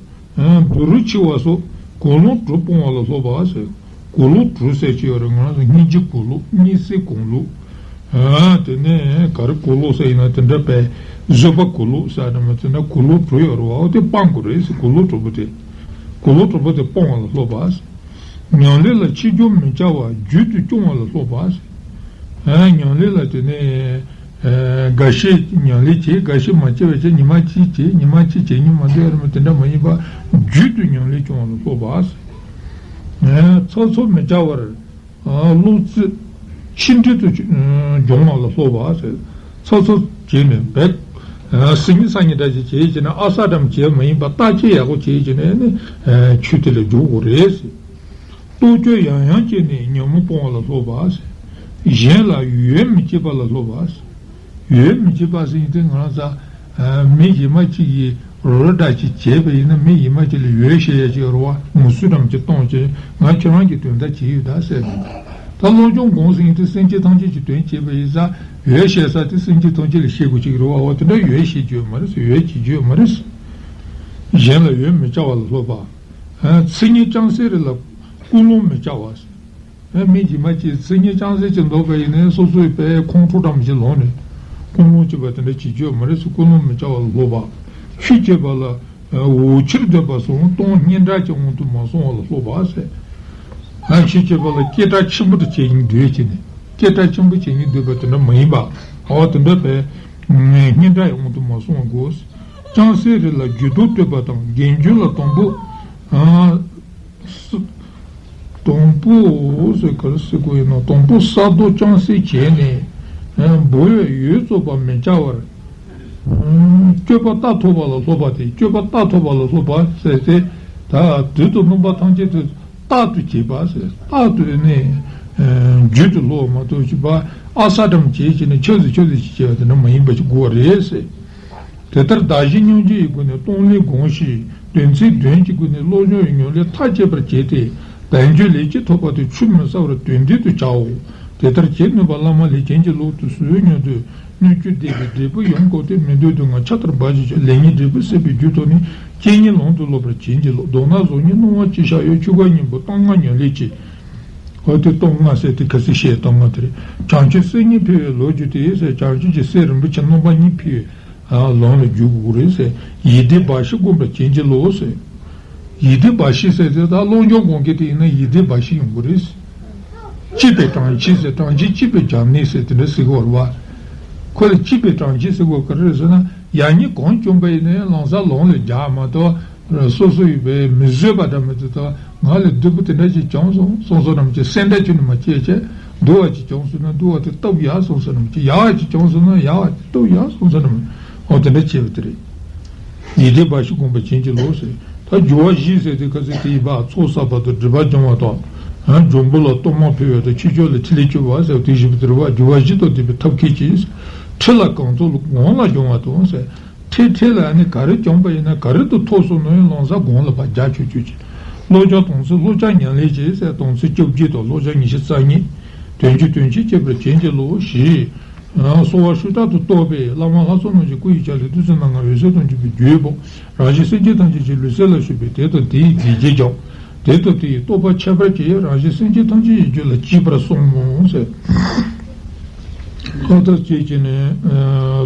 ཨ་འདུ་རུ་ཆེ་བ་སོགས་གོས་ལོག་དྲུག་སྤོང་བ་ལ་སློབ་པ་ཟེར། གོས་ལོག་དྲུག་ཟེར་གྱི་ཡོད་རེད། ང་ཚོ་སྙིང་རྗེ་གོས་ལོག་གཉིད་སད་གོས་ལོག་ཨ་དེ་ནས་ག་རེ་གོས་ལོག་ཟེར་ཡིན་ན་དེ་འདྲ་པས་བཟོད་པ་གོས་ལོག་ཟེར་ནས་མ་དེ་འདྲ་གོས་ལོག་དྲུག་ཡོད་རེད་བ། འོ་དེ་སྤང་དགོས་རེད་ཟེར། གོས་ལོག་དྲུག་པོ་དེ། གོས་ལོག་དྲུག་པོ་དེ་སྤོང་བ་ལ་སློབ་པ། ཉམས་ལེན་ལ་ཕྱིས་འབྱུང་མི་བྱ་བར་རྒྱུན་དུ་སྐྱོང་བ་ལ་སློབ་པ། ཨ་ཉམས་ལེན་ལ་དེ་ནས་ཨ་འགའ་ཤས་ཉམས་ལེན་བྱེད། འགའ་ཤས་མ་བྱེད་པ་བྱེད། ཉི་མ་གཅིག་བྱེད། ཉི་མ་གཅིག་བྱེད་མྱོང་མ་འདུག་ཡ་རེད་མ། དེ་འདྲ་མ་ཡིན་པར་རྒྱུན་དུ་ཉམས་ལེན་སྐྱོང་བ་ལ་སློབ་པ། ཨ་ཚགས་ཚུད་མི་བྱ་བར་ཨ་བློ་རྩེ་ཆིག་འགྲིལ་དུ་ཨ་སྦྱོང་བ་ལ་སློབ་པ་ཟེར། ཚགས་ཚུད་བྱས་ནས་འབད། སིལ་སྙན་སང་ཉིན་འདྲ་ཅིག་བྱེད་ཀྱི་ན་ཨ་གསར་དམ་བྱེད་མ་ཡིན་པ་བརྟག་དཔྱད་ཡག་པོ་བྱེད་ཀྱི་ན་ནི་ཆོས་དེ་ལ་འཇུག་དགོས་རེད་ཟེར། ལྟོ་སྐྱོད་ཡང་ཡང་བྱས་ནས་ཉོན་མོངས་སྤོང་བ་ལ་སློབ་པ་ཟེར། གཞན་ལ་འོས་མི་བྱེད་པ་ལ་སློབ་པ་ཟེར། འོས་མི་བྱེད་པ་ཟེར་ཡིན་དུས་ང་རང་ཚ། མི་གཞན་མ་གཅིག་གིས་རོགས་འདྲ་ཅིག་བྱས་པ་ཡིན་ན་མི་གཞན་མ་གཅིག་ལ་འོས་བཤད་ཡ་ཅིག་རོགས་པ་ངོ་སུ་འགྲམ་ཅིག་གཏོང་ཅིག་ང་ཁྱོད་རང་གི་དོན་དག་བྱས་ཡོད་ད་ཟེར་ནས། ད་བློ་སྦྱོང་སྒོམ་ཟེར་ཡིན་དུས་སེམས་ཅན་ཐམས་ཅད་ཀྱི་དོན་བྱེད་པ་ཡིན་ཙང་འོས་བཤད་ས་དེ་སེམས་ཅན་ཐམས་ཅད་ལ་བཤད་དགོས་ཅིག་རོགས་པ་འོ་དེ་འདྲ་འོས་བཤད་རྒྱུ་ཡོད་མ་རེད་ཟེར་འོས་བྱེད་རྒྱུ་ཡོད་མ་རེད་ཟེར། གཞན་ལ་འོས་མི་བྱ་བ་ལ་སློབ་པ། ཚིག་ངན་ཅང་སེ་རེ་ལ་ཀུན་སློང་མི་བྱ་བ་ཟེར། མི་གཞན་མ་གཅིག་ཚིག་ངན་ཅང་སེ་ཅིག་འདོགས་པ་ཡིན་ནའི་སོ་སོའི་པའི་ཁོང་ཁྲོ་འདྲ་མི་ཞིག་ལངས་ནས་ཀུན་སློང་བྱེད་པ་དེ་འདྲ་བྱེད་རྒྱུ་མ་རེད་ཟེར་ཀུན་སློང་མི་བྱ་བ་ལ་སློབ་པ། ཆོས་བྱེད་པ་ལ་འོ་ཕྱིར་འདོད་པ་སོང་སྟོང་སྙན་གྲགས་ཀྱི་དབང་དུ་མ་སོང་བ་ལ་སློབ་པ་ཟེར། ཆོས་བྱེད་པ་ལ་སྐད་གྲགས་ཆེན་པོ་དུ་བྱེད་ཀྱིན་འདོད་ཀྱི་ནས་སྐད་གྲགས་ཆེན་པོ་བྱེད་ཀྱིན་འདོད་པ་དེ་འདྲ་མ་ཡིན་པ་འོ་དེ་འདྲ་པའི་སྙན་གྲགས་ཀྱི་དབང་དུ་མ་སོང་བ་དགོས། ཅང་སེ་རེ་ལ་རྒྱུ་དོན་བསྟོད་པ་དང་དགེ་འདུན་ལ་དང་པོ། སུ། དང་པོ་ཟེར་ག་རེ་ཟེར་དགོས་ཡིན་ན་དང་པོ་ས་རྡོ་ཅང་སེ་བྱས་ནས། འབུལ་བའི་འོས་རྫོགས་པ་མི་བྱ་བར། སྤྱོད་པ་རྟག་ཐོབ་པ་ལ་སློབ་པ་སྟེ་སྤྱོད་པ་རྟག་ཐོབ་པ་ལ་སློབ་པ་ཟེར་ཏེ། ད་དུས་དང་རྣམ་པ་ཐམས་ཅད་དུ་རྟག་ཏུ་བྱེད་པ་ཟེར་རྟག་ཏུ་ནས། རྒྱུན་དུ་སློབ་མ་གཏོགས་བྱེད་པ་ཨ་ས་འགྲམ་བྱེད་ཀྱི་ནས་ཆོས་སུ་ཆོས་སུ་ཞིག་བྱེད་པ་དེ་འདྲ་མ་ཡིན་པ་ཞིག་དགོས་པ་རེད་ཟེར། དེ་ལྟར་བདག་གཞན་མཉམ་བརྗེ་ཡི་སྒོ་ནས་གཏོང་ལེན་སྒོམ་ཞིང་དོན་ཚན་བདུན་གྱི་སྒོ་ནས་བློ་སྦྱོང་བའི་ཉམས་ལེན་མཐའ་སྐྱེལ་བར་བྱས་ཏེ་བཟླས་བརྗོད་ལས་ཀྱི་ཐོབ་པ་དེ་ཆུད་མི་ཟ་བར་དོན་ལྡན་དུ་བྱའོ། དེ་ལྟར་བྱེད་ནུས་པ་བླ་མ་ལས་བྱིན་གྱིས་རློབ་ཏུ་གསོལ་སྙམ་དུ་སྣོད་བཅུད་ལྡན་པའི་འབྲས་བུ་ཡོངས་བསྐོར་ཏེ་མི་འདོད་སྡུག་བསྔལ་ཆར་ལྟར་འབར་བཞིན་ཕྱིར་ལེགས་ཉེས་འབྲས་བུ་སད་པའི་རྒྱུ་ཐོག་ནས་རྐྱེན་ངན་ལམ་དུ་སློབ་པར་བྱིན་གྱིས་རློབས། མདོར་ན་གཟུགས་བརྙན་སྣང་བ་ཅི་ཤར་ཡང་ཆོས་སྐུ་སྙིང་པོ་སྟོང་ལྔ་ཉམས་ལེན་གྱིས། འོ་དེ་སྟོང་ལྔ་ཟེར་དེ་ག་ཚོད་བཤད་སྟོང་ལྔ་དེ་རེད། བྱང་ཆུབ་སེམས་གཉིས་འཕེལ་བའི་ལོ་རྒྱུས་དེ་ཟེར་བྱང་ཆུབ་ཀྱི་སེམས་རིན་པོ་ཆེ་རྣམ་པ་གཉིས་འཕེལ་བའི་ལམ་ལ་འཇུག་དགོས་རེད་ཟེར། ཡིད་བདེ་འབའ་ཞིག་བསྒོམ་པར་བྱིན་གྱིས་རློབས་ཟེར། ཡིད་བདེ་འབའ་ཞིག་ཟེར་དེ་ད་བློ་སྦྱོང་སྒོམ་མཁན་དེ་ཡིན་ན་ཡིད་བདེ་འབའ་ཞིག་ཡོང་གི་རེད། སྐྱིད་པའི་གྲངས་ཅན་ཟེར་གྲངས་ཅན་སྐྱིད་པའི་བྱམས་སྙིང་ཟེར་དེ་འདྲ་ཟེར་གི་ཡོད་རེད་བ། ཁོ་ལ་སྐྱིད་པའི་གྲངས་ཅན་ཟེར་གོ་ག་རེ་རེད་ཟེར་ན་ཡང་སྙིང་གང་བྱུང་པ་ཡིན་ན་ཡང་ལམ་སང་ལམ་ལ་རྒྱག་མ་གཏོགས་སོ་སོ་ཡིན་པའི་མི་བཟོད་པ་འདྲ་མི་འདུག་ད་ང་ལ་སྡུག་པོ་དེ་འདྲ་ཞིག་བྱུང་སོང་སོང་སོང་ནམ་ཅི་སེམས་ཁྲལ་ཁྱོན་ནས་མ་བྱེད་ཅེས་སྡུག་པ་ཅིག་བྱུང་སོང་ན་སྡུག་པ་དེ་སྟབས་ཡག་སོང་སོང་ནམ་ཅི་ཡག་པ་ཅིག་བྱུང་སོང་ན་ཡག་པ་དེ་སྟབས་ཡག་སོང་སོང་ནམ་འོ་དེ་འདྲ་བྱེད་པ་དེ་རེད། ཡིད་བདེ་འབའ་ཞིག་བསྒོམ་པར་བྱིན་གྱིས་རློབས་ཟེར། ད་འགྱུར་བ་བཞི་ཟེར་དེ་ག་ཚོད་དེ་ཡིན་པ་ཚོགས་བསགས་པ་དང་སྒྲིབ་པ་སྦྱོང་བ་དང་། འབྱུང་པོ་ལ་གཏོར་མ་ཕུལ་བ་དང་ཕྱི་ཕྱོགས་ལ་ཕྲིན་ལས་བཅོལ་བ་ཟེར་བ་དེ་བཞི་པོ་དེ་རེད་བ། འགྱུར་བ་བཞི་དང་ལྡན་པའི་ཐབས་མཁས་ཀྱིས། ཁྲིད་ལ་གང་ཐོབ་ལ་གང་ལ་སྦྱོང་བ་དང་ཟེར། ཁྲིད་ཁྲིད་ལ་ནི་ག་རེ་བྱུང་པ་ཡིན་ན་ག་རེ་དུ་ཐོབ་སོང་ན་ཡང་ལམ་སང་གོང་ལ་ཕར་རྒྱག་ཆོག་ཆོག་ཅིག་བློ་སྦྱོང་དོན་ཚན་བློ་སྦྱོང་ཉམས་ལེན་བྱེད་ཟེར་དོན་ཚན་བཅོ་བརྒྱད་དང་བློ་སྦྱོང་ཉི་ཤུ་རྩ་གཉིས། དོན་བཅུ་དོན་ཆེན་བསྐྱེད་པར་བྱིན་གྱིས་རློབས་ཞེས། གསོལ་བ་ཤུགས་དྲག་ཏུ་བཏབ་པས་བླ་མ་ལྷ་ཚོགས་རྣམས་ཀྱི་སྐུ་ཡི་ཆ་ལས་བདུད་རྩི་སྣ་ལྔ་འོད་ཟེར་དང་བཅས་པའི་རྒྱུད་བབས། རང་གཞན་སེམས་ཅན་ཐམས་ཅད་ཀྱི་ལུས་སེམས་ལ་ཞུགས་པས་དེ་དང་དེ་ཡི་གེགས་བྱེད་ཀྱང་། དེ་དང་དེ་ཡི་རྟོགས་པ་ཁྱད་པར་གྱིས་རང་གཞན་སེམས་ཅན་ཐམས་ཅད་ཀྱི་རྒྱུད་ལ་སྐྱེས་པར་གསུངས་ཟེར། ཁོ་ཐག་བཅད་ཀྱི་ནི།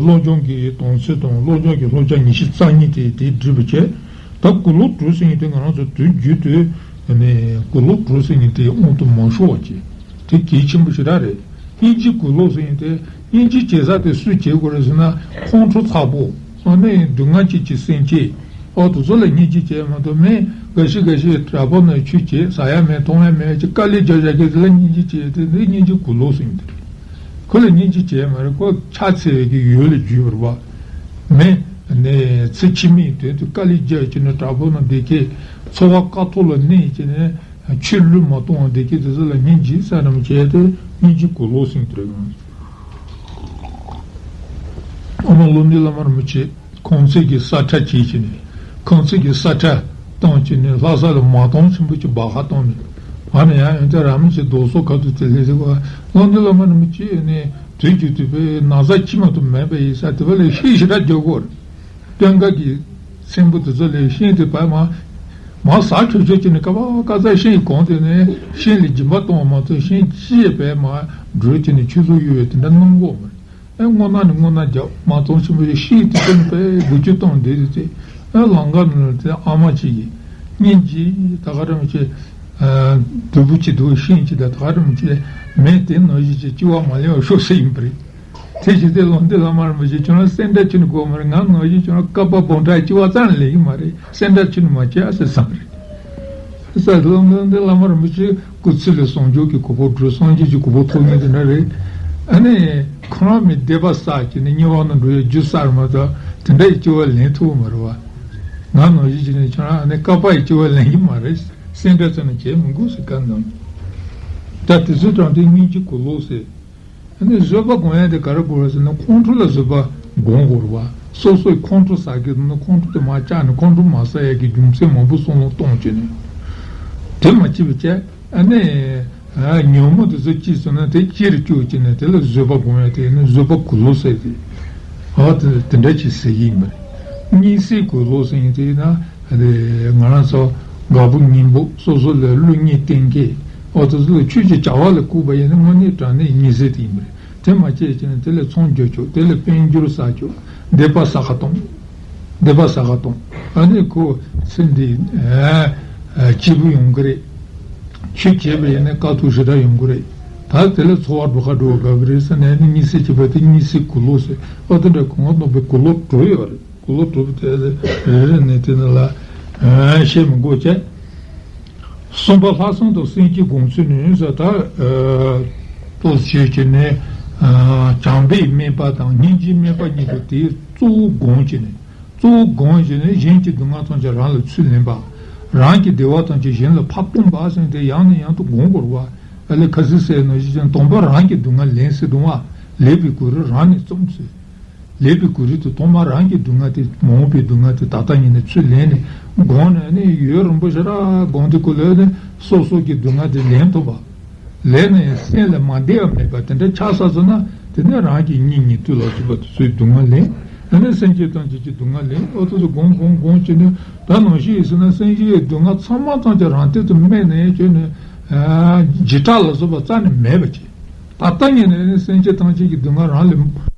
བློ་སྦྱོང་གི་དོན་ཚན་དང་བློ་སྦྱོང་གི་བློ་སྦྱོང་ཉི་ཤུ་རྩ་གཉིས་དེ་དེ་འགྲུབ་པ་བྱས། ད་གུ་ལུག་དྲུག་ཟེར་མཁན་དེ་ང་རང་ཚོ་དུས་རྒྱུན་དུ་ནི་གུ་ལུག་དྲུག་ཟེར་མཁན་དེ་དབང་དུ་མ་ཤོར་བ་བྱས། དེ་གལ་ཆེན་པོ་ཞེ་དྲག་རེད། སྙིང་རྗེ་གུ་ལུག་ཟེར་མཁན་དེ་སྙིང་རྗེ་བྱེད་ས་དེ་སུས་བྱེད་དགོས་རེད་ཟེར་ན་ཁོང་ཁྲོ་ཚ་པོ། ཨ་ནི་སྡུག་བསྔལ་ཅན་གྱི་སེམས་ཅན། ཨོ་དེ་ཚོ་ལ་སྙིང་རྗེ་བྱེད་མ་གཏོགས་མི་འགའ་ཤས་འགའ་ཤས་དྲག་པོ་ན་ཆོས་བྱེད་ཟ་ཡ་མེད་འཐུང་ཡ་མེད་ཅེས་དཀའ་ལས་རྒྱག་བཞག་མཁན་དེ་ལ་སྙིང་རྗེ་བྱེད་དེ་འདི་སྙིང་རྗེ་གུ་ལུག་ཟེར་མཁན་དེ་རེད། ཁོ་ལ་སྙིང་རྗེ་བྱས་མ་རེད། ཁོ་ཕྱག་འཚལ་བའི་གི་ཡུལ་ལ་གྱུར་པ་རེད་བ། མི་ནས་ཚེ་ཕྱི་མའི་དོན་དུ་དཀའ་ལས་རྒྱག་བྱས་ནས་དྲག་པོ་ན་བསྡད་མཁན། འཚོ་བ་དཀའ་ཐུབ་ལ་གནས་བྱས་ནས་ཆོས་བློས་མ་གཏོང་བ་བསྡད་མཁན་དེ་ཚོ་ལ་སྙིང་རྗེ་ས་རམ་བྱས་ཏེ་སྙིང་རྗེ་གུ་ལུག་ཟེར་དེ་རེད། ཨ་མ་བློ་འདས་བླ་མ་རིན་པོ་ཆེ། ཁོང་ཚོས་ཀྱི་ས་ཁྲ་བྱས་བྱས་ནས། ཁོང་ཚོས་ཀྱི་ས་ཁྲ་བཏང་བྱས་ནས་ལྷ་ས་ལ་མ་དོན་ཆེན་པོ་ཅིག་སྦ་ཁ་བཏང་ནས། ཨ་ནི་ཡང་ཡང་དེ་ར་མི་ཆེ་རྡོ་སོ་ཁ་ཐུག་དེ་ལས་དེ་གོ། བློ་འདས་བླ་མ་རིན་པོ་ཆེ་ནས་དུས་རྒྱུན་དུ་པའི་ན་བཟའ་ཕྱི་མ་དུ་མེད་པ་ཡིན་ས་དེ་བ་ལས་ཤེས་ཞེ་དྲག་རྒྱག་གོ། སྟོན་ཁ་གི་ཚེམ་བུ་དེ་ཚོ་ལས་ཤིང་དེ་བ་མ། མ་ཟ་ཁྲོད་ཁྲོད་ཅིག་ནས་ཀ་བ་ཀ་ཚ་ཤིང་གོང་དེ་ནས་ཤིང་ལས་སྦྱིན་པ་གཏོང་བ་མ་གཏོགས་ཤིང་ཅི་ཡས་བས་མ་འགྲོས་ཅིག་ནས་ཆུ་ཚོད་གཡུག་ཡོད་དེ་འདྲ་གནང་གོ་མ་རེད། ཨེ་སྔོ་ནག་ནི་སྔོ་ནག་རྒྱབ་མ་གཏོང་ཆེན་པོ་ཡི་ཤིང་དེ་ཚོ་ནི་དཔེ་དགུ་བཅུ་སྟོང་འདྲེས་དེ་དེ་ཨེ་ལང་ཀ་ནི་དེ་ཨ་མ་ཅིག་གིས་སྙིང་རྗེ་ད་ག་རམ་ཆེ། དུ་བུ་ཅི་དུ་ཤིང་ཅི་ད་ད་ག་རམ་ཆེ་མེད་དེ་ནང་བཞིན་ཅི་ཅི་བ་མ་ལེན་བ་ཤོག་ཟེར་ཡིན་པ་རེད། དེ་བཞིན་དེ་ལོ་འདི་ལ་མར་མི་ཤེས་ཁྱོད་རང་སེམས་ཁྲལ་ཁྱོད་ནི་དགོས་མ་རེད། ང་ནང་བཞིན་ཁྱོད་རང་ཀ་པ་བོང་ཁྲ་ཅི་བ་ཙམ་ལེན་གི་མ་རེད། སེམས་ཁྲལ་ཁྱོད་ནི་མ་བྱེད་ཨ་ཟེར་བསམ་རེད། ས་ལོ་ལོ་འདི་བླ་མ་རིན་པོ་ཆེ་སྐུ་ཚེ་ལས་ཟུང་འཇུག་གི་གོ་འཕང་སྒྲུབ་སངས་རྒྱས་ཀྱི་གོ་འཕང་ཐོབ་མཁན་དེ་འདྲ་རེད། ཨ་ནི་ཁོ་རང་མི་བདེ་བ་བསགས་ཀྱི་ནི་དམྱལ་བ་ནང་འགྲོ་ཡ་རྒྱུ་བསགས་མ་ཐག་ དེ་འདྲ་ཡི་སྐྱེ་བ་ལེན་ཐུབ་ཀྱི་མ་རེད་བ། ང་ནང་བཞིན་བྱས་ནས་ཁྱོད་རང་ཨ་ནི་བསྐལ་པ་ཡི་སྐྱེ་བ་ལེན་གྱི་མ་རེད། སེམས་ཁྲལ་ཚོ་ནི་བྱེད་མི་དགོས་ཟེར་བཀའ་གནང་། ད་དེ་ཚོའི་དྲང་དེ་སྙིང་རྗེ་གུས་ལུགས་ཟེར། ཨ་ནི་བཟོད་པ་སྒོམ་ཡ་དེ་ག་རེ་དགོས་རེད་ཟེར་ན་ཁོང་ཁྲོ་ལ་བཟོད་པ་སྒོམ་དགོས་རེད་བ། སོ་སོའི་ཁོང་ཁྲོ་ཟ་གི་འདུག་ན་ཁོང་ཁྲོ་དེ་མར་བཅག་ནས་ཁོང་ཁྲོ་མ་ཟ་ཡ་གི་རྒྱུ་མཚན་མང་པོ་བསམ་བློ་གཏོང་བྱས་ནས། དེ་མ་བྱས་པ་བྱས་ཨ་ནི། ཉོན་མོངས་དེ་ཚོ་སྐྱེས་སོང་ན་དེ་ཅི་རུ་སྐྱོ་བྱས་ནས་དེ་ལ་བཟོད་པ་སྒོམ་ཡ་དེ་ནི་བཟོད་པ་གུས་ལུགས་ཟེར་ཏེ། ཨ་དེ་དེ་འདྲ་ཅིག་ཟེར་གྱི་ཡིན་པ་རེད། གཉིད་སད་གུས་ལུགས་ཟེར་ཡིན་དེ་ཡིན་ན་ང་རང་ཚོ་དགའ་པོ་སྙིང་པོ་སོ་སོ་ལ་བློ་གཉིས་བརྟན་མཁན། ཨ་དེ་ཚོ་ལ་ཆོས་ཀྱི་བྱ་བ་ལ་བཀུག་པ་ཡིན་ན་དངོས་གནས་དྲང་གནས་གཉིད་སད་དེ་ཡིན་པ་རེད། དེ་མ་བྱས་ཀྱང་དེ་ལས་ཚོང་རྒྱག་ཆོག་དེ་ལས་དཔལ་འབྱོར་བསགས་ཆོག་སྡིག་པ་བསགས་གཏོང་། སྡིག་པ་བསགས་གཏོང་། ཨ་ནི་ཁོ་ཚེ་འདི་སྐྱིད་པོ་ཡོང་གི་རེད། ཆོས་བྱས་པ་ཡིན་ན་དཀའ་སྡུག་ཞེ་དྲག་ཡོང་གི་རེད། ད་དེ་ལས་འཚོ་བ་འགྲོ་ཁ་འགྲོ་བ་དགའ་གི་རེད་ཟེར་ནས་ནི་གཉིད་སད་བྱེད་པ་དེ་གཉིད་སད་གུས་ལུགས་ཟེར། ཨ་དེ་འདྲ་གོང་འོག་ནང་པའི་གུས་ལུགས་གྲུབ་ཡོད་རེད། གུས་ལུགས་གྲུབ་དེ་རེ་རེ་ནས་དེ་ནི་ལ་བཤད་མི་དགོས་བྱས། གསུམ་པ་ལྷག་བསམ་དང་སེམས་བསྐྱེད་སྒོམ་ཚུལ་ནི་ཟེར་ད། ཏོག་ཙམ་བྱས་ནས། བྱམས་པའི་སྨན་པ་དང་སྙིང་རྗེའི་སྨན་པ་གཉིས་པོ་དེ་གཙོ་བོ་སྒོམ་བྱས་ནས། གཙོ་བོ་སྒོམ་བྱས་ནས་གཞན་གྱི་སྡུག་བསྔལ་ཐམས་ཅད་རང་ལ་ཚུར་ལེན་པ། རང་གི་བདེ་བ་ཐམས་ཅད་གཞན་ལ་ཕར་སྤུངས་པ་ཟེར་དེ་ཡང་ནས་ཡང་དུ་སྒོམ་དགོས་རེད་བ། ཨ་ལས་ཁ་སིག་ཟེར་ནང་བཞིན་ཅན་དང་པོ་རང་གི་སྡུག་བསྔལ་ལེན་སྲིད་དུ་བ། ལེན་པའི་གོ་རིམ་རང་ནས་རྩོམ་སྲིད། ལེན་པའི་གོ་རིམ་དུ་ཐོག་མར་རང་གི་སྡུག་བསྔལ་དེ་མ་འོངས་པའི་སྡུག་བསྔལ་དེ་ད་ལྟ་ཉིད་ནས་ཚུར་ལེན་ནས་སྒོམ་ནས་ནི་ཡུན་རིང་པོ་ཞེ་དྲག་སྒོམ་དུས་སྐབས་ལ་ནི་སོ་སོ་གི་སྡུག་བསྔལ་དེ་ལེན་ཐུབ་པ། ལེན་ནས་སེམས་ལ་མ་བདེ་བ་མེད་པ་དེ་འདྲ་ཆགས་ཚར་སོང་ན་དེ་ནས་རང་གི་གཉིད་ཉལ་དུས་ལ་སོགས་པ་དེ་ཚོའི་སྡུག་བསྔལ་ལེན། ཨ་ནི་སེམས་ཅན་ཐམས་ཅད་ཀྱི་སྡུག་བསྔལ་ལེན། ཨོ་ཙི་ཙི་སྒོམ་སྒོམ་སྒོམ་བྱས་ནས་ད་ནང་བཞིན་ཡིན་ཟེར་ན་སེམས་ཅན་གྱི་སྡུག་བསྔལ་ཚང་མ་ཐམས་ཅད་རང་སྟེང་དུ་དམིགས་ནས་བྱས་ནས་ཨ་འཇིགས་སྐྲག་ལ་སོགས་པ་རྩ་ནས་མེད་པ་བྱས། ད་ལྟ་ཉིད་ནས་ནི་སེམས་ཅན་ཐམས་ཅད་ཀྱི་སྡུག་བསྔལ་རང་ལ་